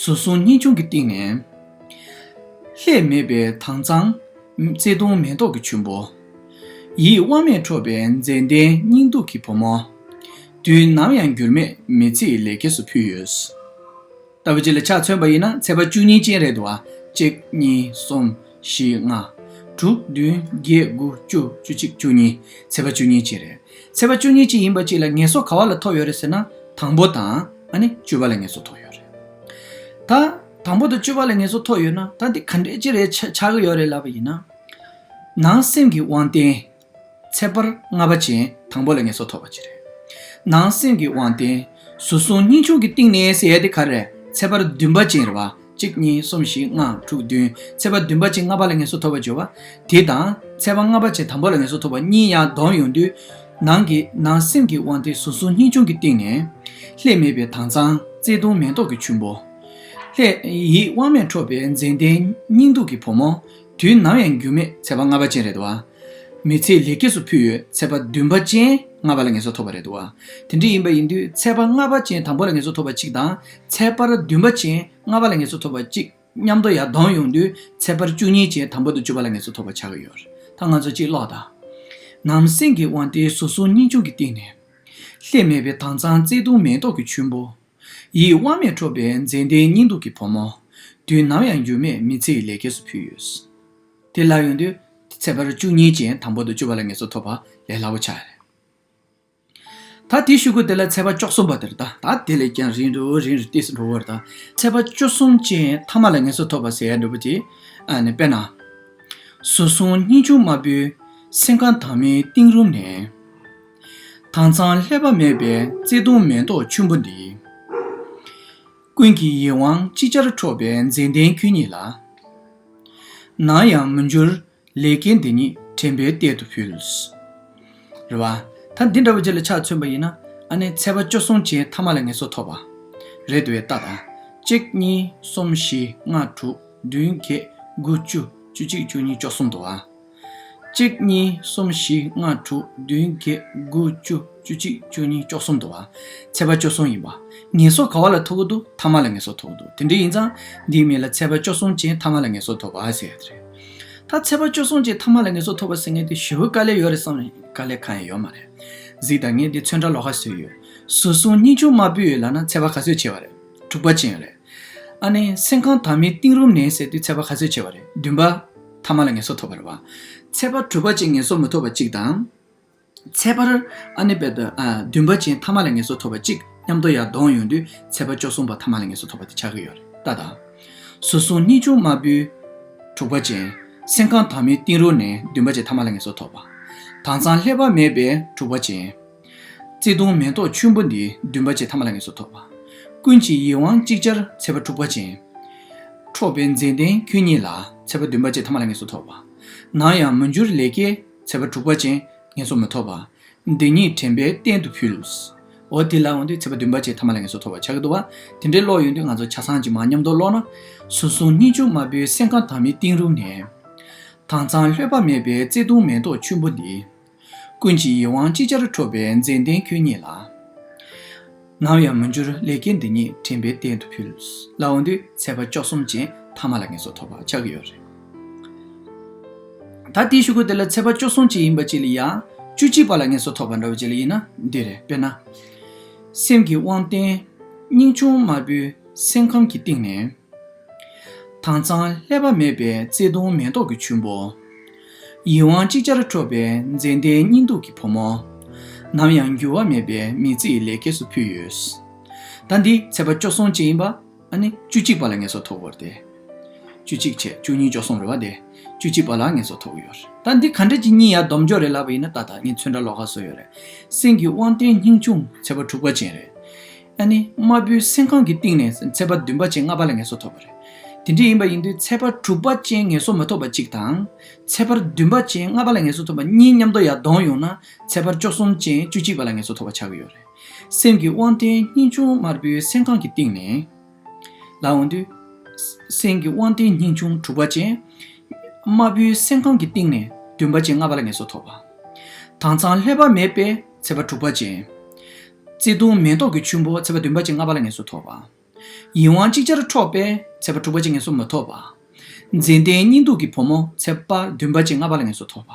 ཟུར་གསུམ་སྙིང་ཆུང་གི་གཏིང་ནས། ལྷད་མེད་པའི་དྭངས་གཙང་བརྩེ་དུང་མེ་ཏོག་གི་ཆུན་པོ། ཡིད་དབང་མེད་འཕྲོག་པའི་མཛེས་ལྡན་སྙིང་སྡུག་གི་བུ་མོ། དུས་ནམ་ཡང་འགྱུར་མེད་མི་ཚེའི་ལེགས་སྐྱེས་སུ་ཕུལ་ཡོད། ལྟ་བུ་ཅིག་ལ་ཆ་མཚོན་པ་ཡིན་ན་ཚེག་བར་བཅུ་གཉིས་ཅན་རེད་འདུག་བ། གཅིག་གཉིས་གསུམ་བཞི་ལྔ། དྲུག་བདུན་བརྒྱད་དགུ་བཅུ་བཅུ་གཅིག་བཅུ་གཉིས། ཚེག་བར་བཅུ་གཉིས་ཅན་རེད། ཚེག་བར་བཅུ་གཉིས་ཅན་ཡིན་པ་ཅིག་ལ་ངལ་གསོ་ག་བ་ལ་ཐོབ་ཡོད་རེད་ཟེར་ན་དང་པོ་དང་ཨ་ནི་བཅུ་པ་ལ་ངལ་གསོ་ཐོབ་ཡོད་རེད། ད་དང་པོ་དང་བཅུ་པ་ལ་ངལ་གསོ་ཐོབ་ཡོད་ན་ད་འདི་ག་འདྲས་ཅི་རེད་ཆ་ཆགས་ཀྱི་ཡོད་རེད་ལབ་པ་ཡིན་ན། ནང་སེམས་ཀྱི་དབང་ལྡན། ཚེག་བར་ལྔ་པ་ཅན་དང་པོ་ལ་ངལ་གསོ་ཐོབ་པ་ཅིག་རེད། ནང་སེམས་ཀྱི་དབང་ལྡན། ཟུར་གསུམ་སྙིང་ཆུང་གི་གཏིང་ནས་ཟེར་ཡ་དེ་ག་རེ་རེད། ཚེག་བར་བདུན་པ་ཅན་རེད་བ། གཅིག་གཉིས་གསུམ་བཞི་ལྔ་དྲུག་བདུན། ཚེག་བར་བདུན་པ་ཅན་ལྔ་པ་ལ་ངལ་གསོ་ཐོབ་པ་བརྗོད་པ། དེ་དང་ཚེག་བར་ལྔ་པ་ཅན་དང་པོ་ལ་ངལ་གསོ་ཐོབ་པ་གཉིས་ཡར་ལྡོག་ཡོང་དུས། ནང་གི་ནང་སེམས་ཀྱི་དབང་ལྡན་ཟུར་གསུམ་སྙིང་ཆུང་གི་གཏིང་ནས། ལྷད་མེད་པའི་དྭངས་གཙང་བརྩེ་དུང་མེ་ཏོག་གི་ཆུན་པོ། ལྷད་ཡིད་དབང་མེད་འཕྲོག་པའི་མཛེས་ལྡན་སྙིང་སྡུག་གི་བུ་མོ། དུས་ནམ་ཡང་འགྱུར་མེད་ཚེག་བར་ལྔ་པ་ཅན་རེད་འདུག་བ། མི་ཚེའི་ལེགས་སྐྱེས་སུ་ཕུལ་ཡོད་ཚེག་བར་བདུན་པ་ཅན་ལྔ་པ་ལ་ངལ་གསོ་ཐོབ་པ་རེད་འདུག་བ། དེ་འདྲ་ཡིན་པ་ཡིན་དུས་ཚེག་བར་ལྔ་པ་ཅན་དང་པོ་ལ་ངལ་གསོ་ཐོབ་པ་གཅིག་དང་ཚེག་བར་བདུན་པ་ཅན་ལྔ་པ་ལ་ངལ་གསོ་ཐོབ་པ་གཅིག་མཉམ་དུ་ཡར་ལྡོག་ཡོང་དུས་ཚེག་བར་བཅུ་གཉིས་ཅན་དང་པོ་དང་བཅུ་པ་ལ་ངལ་གསོ་ཐོབ་པ་ཆགས་ཀྱི་ཡོད་རེད། ད་ང་ཚོ་གཅིག་ཀློག་དང་། ནང་སེམས་ཀྱི་དབང་ལྡན་ཟུར་གསུམ་སྙིང་ཆུང་གི་གཏིང་ནས། ལྷད་མེད་པའི་དྭངས་གཙང་བརྩེ་དུང་མེ་ཏོག་གི་ཆུན་པོ། ཡིད་དབང་མེད་འཕྲོག་པའི་མཛེས་ལྡན་སྙིང་སྡུག་གི་བུ་མོ། དུས་ནམ་ཡང་འགྱུར་མེད་མི་ཚེ་ཡི་ལེགས་སྐྱེས་སུ་ཕུལ་ཡོད། དེ་ལབ་ཡོང་དུས་ཚེག་བར་བཅུ་གཉིས་ཅན་དང་པོ་དང་བཅུ་པ་ལ་ངལ་གསོ་ཐོབ་པ་ལས་སླ་པོ་ཆགས་རེད། ད་དེའི་གཞུག་གུ་དེ་ལ་ཚེག་བར་བཅུ་གསུམ་པ་དེར་ད་ད་དེ་ལས་ཀྱང་རིང་རུ་རིང་རུ་ཏིས་འགྲོ་བར་ད་ཚེག་བར་བཅུ་གསུམ་ཅན་ཐ་མ་ལ་ངལ་གསོ་ཐོབ་པ་ཟེར་ཡ་འདྲ་པོ་ཅིག་ཨ་ནི་དཔེར་ན། ཟུར་གསུམ་སྙིང་ཆུང་དམར་པོའི་སེམས་ཁམས་དྭངས་མའི་གཏིང་རུམ་ནས། དྭངས་གཙང་ལྷད་པ་མེད་པའི་བརྩེ་དུང་མེ་ཏོག་ཆུན་པོ་འདི། ཀུན་གྱིས་ཡིད་དབང་ཅིག་ཅར་འཕྲོག་པའི་མཛེས་ལྡན་ཁྱོད་ཉིད་ལ། ནམ་ཡང་མི་འགྱུར་ལས་སྐལ་འདི་ཉིད་དྲན་པའི་གཏེར་དུ་ཕུལ། རེད་བ། ད་འདི་འདྲ་བོ་ཅིག་ལ་ཆ་མཚོན་པ་ཡིན་ན་ཨ་ནི་ཚེག་བར་བཅུ་གསུམ་ཅན་ཐ་མ་ལ་ངལ་གསོ་ཐོབ་པ་རེད་འདུག་བས་ལྟ་དང་། གཅིག་གཉིས་གསུམ་བཞི་ལྔ་དྲུག་བདུན་བརྒྱད་དགུ་བཅུ་བཅུ་གཅིག་བཅུ་གཉིས་བཅུ་གསུམ་འདུག་བ། གཅིག་གཉིས་གསུམ་བཞི་ལྔ་དྲུག་བདུན་བརྒྱད་དགུ་བཅུ་བཅུ་གཅིག་བཅུ་གཉིས་བཅུ་གསུམ་འདུག་བ། ཚེག་བར་བཅུ་གསུམ་ཡིན་པ། ངལ་གསོ་ག་བ་ལ་ཐོབ་ཀྱི་འདུག་ཐ་མ་ལ་ངལ་གསོ་ཐོབ་ཀྱི་འདུག་དེ་འདྲ་ཡིན་ཙང་འདིའི་མིང་ལ་ཚེག་བར་བཅུ་གསུམ་ཅན་ཐ་མ་ལ་ངལ་གསོ་ཐོབ་པ་ཟེར་ཡ་དེ་རེད། ད་ཚེག་བར་བཅུ་གསུམ་ཅན་ཐ་མ་ལ་ངལ་གསོ་ཐོབ་པ་ཟེར་མཁན་དེ་ཞེ་པོ་དཀའ་ལས་ཡོད་རེད་བསམ་ནས་དཀའ་ལས་གང་ཡང་ཡོད་མ་རེད། གཟིགས་དང་། ངས་འདི་ཚོན་ཁྲ་ལོགས་ཀ་བཟོས་ཡོད། ཟུར་གསུམ་སྙིང་ཆུང་དམར་པོའི་ཡོད་ལབ་ན་ཚེག་བར་ག་ཚོད་ཆེ་བ་རེད། དྲུག་པ་ཅན་རེད། ཨ་ནི་སེམས་ཁམས་དྭངས་མའི་གཏིང་རུམ་ནས་ཟེར་དུས་ཚེག་བར་ག་ཚོད་ཆེ་བ་རེད། བདུན་པ་ཐ་མ་ལ་ངལ་གསོ་ཐོབ་པ་རེད་བ། ཚེག་བར་དྲུག་པ་ཅན་ངལ་གསོ་མི་ཐོབ་པ་གཅིག་དང་། ཚེག་བར་ཨ་ནི་བེ་ད་ཨ་བདུན་པ་ཅན་ཐ་མ་ལ་ངལ་གསོ་ཐོབ་པ་གཅིག་མཉམ་དུ་ཡར་ལྡོག་ཡོང་དུས་ཚེག་བར་བཅུ་གསུམ་པ་ཐ་མ་ལ་ངལ་གསོ་ཐོབ་པ་དེ་ཆགས་ཀྱི་ཡོད་རེད། ལྟ་དང་། ཟུར་གསུམ་སྙིང་ཆུང་དམར་པོའི་དྲུག་པ་ཅན། སེམས་ཁམས་དྭངས་མའི་གཏིང་རུམ་ནས་བདུན་པ་ཅན་ཐ་མ་ལ་ངལ་གསོ་ཐོབ་པ། དྭངས་གཙང་ལྷད་པ་མེད་པའི་དྲུག་པ་ཅན། བརྩེ་དུང་མེ་ཏོག་ཆུན་པོ་འདི་བདུན་པ་ཅན་ཐ་མ་ལ་ངལ་གསོ་ཐོབ་པ། ཀུན་གྱིས་ཡིད་དབང་ཅིག་ཅར་ཚེག་བར་དྲུག་པ་ཅན། འཕྲོག་པའི་མཛེས་ལྡན་ཁྱོད་ཉིད་ལ་ཚེག་བར་བདུན་པ་ཅན་ཐ་མ་ལ་ངལ་གསོ་ཐོབ་པ། ནམ་ཡང་མི་འགྱུར་ལས་སྐལ་ཚེག་བར་དྲུག་པ་ཅན་ངལ་གསོ་མི་ཐོབ་པ། འདི་ཉིད་དྲན་པའི་རྟེན་དུ་ཕུལ། འོ་དེ་ལ་འོང་དུས་ཚེག་བར་བདུན་པ་ཅན་ཐ་མ་ལ་ངལ་གསོ་ཐོབ་པ་ཆགས་ཀྱི་འདུག་བ། དེ་འདྲའི་ཀློག་ཡོང་དུས་ང་ཚོ་ཆ་ཚང་གཅིག་མར་མཉམ་དུ་ཀློག་ན། ཟུར་གསུམ་སྙིང་ཆུང་དམར་པོའི་སེམས་ཁམས་དྭངས་མའི་གཏིང་རུམ་ནས། དྭངས་གཙང་ལྷོད་པ་མེད་པའི་བརྩེ་དུང་མེ་ཏོག་ཆུན་པོ་འདི། ཀུན་གྱིས་ཡིད་དབང་ཅིག་ཅར་འཕྲོག་པའི་མཛེས་ལྡན་ཁྱོད་ཉིད་ལ། ནམ་ཡང་མི་འགྱུར་ལས་སྐལ་འདི་ཉིད་དྲན་པའི་རྟེན་དུ་ཕུལ། ལབ་འོང་དུས་ཚེག་བར་བཅུ་གསུམ་ཅན་ཐ་མ་ལ་ངལ་གསོ་ཐོབ་པ་ཆགས་ཀྱི་ཡོད་རེད། ད་དེའི་གཞུག་གུ་དེ་ལ་ཚེག་བར་བཅུ་གསུམ་ཅན་ཡིན་པ་ཅིག་ལ་ཡང་བཅུ་གཅིག་པ་ལ་ངལ་གསོ་ཐོབ་པ་འདྲ་བ་ཅིག་ལ་ཡིན་ན་འདི་རེད། དཔེར་ན། སེམས་ཀྱི་དབང་ལྡན་སྙིང་ཆུང་དམར་པོའི་སེམས་ཁམས་ཀྱི་གཏིང་ནས། དྭངས་གཙང་ཀླད་པ་མེད་པའི་བརྩེ་དུང་མེ་ཏོག་གི་ཆུན་པོ། ཡིད་དབང་ཅིག་ཅར་འཕྲོག་པའི་མཛེས་ལྡན་སྙིང་སྡུག་གི་བུ་མོ། ནམ་ཡང་འགྱུར་བ་མེད་པའི་མི་ཚེ་ཡི་ལེགས་སྐྱེས་སུ་ཕུལ་ཡོད། ད་འདི་ཚེས་པ་བཅུ་གསུམ་ཅིག་ཡིན་པ། ཨ་ནི་བཅུ་གཅིག་པ་ལ་ངལ་གསོ་ཐོབ་ཀྱི་ཡོད་རེད་དེ། བཅུ་གཅིག་བྱས་བཅུ་གཉིས་བཅུ་གསུམ་རེད་བ་དེ། བཅུ་གཅིག་པ་ལ་ངལ་གསོ་ཐོབ་ཀྱི་ཡོད་རེད། ད་འདི་ག་འདྲ་ཅིག་གཉིས་ཡར་སྡོམ་འཇོག་རེད་ལབ་པ་ཡིན་ན། ད་ལྟ་ངས་ཚོན་ཁྲ་ཀློག་ཁ་བཟོས་ཡོད་རེད། སེམས་ཀྱི་དབང་རྟེན་སྙིང་ཆུང་ཚེས་པ་དྲུག་པ་ཅན་རེད། ཨ་ནི་དམར་པོའི་སེམས་ཁམས་ཀྱི་གཏིང་ནས་ཚེས་པ་བདུན་པ་ཅན་ལྔ་པ་ལ་ངལ་གསོ་ཐོབ་པ་རེད། དེ་འདྲ་ཡིན་པ་ཡིན་དུས་ཚེས་པ་དྲུག་པ་ཅན་ངལ་གསོ་མ་ཐོབ་པ་གཅིག་དང་། ཚེས་པ་བདུན་པ་ཅན་ལྔ་པ་ལ་ངལ་གསོ་ཐོབ་པ་གཉིས་མཉམ་དུ་ཡར་བསྡོམས་ཡོང་ན། ཚེས་པ་བཅུ་གསུམ་ཅན་བཅུ་གཅིག་པ་ལ་ངལ་གསོ་ཐོབ་པ་ཆགས་ཀྱི་ཡོད་རེད། སེམས་ཀྱི་དབང་རྟེན་སྙིང་ཆུང་དམར་པོའི་སེམས་ཁམས་ཀྱི་གཏིང་ནས། ལ་འོང་དུས། སེམས་ཀྱི་དབང་རྟེན་སྙིང་ཆུང་དྲུག་པ་ཅན། དམར་པོའི་སེམས་ཁམས་ཀྱི་གཏིང་ནས་བདུན་པ་ཅན་ལྔ་པ་ལ་ངལ་གསོ་ཐོབ་པ། དྭངས་གཙང་ཀླད་པ་མེད་པའི་ཚེས་པ་དྲུག་པ་ཅན། བརྩེ་དུང་མེ་ཏོག་གི་ཆུན་པོ་ཚེས་པ་བདུན་པ་ཅན་ལྔ་པ་ལ་ངལ་གསོ་ཐོབ་པ། ཡིད་དབང་ཅིག་ཅར་འཕྲོག་པའི་ཚེས་པ་དྲུག་པ་ཅན་ངལ་གསོ་མ་ཐོབ་པ། མཛེས་ལྡན་སྙིང་སྡུག་གི་བུ་མོ་ཚེས་པ་བདུན་པ་ཅན་ལྔ་པ་ལ་ངལ་གསོ་ཐོབ་པ།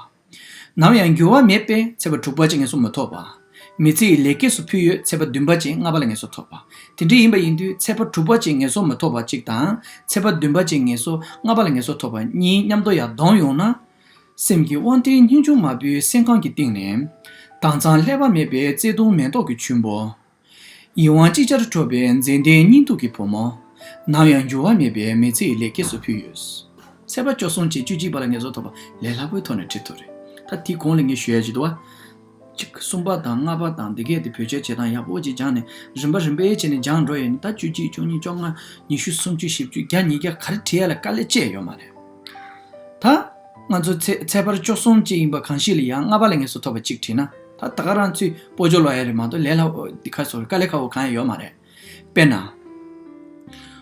ནམ་ཡང་འགྱུར་བ་མེད་པའི་ཚེས་པ་དྲུག་པ་ཅན་ངལ་གསོ་མ་ཐོབ་པ། མི་ཚེ་ཡི་ལེགས་སྐྱེས་སུ་ཕུལ་ཡོད་ཚེས་པ་བདུན་པ་ཅན་ལྔ་པ་ལ་ངལ་གསོ་ཐོབ་པ། དེ་འདྲ་ཡིན་པ་ཡིན་དུས་ཚེས་པ་དྲུག་པ་ཅན་ངལ་གསོ་མ་ཐོབ་པ་གཅིག་དང་། ཚེས་པ་བདུན་པ་ཅན་ངལ་གསོ་ལྔ་པ་ལ་ངལ་གསོ་ཐོབ་པ་གཉིས་མཉམ་དུ་ཡར་བསྡོམས་ཡོང་ན། སེམས་ཀྱི་དབང་རྟེན་སྙིང་ཆུང་དམར་པོའི་སེམས་ཁམས་ཀྱི་གཏིང་ནས། དྭངས་གཙང་ཀླད་པ་མེད་པའི་བརྩེ་དུང་མེ་ཏོག་གི་ཆུན་པོ། ཡིད་དབང་ཅིག་ཅར་འཕྲོག་པའི་མཛེས་ལྡན་སྙིང་སྡུག་གི་བུ་མོ། ནམ་ཡང་འགྱུར་བ་མེད་པའི་མི་ཚེ་ཡི་ལེགས་སྐྱེས་སུ་ཕུལ་ཡོད། ཚེས་པ་བཅུ་གསུམ་ཅན་བཅུ་གཅིག་པ་ལ་ངལ་གསོ་ཐོབ་པ་ལས་སླ་པོའི་ཐོག་ནས་བྲིས་ཐུབ་རེད། ད་དེའི་གོང་ལ་ངས་ཞུ་ཡ་ཅིག་འདུག་བ། གཅིག་གསུམ་པ་དང་ལྔ་པ་དང་འདི་གས་དེ་བེད་སྤྱོད་བྱེད་སྟངས་ཡག་པོ་ཅིག་སྦྱངས་ནས། རིམ་པ་རིམ་པས་བྱས་ནས་སྦྱངས་འགྲོ་ཡིན་ན། ད་བཅུ་གཅིག་བཅུ་གཉིས་བཅོ་ལྔ། ཉི་ཤུ། སུམ་ཅུ། བཞི་བཅུ། བརྒྱ། ཉིས་བརྒྱ་ག་རེ་བྲིས་ཡ་ལ་དཀའ་ལས་སྤྱད་ཡོད་མ་རེད། ད་ང་ཚོ་ཚེ་ཚེས་པར་བཅུ་གསུམ་ཅན་ཡིན་པ་གང་ཞིག་ལ་ཡང་ལྔ་པ་ལ་ངལ་གསོ་ཐོབ་པ་གཅིག་བྲིས་ན། ད་ད་ག་རང་ཚོས་སྤོ་ཇོ་ལོག་ཡ་རེད་མ་གཏོགས་ལས་སླ་པོ་འདི་ག་སོ་དཀའ་ལས་ཁག་པོ་གང་ཡང་ཡོད་མ་རེད། དཔེར་ན།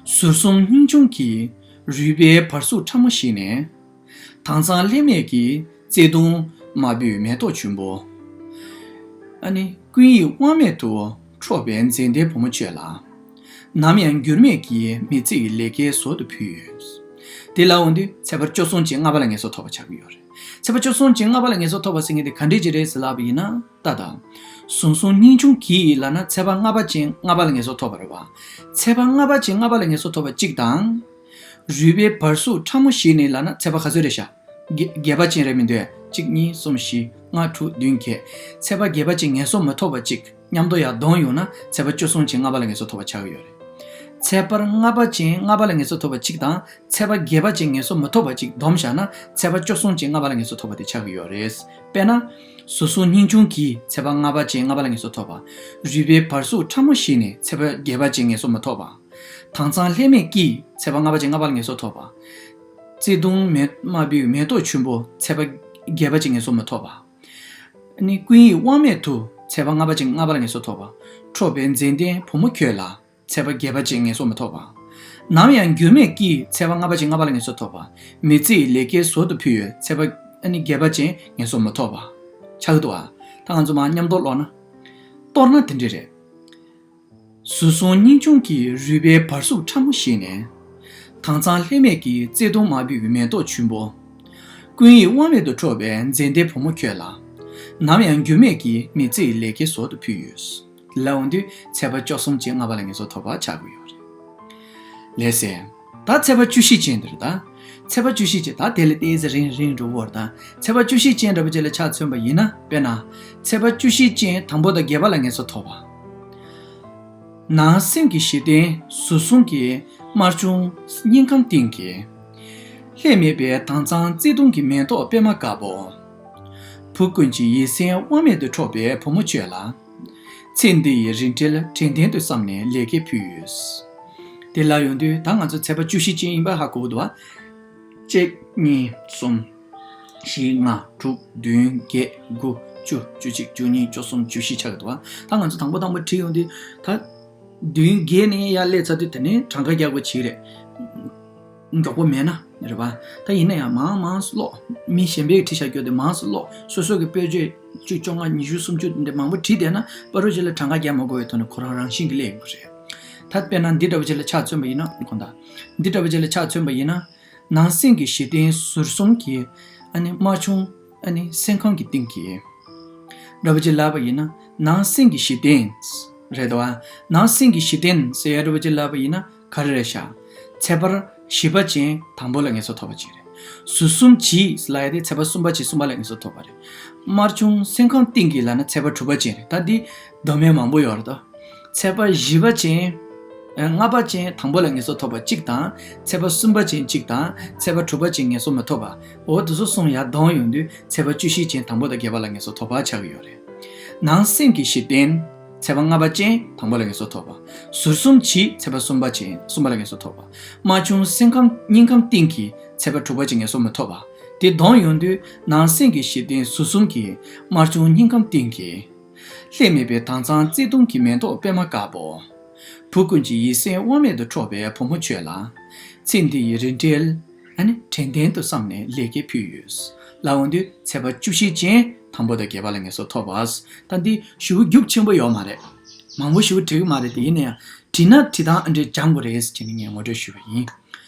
ཟུར་གསུམ་སྙིང་ཆུང་གི་རུས་པའི་བར་གཟུགས་ཕྲ་མོ་ཞིག་ནས། དྭངས་གཙང་ལྷད་མེད་ཀྱི་བརྩེ་དུང་དམར་པོའི་མེ་ཏོག་ཆུན་པོ། ཨ་ནི་ཀུན་ཡིད་དབང་མེད་དུ་འཕྲོག་པའི་མཛེས་ལྡན་བུ་མོ་ཁྱོད་ལ། ནམ་ཡང་འགྱུར་མེད་ཀྱི་མི་ཚེ་ཡི་ལེགས་སྐྱེས་ཟུར་དུ་ཕུལ་ཡོད། དེ་ལ་འོང་དུས་ཚེས་པ་བཅུ་གསུམ་ཅན་ལྔ་པ་ལ་ངལ་གསོ་ཐོབ་པ་ཆགས་ཀྱི་ཡོད་རེད། ཚེས་པ་བཅུ་གསུམ་ཅན་ལྔ་པ་ལ་ངལ་གསོ་ཐོབ་པ་ཟེར་མཁན་དེ་ག་འདྲས་ཅིག་རེད་ཟེར་ལབ་པ་ཡིན་ན། ད་ལྟ། ཟུར་གསུམ་སྙིང་ཆུང་གིས་ལབ་ན་ཚེས་པ་ལྔ་པ་ཅན་ལྔ་པ་ལ་ངལ་གསོ་ཐོབ་པ་རེད་བ། ཚེས་པ་ལྔ་པ་ཅན་ལྔ་པ་ལ་ངལ་གསོ་ཐོབ་པ་གཅིག་དང་། རུས་པའི་བར་གཟུགས་ཕྲ་མོ་ཞིག་ནས་ལབ་ན་ཚེས་པ་ག་ཚོད་རེད་ཤག་བརྒྱད་བརྒྱད་པ་ཅན་རེད་མི་འདུག་གཅིག་གཉིས། གསུམ། བཞི། ལྔ། དྲུག་བདུན། བརྒྱད། ཚེས་པ་བརྒྱད་པ་ཅན་ངལ་གསོ་མ་ཐོབ་པ་གཅིག་མཉམ་དུ་ཡར་བསྡོམས་ཡོང་ན་ཚེས་པ་བཅུ་གསུམ་ཅན་ལྔ་པ་ལ་ངལ་གསོ་ཐོབ་པ་ཆགས་ཀྱི་ཡོད་རེད། ཚེས་པ་ལྔ་པ་ཅན་ལྔ་པ་ལ་ངལ་གསོ་ཐོབ་པ་གཅིག་དང་། ཚེས་པ་བརྒྱད་པ་ཅན་ངལ་གསོ་མ་ཐོབ་པ་གཅིག་བསྡོམས་བཞག་ན་ཚེས་པ་བཅུ་གསུམ་ཅན་ལྔ་པ་ལ་ངལ་གསོ་ཐོབ་པ་དེ་ཆགས་ཀྱི་ཡོད་རེད། དཔེར་ན། ཟུར་གསུམ་སྙིང་ཆུང་གིས་ཚེས་པ་ལྔ་པ་ཅན་ལྔ་པ་ལ་ངལ་གསོ་ཐོབ་པ། རུས་པའི་བར་གཟུགས་ཕྲ་མོ་ཞིག་ནས་ཚེས་པ་བརྒྱད་པ་ཅན་ངལ་གསོ་མ་ཐོབ་པ། དྭངས་གཙང་ལྷད་མེད་ཀྱིས་ཚེས་པ་ལྔ་པ་ཅན་ལྔ་པ་ལ་ངལ་གསོ་ཐོབ་པ། བརྩེ་དུང་མེ་དམར་པོའི་མེ་ཏོག་ཆུན་པོ་ཚེས་པ་བརྒྱད་པ་ཅན་ངལ་གསོ་མ་ཐོབ་པ། ནི་ཀུན་ཡིད་དབང་མེད་དུ་ཚེས་པ་ལྔ་པ་ཅན་ལྔ་པ་ལ་ངལ་གསོ་ཐོབ་པ། འཕྲོག་པའི་མཛེས་ལྡན་བུ་མོ་ཁྱོད་ལ། ཚེས་པ་བརྒྱད་པ་ཅན་ངལ་གསོ་མ་ཐོབ་པ། ནམ་ཡང་འགྱུར་མེད་ཀྱི་ཚེས་པ་ལྔ་པ་ཅན་ལྔ་པ་ལ་ངལ་གསོ་ཐོབ་པ། མི་ཚེ་ཡི་ལེགས་སྐྱེས་ཟུར་དུ་ཕུལ་ཡོད་ཚེས་པ་ཨ་ནི་བརྒྱད་པ་ཅན་ངལ་གསོ་མ་ཐོབ་པ། ཆགས་འདུག་ཨ། ད་ང་ཚོ་མར་མཉམ་དུ་ཀློག་ན། མདོར་ན་དེ་འདྲ་རེད། ཟུར་གསུམ་སྙིང་ཆུང་གི་རུས་པའི་བར་གཟུགས་ཕྲ་མོ་ཞིག་ནས། དྭངས་གཙང་ལྷད་མེད་ཀྱི་བརྩེ་དུང་དམར་པོའི་མེ་ཏོག་ཆུན་པོ། ཀུན་ཡིད་དབང་མེད་དུ་འཕྲོག་པའི་མཛེས་ལྡན་བུ་མོ་ཁྱོད་ལ། ནམ་ཡང་འགྱུར་མེད་ཀྱི་མི་ཚེ་ཡི་ལེགས་སྐྱེས་ཟུར་དུ་ཕུལ་ཡོད། ལབ་འོང་དུས་ཚེས་པ་བཅུ་གསུམ་ཅན་ལྔ་པ་ལ་ངལ་གསོ་ཐོབ་པ་ཆགས་ཀྱི་ཡོད་རེད། ལགས་སེ། ད་ཚེས་པ་བཅུ་བཞི་ཅན་དེ་རེད་ད། ཚེས་པ་བཅུ་བཞི་ཅན་ད་དེ་ལས་ཏོག་ཙམ་རིང་རིང་འགྲོ་གི་ཡོད་རེད་ད། ཚེས་པ་བཅུ་བཞི་ཅན་འདྲ་པོ་ཅིག་ལ་ཆ་མཚོན་པ་ཡིན་ན། དཔེར་ན། ཚེས་པ་བཅུ་བཞི་ཅན་དང་པོ་དང་བརྒྱད་པ་ལ་ངལ་གསོ་ཐོབ་པ། ནང་སེམས་ཀྱི་གཞི་རྟེན་ཟུར་གསུམ་གྱི་དམར་ཆུང་སྙིང་ཁམས་གཏིང་གི། ལྷད་མེད་པའི་དྭངས་གཙང་བརྩེ་དུང་གི་མེ་ཏོག་པད་མ་དཀར་པོ། བུ་ཀུན་གྱི་ཡིད་སེམས་དབང་མེད་དུ་འཕྲོག་པའི་བུ་མོ་ཁྱོད་ལ། ཚེ་འདི་ཡི་རིན་བྲལ་དྲན་རྟེན་དུ་བསམ་ནས་ལེགས་སྐྱེས་ཕུལ་ཡོད། དེ་ལ་ཡོང་དུས་ད་ང་ཚོ་ཚེས་པ་བཅུ་བཞི་ཅན་ཡིན་པ་ཧ་གོ་གི་འདུག་བ། གཅིག་གཉིས། གསུམ། བཞི། ལྔ། དྲུག་བདུན། བརྒྱད། དགུ། བཅུ། བཅུ་གཅིག་བཅུ་གཉིས། བཅུ་གསུམ། བཅུ་བཞི་ཆགས་ཀྱི་འདུག་བ། ད་ང་ཚོ་དང་པོ་དང་པོ་བྲིས་ཡོང་དུས་ད། བདུན་བརྒྱད་ནས་ཡར་སླེབས་ཚར་དུས་དེ་ནས་གྲངས་ཀ་རྒྱག་དགོས་བྱེད་རེད། མགྱོགས་པོ་མེད་ན་རེད་པ། ད་ཡིན་ན་ཡང་མང་མང་ཀློག་མི་གཞན་པས་བྲིས་བཞག་རྒྱུ་དེ་མང་ཙམ་ཀློག་སོ་སོ་གི་དཔེ་བརྗོད་བཅུ། བཅོ་ལྔ། ཉི་ཤུ། སུམ་ཅུ་འདི་མང་པོ་བྲིས་བསྡད་ན་བར་དུ་ཅིག་ལ་གྲངས་ཀ་རྒྱག་མ་དགོས་པའི་ཐོག་ནས་ཁོ་རང་རང་བཞིན་གྱིས་སླེབས་ཡོང་གི་རེད། ད་དཔེར་ན་འདི་འདྲ་བོ་ཅིག་ལ་ཆ་མཚོན་པ་ཡིན་ན་གོ་ད། འདི་འདྲ་བོ་ཅིག་ལ་ཆ་མཚོན་པ་ཡིན་ན། ནང་སེམས་ཀྱི་གཞི་རྟེན་ཟུར་གསུམ་གྱི་ཨ་ནི་དམར་ཆུང་ཨ་ནི་སེམས་ཁམས་ཀྱི་གཏིང་གི། འདྲ་བོ་ཅིག་ལབ་པ་ཡིན་ན་ནང་སེམས་ཀྱི་གཞི་རྟེན་རེད་དོ། ནང་སེམས་ཀྱི་གཞི་རྟེན་ཟེར་ཡ་འདྲ་བོ་ཅིག་ལབ་པ་ཡིན་ན་ག་རེ་རེད་ཤག་ཚེས་པར་ བཞི་པ་ཅན་དང་པོ་ལ་ངེས་སོ་ཐོབ་པ་ཅིག་རེད། ཟུར་གསུམ་གྱིས་ལབ་ཡ་དེ་ཚེས་པ་གསུམ་པ་ཅན་གསུམ་པ་ལ་ངེས་སོ་ཐོབ་པ་རེད། དམར་ཆུང་སེམས་ཁམས་གཏིང་གི་ལབ་ན་ཚེས་པ་དྲུག་པ་ཅན་རེད། ད་འདི་གདོད་མའི་མང་པོ་ཡོད་རེད་ད། ཚེས་པ་བཞི་པ་ཅན། ཨ། ལྔ་པ་ཅན་དང་པོ་ལ་ངེས་སོ་ཐོབ་པ་གཅིག་དང་། ཚེས་པ་གསུམ་པ་ཅན་གཅིག་དང་། ཚེས་པ་དྲུག་པ་ཅན་ངེས་སོ་མི་ཐོབ་པ། འོ་དེ་ཚོ་གསུམ་ཡར་བསྡོམས་ཡོང་དུས་ཚེས་པ་བཅུ་བཞི་ཅན་དང་པོ་དང་བརྒྱད་པ་ལ་ངེས་སོ་ཐོབ་པ་ཆགས་ཀྱི་ཡོད་རེད། ནང་སེམས་ཀྱི་གཞི་རྟེན། ཚེས་པ་ལྔ་པ་ཅན་དང་པོ་ལ་ངེས་སོ་ཐོབ་པ། ཟུར་གསུམ་གྱིས་ཚེས་པ་གསུམ་པ་ཅན་གསུམ་པ་ལ་ངེས་སོ་ཐོབ་པ། དམར་ཆུང་སེམས་ཁམས་སྙིང་ཁམས་གཏིང་གི་ཚེས་པ་དྲུག་པ་ཅན་ངེས་སོ་མི་ཐོབ་པ། དེ་བསྡོམས་ཡོང་དུས་ནང་སེམས་ཀྱི་གཞི་རྟེན་ཟུར་གསུམ་གྱི་དམར་ཆུང་སྙིང་ཁམས་གཏིང་གི། ལྷད་མེད་པའི་དྭངས་གཙང་བརྩེ་དུང་གི་མེ་ཏོག་པད་མ་དཀར་པོ། བུ་ཀུན་གྱི་ཡིད་སེམས་དབང་མེད་དུ་འཕྲོག་པའི་བུ་མོ་ཁྱོད་ལ། ཚེ་འདི་ཡི་རིན་བྲལ། ཨ་ནི་དྲན་རྟེན་དུ་བསམས་ནས་ལེགས་སྐྱེས་ཕུལ་ཡོད། ལབ་འོང་དུས་ཚེས་པ་བཅུ་བཞི་ཅན་དང་པོ་དང་བརྒྱད་པ་ལ་ངེས་སོ་ཐོབ་པ། ད་འདི་ཞེ་པོ་རྒྱུགས་ཆེན་པོ་ཡོད་མ་རེད། མང་པོ་ཞེ་པོ་བྲིས་ཀྱི་མ་རེད་དེ། ཡིན་ན་ཡང་བྲིས་ན་བྲིས་སྟངས་ཨ་འདྲས་སྦྱང་དགོས་རེད་ཟེར་ནས་ངས་ངོ་སྤྲོད་ཞུས་པ་ཡིན།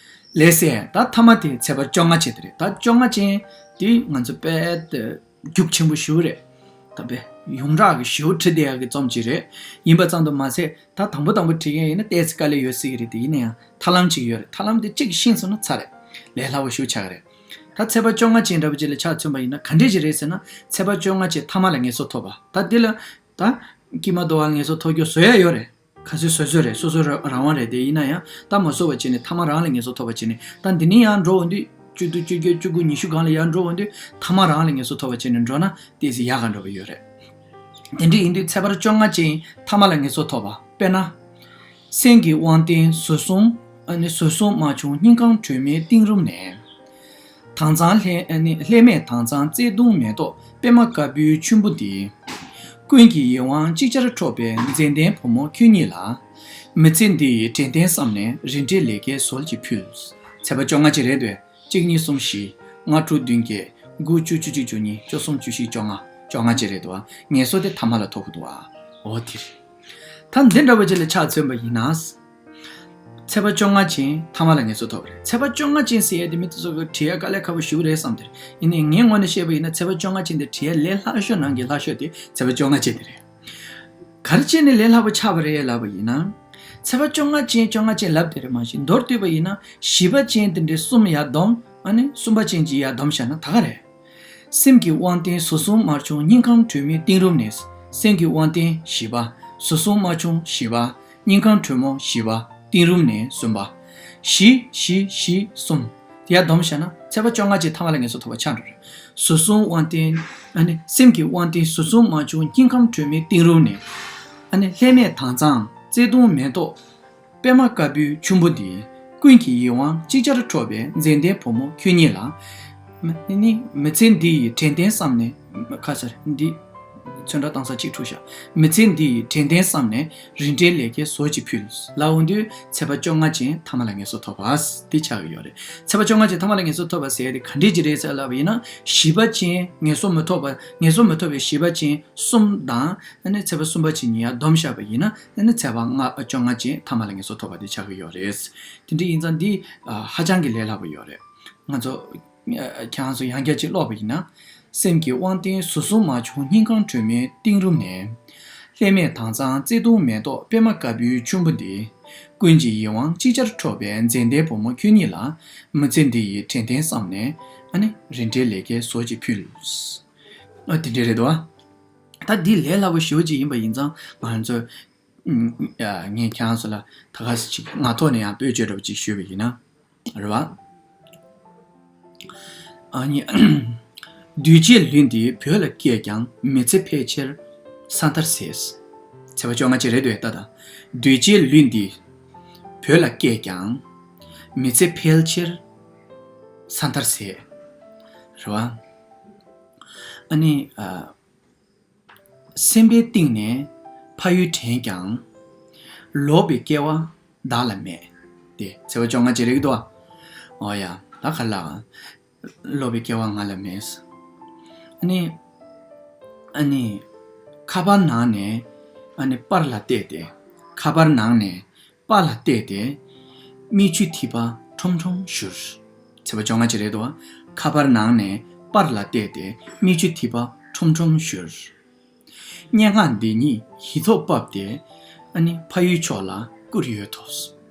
ལགས་སེ། ད་མཐའ་མ་དེ་ཚེས་པ་བཅོ་ལྔ་ཅན་དེ་རེད། ད་བཅོ་ལྔ་ཅན་དེ་ང་ཚོ་དཔེ་དེ་རྒྱུགས་ཆེན་པོ་ཞེ་པོ་རེད། ད་དཔེ་ཡོངས་གྲགས་ཀྱི་ཞེ་པོ་བྲིས་བསྡད་ཡག་གི་རྩོམ་ཅིག་རེད། ཡིན་པ་ཙམ་དུ་མ་ཟད། ད་དང་པོ་དང་པོ་བྲིས་མཁན་ཡིན་ན་ཏོག་ཙམ་དཀའ་ལས་ཡོད་སྲིད་ཀྱི་རེད་དེ། ཡིན་ན་ཡང་ཐབས་ལམ་ཅིག་ཡོད་རེད། ཐབས་ལམ་དེ་གཅིག་ཤེས་སོང་ན་ཚར་རེད། ལས་སླ་པོ་ཞེ་པོ་ཆགས་ཀྱི་རེད། ད་ཚེས་པ་བཅོ་ལྔ་ཅན་འདྲ་པོ་ཅིག་ལ་ཆ་མཚོན་པ་ཡིན་ན་ག་འདྲས་ཅིག་རེད་ཟེར་ན། ཚེས་པ་བཅོ་ལྔ་ཅན་མཐའ་མ་ལ་ངེས་སོ་ཐོབ་པ། ད་འདི་ལ་ད་དཀྱིལ་མ་དོ་བ་ལ་ངེས་སོ་ཐོབ་རྒྱུ་བཟོ་ཡ་ཡོད་རེད། ག་ཚོད་བཟོ་བཟོ་རེད། སོ་སོའི་རང་དབང་རེད་དེ། ཡིན་ན་ཡང་ད་མ་བཟོ་བ་བྱས་ནས་མཐའ་མ་རང་ལ་ངེས་སོ་ཐོབ་པ་བྱས་ནས། ད་འདི་ནས་ཡར་འགྲོ་འོང་དུས་བཅུ་བདུན་བཅོ་བརྒྱད་བཅུ་དགུ་ཉི་ཤུ་སྒང་ལ་ཡར་འགྲོ་འོང་དུས་མཐའ་མ་རང་ལ་ངེས་སོ་ཐོབ་པ་བྱས་ནས་འགྲོ་ན་ཏོག་ཙམ་ཡག་ག་འདྲ་པོ་ཡོད་རེད། དེ་འདྲ་ཡིན་དུས་ཚེས་པ་བཅོ་ལྔ་ཅན་མཐའ་མ་ལ་ངེས་སོ་ཐོབ་པ། དཔེར་ན། སེམས་ཀྱི་དབང་རྟེན་ཟུར་གསུམ། ཨ་ནི་ཟུར་གསུམ་དམར་ཆུང་སྙིང་ཁམས་དྲོད་མའི་གཏིང་རུམ་ནས། དྭངས་གཙང་ལྷད། ཨ་ནི་ལྷད་མེད་དྭངས་གཙང་བརྩེ་དུང་མེ་ཏོག་པད་མ་དཀར་པོའི་ཆུན་པོ་འདི། ཀུན་གྱི་ཡིད་དབང་ཅིག་ཅར་འཕྲོག་པའི་མཛེས་ལྡན་བུ་མོ་ཁྱོད་ཉིད་ལ། མི་ཚེ་འདི་ཡི་དྲན་རྟེན་བསམས་ནས་རིན་བྲལ་ལེགས་སྐྱེས་གསོལ་གྱིས་ཕུལ། ཚེས་པ་བཅོ་ལྔ་ཅན་རེད་འདུག་གཅིག་གཉིས་གསུམ་བཞི། ལྔ་དྲུག་བདུན་བརྒྱད། དགུ་བཅུ་བཅུ་གཅིག་བཅུ་གཉིས། བཅུ་གསུམ་བཅུ་བཞི་བཅོ་ལྔ། བཅོ་ལྔ་ཅན་རེད་འདུག་ངེས་སོ་དེ་མཐའ་མ་ལ་ཐོབ་ཀྱི་འདུག་འོ་དེ་རེད། ད་འདི་འདྲ་པོ་ཅིག་ལ་ཆ་མཚོན་པ་ཡིན་ན། ཚེས་པ་བཅོ་ལྔ་ཅན་མཐའ་མ་ལ་ངེས་སོ་ཐོབ་པ་རེད། ཚེས་པ་བཅོ་ལྔ་ཅན་ཟེར་ཡ་དེ་མི་དེ་ཚོ་གི་བྲིས་ཡ་དཀའ་ལས་ཁག་པོ་ཞེ་པོ་རེད་བསམ་དེ་རེད། ཡིན་ནའི་ངའི་ངོས་ནས་བཤད་པ་ཡིན་ན་ཚེས་པ་བཅོ་ལྔ་ཅན་དེ་བྲིས་ཡ་ལས་སླ་ཤོས་ནང་གི་སླ་ཤོས་དེ་ཚེས་པ་བཅོ་ལྔ་ཅན་དེ་རེད། ག་རེ་བྱས་ནས་ལས་སླ་པོ་ཆགས་པ་རེད་ལབ་པ་ཡིན་ན། ཚེས་པ་བཅོ་ལྔ་ཅན་བཅོ་ལྔ་ཅན་ལབ་དེ་རེད། མ་གཞི་མདོར་བསྡུས་པ་ཡིན་ན་བཞི་པ་ཅན་དེ་འདྲའི་གསུམ་ཡར་བསྡོམས། ཨ་ནི་གསུམ་པ་ཅན་གྱི་ཡར་བསྡོམས་བཞག་ན་ད་ག་རེད། སེམས་ཀྱི་དབང་རྟེན་ཟུར་གསུམ་དམར་ཆུང་སྙིང་ཁམས་དྲོད་མའི་གཏིང་རུམ་ནས། སེམས་ཀྱི་དབང་རྟེན་བཞི་པ། ཟུར་གསུམ་དམར་ཆུང་བཞི་པ། སྙིང་ཁམས་དྲོན་མོ་བཞི་པ། གཏིང་རུམ་ནས་གསུམ་པ། བཞི་བཞི་བཞི་གསུམ། དེ་ཡར་བསྡོམས་བཞག་ན་ཚེས་པ་བཅོ་ལྔ་ཅན་མཐའ་མ་ལ་ངེས་སོ་ཐོབ་པ་ཆགས་འགྲོ་རེད། ཟུར་གསུམ་དབང་རྟེན། ཨ་ནི་སེམས་ཀྱི་དབང་རྟེན་ཟུར་གསུམ་དམར་ཆུང་སྙིང་ཁམས་དྲོན་མོའི་གཏིང་རུམ་ནས། ཨ་ནི་ལྷད་མེད་དྭངས་གཙང་བརྩེ་དུང་མེ་ཏོག་པད་མ་དཀར་པོའི་ཆུན་པོ་འདི། ཀུན་གྱི་ཡིད་དབང་ཅིག་ཅར་འཕྲོག་པའི་མཛེས་ལྡན་བུ་མོ་ཁྱོད་ཉིད་ལ། མི་ནི་མི་ཚེ་འདི་ཡི་དྲན་རྟེན་བསམས་ནས། ཁ་ཚར་འདི། ཚོན་ཁྲ་བཏང་ས་གཅིག་འཁྲུག་ཤག་མི་ཚེ་འདི་ཡི་དྲན་རྟེན་བསམས་ནས་རིན་བྲལ་ལེགས་སྐྱེས་གསོལ་གྱིས་ཕུལ། ལབ་འོང་དུས་ཚེས་པ་བཅོ་ལྔ་ཅན་མཐའ་མ་ལ་ངེས་སོ་ཐོབ་པ་འདི་ཆགས་ཀྱི་ཡོད་རེད། ཚེས་པ་བཅོ་ལྔ་ཅན་མཐའ་མ་ལ་ངེས་སོ་ཐོབ་པ་ཟེར་ཡ་དེ་ག་འདྲས་ཅིག་རེད་ཟེར་ལབ་པ་ཡིན་ན། བཞི་པ་ཅན་ངེས་སོ་མི་ཐོབ་པ། ངེས་སོ་མི་ཐོབ་པའི་བཞི་པ་ཅན་གསུམ་དང་། ཨ་ནི་ཚེས་པ་གསུམ་པ་ཅན་གཉིས་ཡར་བསྡོམས་བཞག་པ་ཡིན་ན། ཨ་ནི་ཚེས་པ་ལྔ་བཅོ་ལྔ་ཅན་མཐའ་མ་ལ་ངེས་སོ་ཐོབ་པ་དེ་ཆགས་ཀྱི་ཡོད་རེད། དེ་འདྲ་ཡིན་ཙང་འདི་ཧ་ཅང་གི་ལས་སླ་པོ་ཡོད་རེད། ང་ཚོ་ཁྱེད་རང་ཚོ་ཡང་བསྐྱར་ཅིག་ཀློག་པ་ཡིན་ན། སེམས་ཀྱི་དབང་རྟེན་ཟུར་གསུམ་དམར་ཆུང་སྙིང་ཁམས་དྲོན་མོའི་གཏིང་རུམ་ནས། ལྷད་མེད་དྭངས་གཙང་བརྩེ་དུང་མེ་ཏོག་པད་མ་དཀར་པོའི་ཆུན་པོ་འདི། ཀུན་གྱི་ཡིད་དབང་ཅིག་ཅར་འཕྲོག་པའི་མཛེས་ལྡན་བུ་མོ་ཁྱོད་ཉིད་ལ། མི་ཚེ་འདི་ཡི་དྲན་རྟེན་བསམས་ནས། ཨ་ནི་རིན་བྲལ་ལེགས་སྐྱེས་གསོལ་གྱིས་ཕུལ། ཨ་དེ་འདྲ་རེད་དོ། ད་འདི་ལས་སླ་པོ་ཞེ་པོ་ཅིག་ཡིན་པ་ཡིན་ཙང་ང་ཚོས། ཨ། ངས་ཁྱེད་རང་ཚོ་ལ་ད་ག་ཟེ་ཅིག་ངག་ཐོག་ནས་ཡང་བེད་སྤྱོད་འདྲ་པོ་ཅིག་ཞུས་པ་ཡིན་ན། རེད་བ། ཨ་ནི། གདུལ་བྱའི་ལུས་འདི་བོད་ལ་སྐྱེས་ཀྱང་མི་ཚེ་ཕལ་ཆེར་ས་མཐར་ཟད། ཚེས་པ་བཅོ་ལྔ་ཅན་རེད་འདུག་ད་ལྟ། གདུལ་བྱའི་ལུས་འདི་བོད་ལ་སྐྱེས་ཀྱང་མི་ཚེ་ཕལ་ཆེར་ས་མཐར་ཟད། རེད་བ། ཨ་ནི། ཨ། སེམས་པའི་གཏིང་ནས་ཕ་ཡུལ་དྲན་ཀྱང་། ལོག་པའི་སྐལ་བ་བདག་ལ་མེད། དེ་ཚེས་པ་བཅོ་ལྔ་ཅན་རེད་ཀྱི་འདུག་ཨ། འོ་ཡ། ད་ག་ལ། ལོག་པའི་སྐལ་བ་ང་ལ་མེད། ཨ་ནི། ཨ་ནི། ཁ་པར་ནང་ནས། ཨ་ནི་པར་ལ་བལྟས་ཏེ། ཁ་པར་ནང་ནས། པར་ལ་བལྟས་ཏེ། མིག་ཆུ་ཐིགས་པ་ཁྲོམ་ཁྲོམ་བཞུར། ཚེས་པ་བཅོ་ལྔ་ཅན་རེད་འདུག་ཨ། ཁ་པར་ནང་ནས་པར་ལ་བལྟས་ཏེ་མིག་ཆུ་ཐིགས་པ་ཁྲོམ་ཁྲོམ་བཞུར། སྙན་ངག་འདི་ཉིད་ཡིག་ཐོག་ཕབ་སྟེ། ཨ་ནི་ཕ་ཡུལ་ཕྱོགས་ལ་བསྐུར་ཡོད་དོ།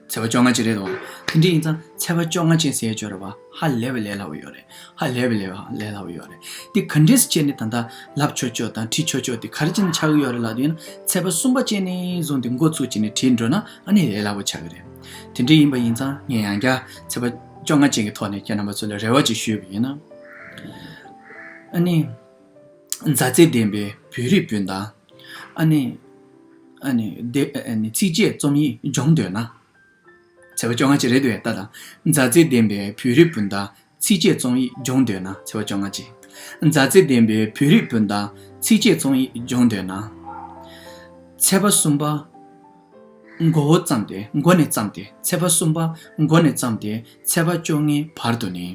ཚེས་ ཚེས་པ་བཅོ་ལྔ་ཅིག་རེད་དོ། དེ་འདྲ་ཡིན་ཙང་ཚེས་པ་བཅོ་ལྔ་ཅན་ཟེར་ཡ་ཅོ་རེད་བ། ཧ་ལས་པའི་ལས་སླ་པོ་ཡོད་རེད། ཧ་ལས་པའི་ལས་ལས་སླ་པོ་ཡོད་རེད། དེ་ག་འདྲས་བྱས་ནས་ད་ལྟ་ལབ་ཆོག་ཆོག་དང་བྲིས་ཆོག་ཆོག་དེ་ག་རེ་བྱས་ནས་ཆགས་ཀྱི་ཡོད་རེད་ལབ་དུས་ན། ཚེས་པ་གསུམ་པ་ཅན་ནས་བཟུང་སྟེ་འགོ་ཚུགས་བྱས་ནས་བྲིས་འགྲོ་ན་ཨ་ནི་ལས་སླ་པོ་ཆགས་ཀྱི་རེད། དེ་འདྲ་ཡིན་པ་ཡིན་ཙང་ངས་ཡང་བསྐྱར་ཚེས་པ་བཅོ་ལྔ་ཅན་གྱི་ཐོག་ནས་ཁྱེད་རྣམ་པ་ཚོ་ལ་རེ་བ་ཅིག་ཞུས་པ་ཡིན་ན། ཨ་ནི། མཛའ་བརྩེ་ལྡན་པའི་བོད་རིགས་སྤུན་ཟླ། ཨ་ནི། ཨ་ནི་དེ་ཨ་ནི་ཚིགས་བཅད་རྩོམ་ཡིག་སྦྱོང་འདོད་ན། ཚེས་པ་བཅོ་ལྔ་ཅིག་རེད་འདུག་ད་ལྟ། མཛའ་བརྩེ་ལྡན་པའི་བོད་རིགས་སྤུན་ཟླ། ཚིགས་བཅད་རྩོམ་ཡིག་སྦྱོང་འདོད་ན། ཚེས་པ་བཅོ་ལྔ་ཅིག་མཛའ་བརྩེ་ལྡན་པའི་བོད་རིགས་སྤུན་ཟླ། ཚིགས་བཅད་རྩོམ་ཡིག་སྦྱོང་འདོད་ན། ཚེས་པ་གསུམ་པ། མགོ་བོ་བརྩམས་ཏེ་མགོ་ནས་བརྩམས་ཏེ་ཚེས་པ་གསུམ་པ་མགོ་ནས་བརྩམས་ཏེ་ཚེས་པ་བཅོ་ལྔའི་བར་དུ་ནི།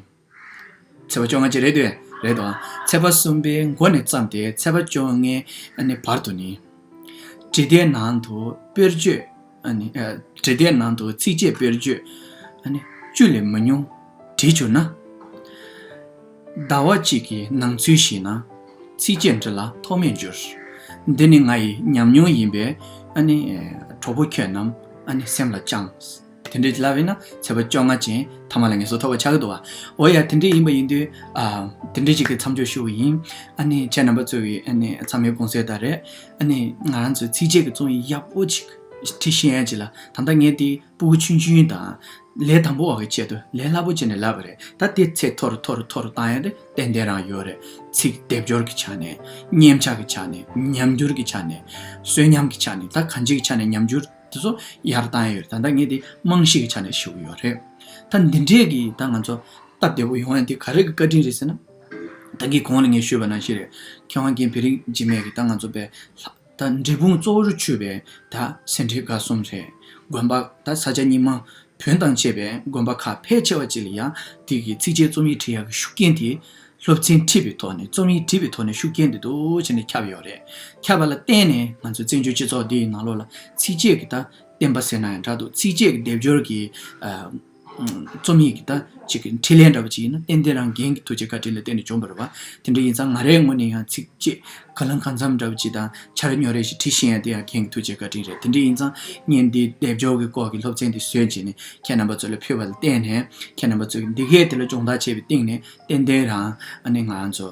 ཚེས་པ་བཅོ་ལྔ་ཅིག་རེད་དེ། རེད་དོ། ཚེས་པ་གསུམ་པའི་མགོ་ནས་བརྩམས་ཏེ་ཚེས་པ་བཅོ་ལྔའི་ཨ་ནི་བར་དུ་ནི། བྲིས་དེབ་ནང་དུ་དཔེར་བརྗོད། ཨ་ནི་ཨ། བྲིས་དེབ་ནང་དུ་ཚིགས་བཅད་དཔེར་བརྗོད། ཨ་ནི་བཅུ་ལས་མི་ཉུང་བྲིས་གྱུར་ན། ཟླ་བ་གཅིག་གི་ནང་ཚུལ་ཞིག་ན། ཚིགས་བཅད་འབྲི་ལ་ཐོགས་མེད་འགྱུར། འདི་ནི་ང་ཡི་ཉམས་མྱོང་ཡིན་པས། ཨ་ནི་གྲོགས་པོ་ཁྱོད་རྣམས་ཨ་ནི་སེམས་ལ་བཅངས། དེ་འདྲ་ལབ་ཡིན་ན་ཚེས་པ་བཅོ་ལྔ་ཅན་ཐ་མ་ལ་ངེས་སོ་ཐོབ་པ་ཆགས་ཀྱི་འདུག་བ། འོ་ཡ། དེ་འདྲ་ཡིན་པ་ཡིན་དུས། ཨ། དེ་འདྲ་ཅིག་གི་མཚམས་འཇོག་ཞུ་བ་ཡིན། ཨ་ནི་ཁྱེད་རྣམ་པ་ཚོ་གི་ཨ་ནི་ཚང་མའི་དགོངས་སེལ་ལྟར་རེད། ཨ་ནི་ང་རང་ཚོའི་ཚིགས་བཅད་ཀྱི་རྩོམ་ཡིག་ཡག་པོ་ཅིག་བྲིས་ཤེས་ཡ་ཅིག་ལ། ད་ལྟ་ངས་དེ་སྤུ་གུ་ཆུང་ཆུང་དང་ལས་དང་པོ་བ་གི་ཆེད་དུ་ལས་སླ་པོ་བྱས་ནས་ལབ་པ་རེད། ད་དེ་ཚད་མཐོ་རུ་མཐོ་རུ་མཐོ་རུ་བཏང་ཡ་དེ་ཏན་ཏན་རང་ཡོད་རེད། ཚིག་སྡེབ་སྦྱོར་གྱི་ཆ་ནས། སྙན་ཆ་གི་ཆ་ནས། ཉམས་འགྱུར་གྱི་ཆ་ནས། གསོན་ཉམས་ཀྱི་ཆ་ནས། ད་གང་ཅིའི་ཆ་ནས་ཉམས་འགྱུར་དེ་ཚོ་ཡར་བཏང་ཡ་ཡོད་རེད། ད་ལྟ་ངས་དེ་རྨང་གཞི་གི་ཆ་ནས་ཞུ་གི་ཡོད་རེད། ད་འདི་འདྲས་ཀྱི་ད་ང་ཚོ་སྟབས་བདེ་པོ་ཡོང་ཡ་དེ་ག་རེ་གི་བཀའ་དྲིན་རེད་ཟེར་ན། ད་གིན་གོང་ལ་ངས་ཞུས་པ་ནང་བཞིན་རེད། མཁས་དབང་རྒན་བེ་རི་འཇིགས་མེད་ཀྱིས་ད་ང་ཚོ་པའི་ལྷ། ད་འབྲས་སྤུངས་གཙོ་བོར་གྱུར་པའི་ད་སེ་འབྲས་དགའ་གསུམ་རེད། དགོན་པ་ད་ས་ཆ་རྙིང་མ་བོན་དང་བཅས་པའི་དགོན་པ་ཁག་ཕལ་ཆེ་བ་ཅིག་ལ་ཡང་དེ་གི་ཚིགས་བཅད་རྩོམ་ཡིག་བྲིས་ཡག་གི་ཤུགས་རྐྱེན་དེ། སློབ་ཚན་ཁྲིད་པའི་ཐོག་ནས། རྩོམ་ཡིག་བྲིས་པའི་ཐོག་ནས་ཤུགས་རྐྱེན་དེ་འདུག་བྱས་ནས་ཁྱབ་ཡོད་རེད། ཁྱབ་པ་ལ་བརྟེན་ནས་ང་ཚོ་བཙན་བྱོལ་སྤྱི་ཚོགས་འདི་ཡི་ནང་ལོགས་ལ་ཚིགས་བཅད་ཀྱི་ད་བསྟན་པ་ཟེར་ན་ཡང་འདྲ་འདུག་ཚིགས་བཅད་ཀྱི་སྡེབ་སྦྱོར་གྱི། ཨ། རྩོམ་ཡིག་གི་ད་ཅིག་གི་འཕྲིན་ལས་འདྲ་པོ་ཅིག་ཡིན་ན་ཏན་ཏན་རང་རྒན་གྱི་ཐུགས་རྗེ་བཀའ་དྲིན་ལ་བརྟེན་ནས་བྱུང་བ་རེད་བ། དེ་འདྲ་ཡིན་ཙང་ང་རའི་ངོས་ནས་ཡང་ཚིགས་བཅད་གང་ལ་གང་འཚམ་འདྲ་པོ་ཅིག་དང་ཆ་ར་ཉོ་རེ་ཞིག་བྲིས་ཤེས་ཡ་དེ་ཡང་རྒན་གྱི་ཐུགས་རྗེ་བཀའ་དྲིན་རེད། དེ་འདྲ་ཡིན་ཙང་ངས་འདི་སྡེབ་སྦྱོར་གྱི་སྐོར་གྱི་སློབ་ཚན་འདི་བཟོས་བྱས་ནས་ཁྱེད་རྣམ་པ་ཚོ་ལ་ཕུལ་བ་ལ་བརྟེན་ནས། ཁྱེད་རྣམ་པ་ཚོས་འདི་གས་དེ་ལ་སྦྱོང་བརྡར་བྱས་པའི་སྟེང་ནས་ཏན་ཏན་རང་ཨ་ནི་ང་ཚོ་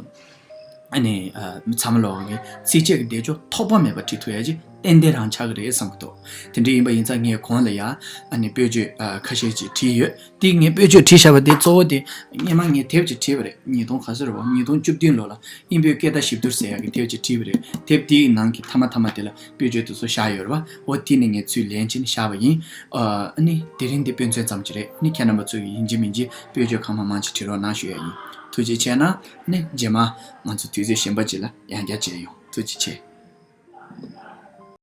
ཨ་ནི་ཨ་ཚང་མ་ལོག་གི་ཚིགས་བཅད་ཀྱི་བདེ་མཆོག་ཐོགས་པ་མེད་པ་བྲིས་ཐུབ་ཡ་ཅིག་ཏན་ཏན་རང་ཆགས་ཀྱི་རེད་བསམ་གྱི་འདུག་དེ་འདྲ་ཡིན་པ་ཡིན་ཙང་ངས་གོང་ལ་ཡ་ཨ་ནི་དཔེར་བརྗོད་ཨ་ཁ་ཤས་ཅིག་བྲིས་ཡོད། དེ་ངས་དཔེར་བརྗོད་བྲིས་བཞག་པ་དེ་གཙོ་བོ་དེ་སྔོན་མ་ངས་དེབ་ཅིག་བྲིས་པ་རེད། ཉིས་སྟོང་ག་ཚོད་རེད་བ། ཉིས་སྟོང་བཅུ་བདུན་ལོ་ལ་དབྱིན་བོད་སྐད་བརྡ་ཞིབ་བསྡུར་ཟེར་ཡག་གི་དེབ་ཅིག་བྲིས་པ་རེད། དེབ་དེའི་ནང་གི་མཐའ་མ་མཐའ་མ་དེ་ལ་དཔེར་བརྗོད་དེ་ཚོ་བཞག་ཡོད་རེད་བ། འོ་དེ་ནས་ངས་ཚུར་ལེན་བྱས་ནས་བཞག་པ་ཡིན། ཨ་ནི་དེ་རིང་འདི་དཔེ་མཚོན་ཙམ་ཅིག་རེད། ཨ་ནི་ཁྱེད་རྣམ་པ་ཚོས་ཡིན་གཅིག་མིན་གཅིག་དཔེར་བརྗོད་གང་མང་མང་ཅིག་བྲིས་རོགས་གནང་ཞུ་ཡ་ཡིན། ཐུགས་རྗེ་ཆེ་གནང་། ཨ་ནི་རྗེས་མ་ང་ཚོ་དུས་ཚོད་གཞན་པ་ཅིག་ལ་ཡང་བསྐྱར་མཇལ་ཡོང་། ཐུགས་རྗེ་ཆེ།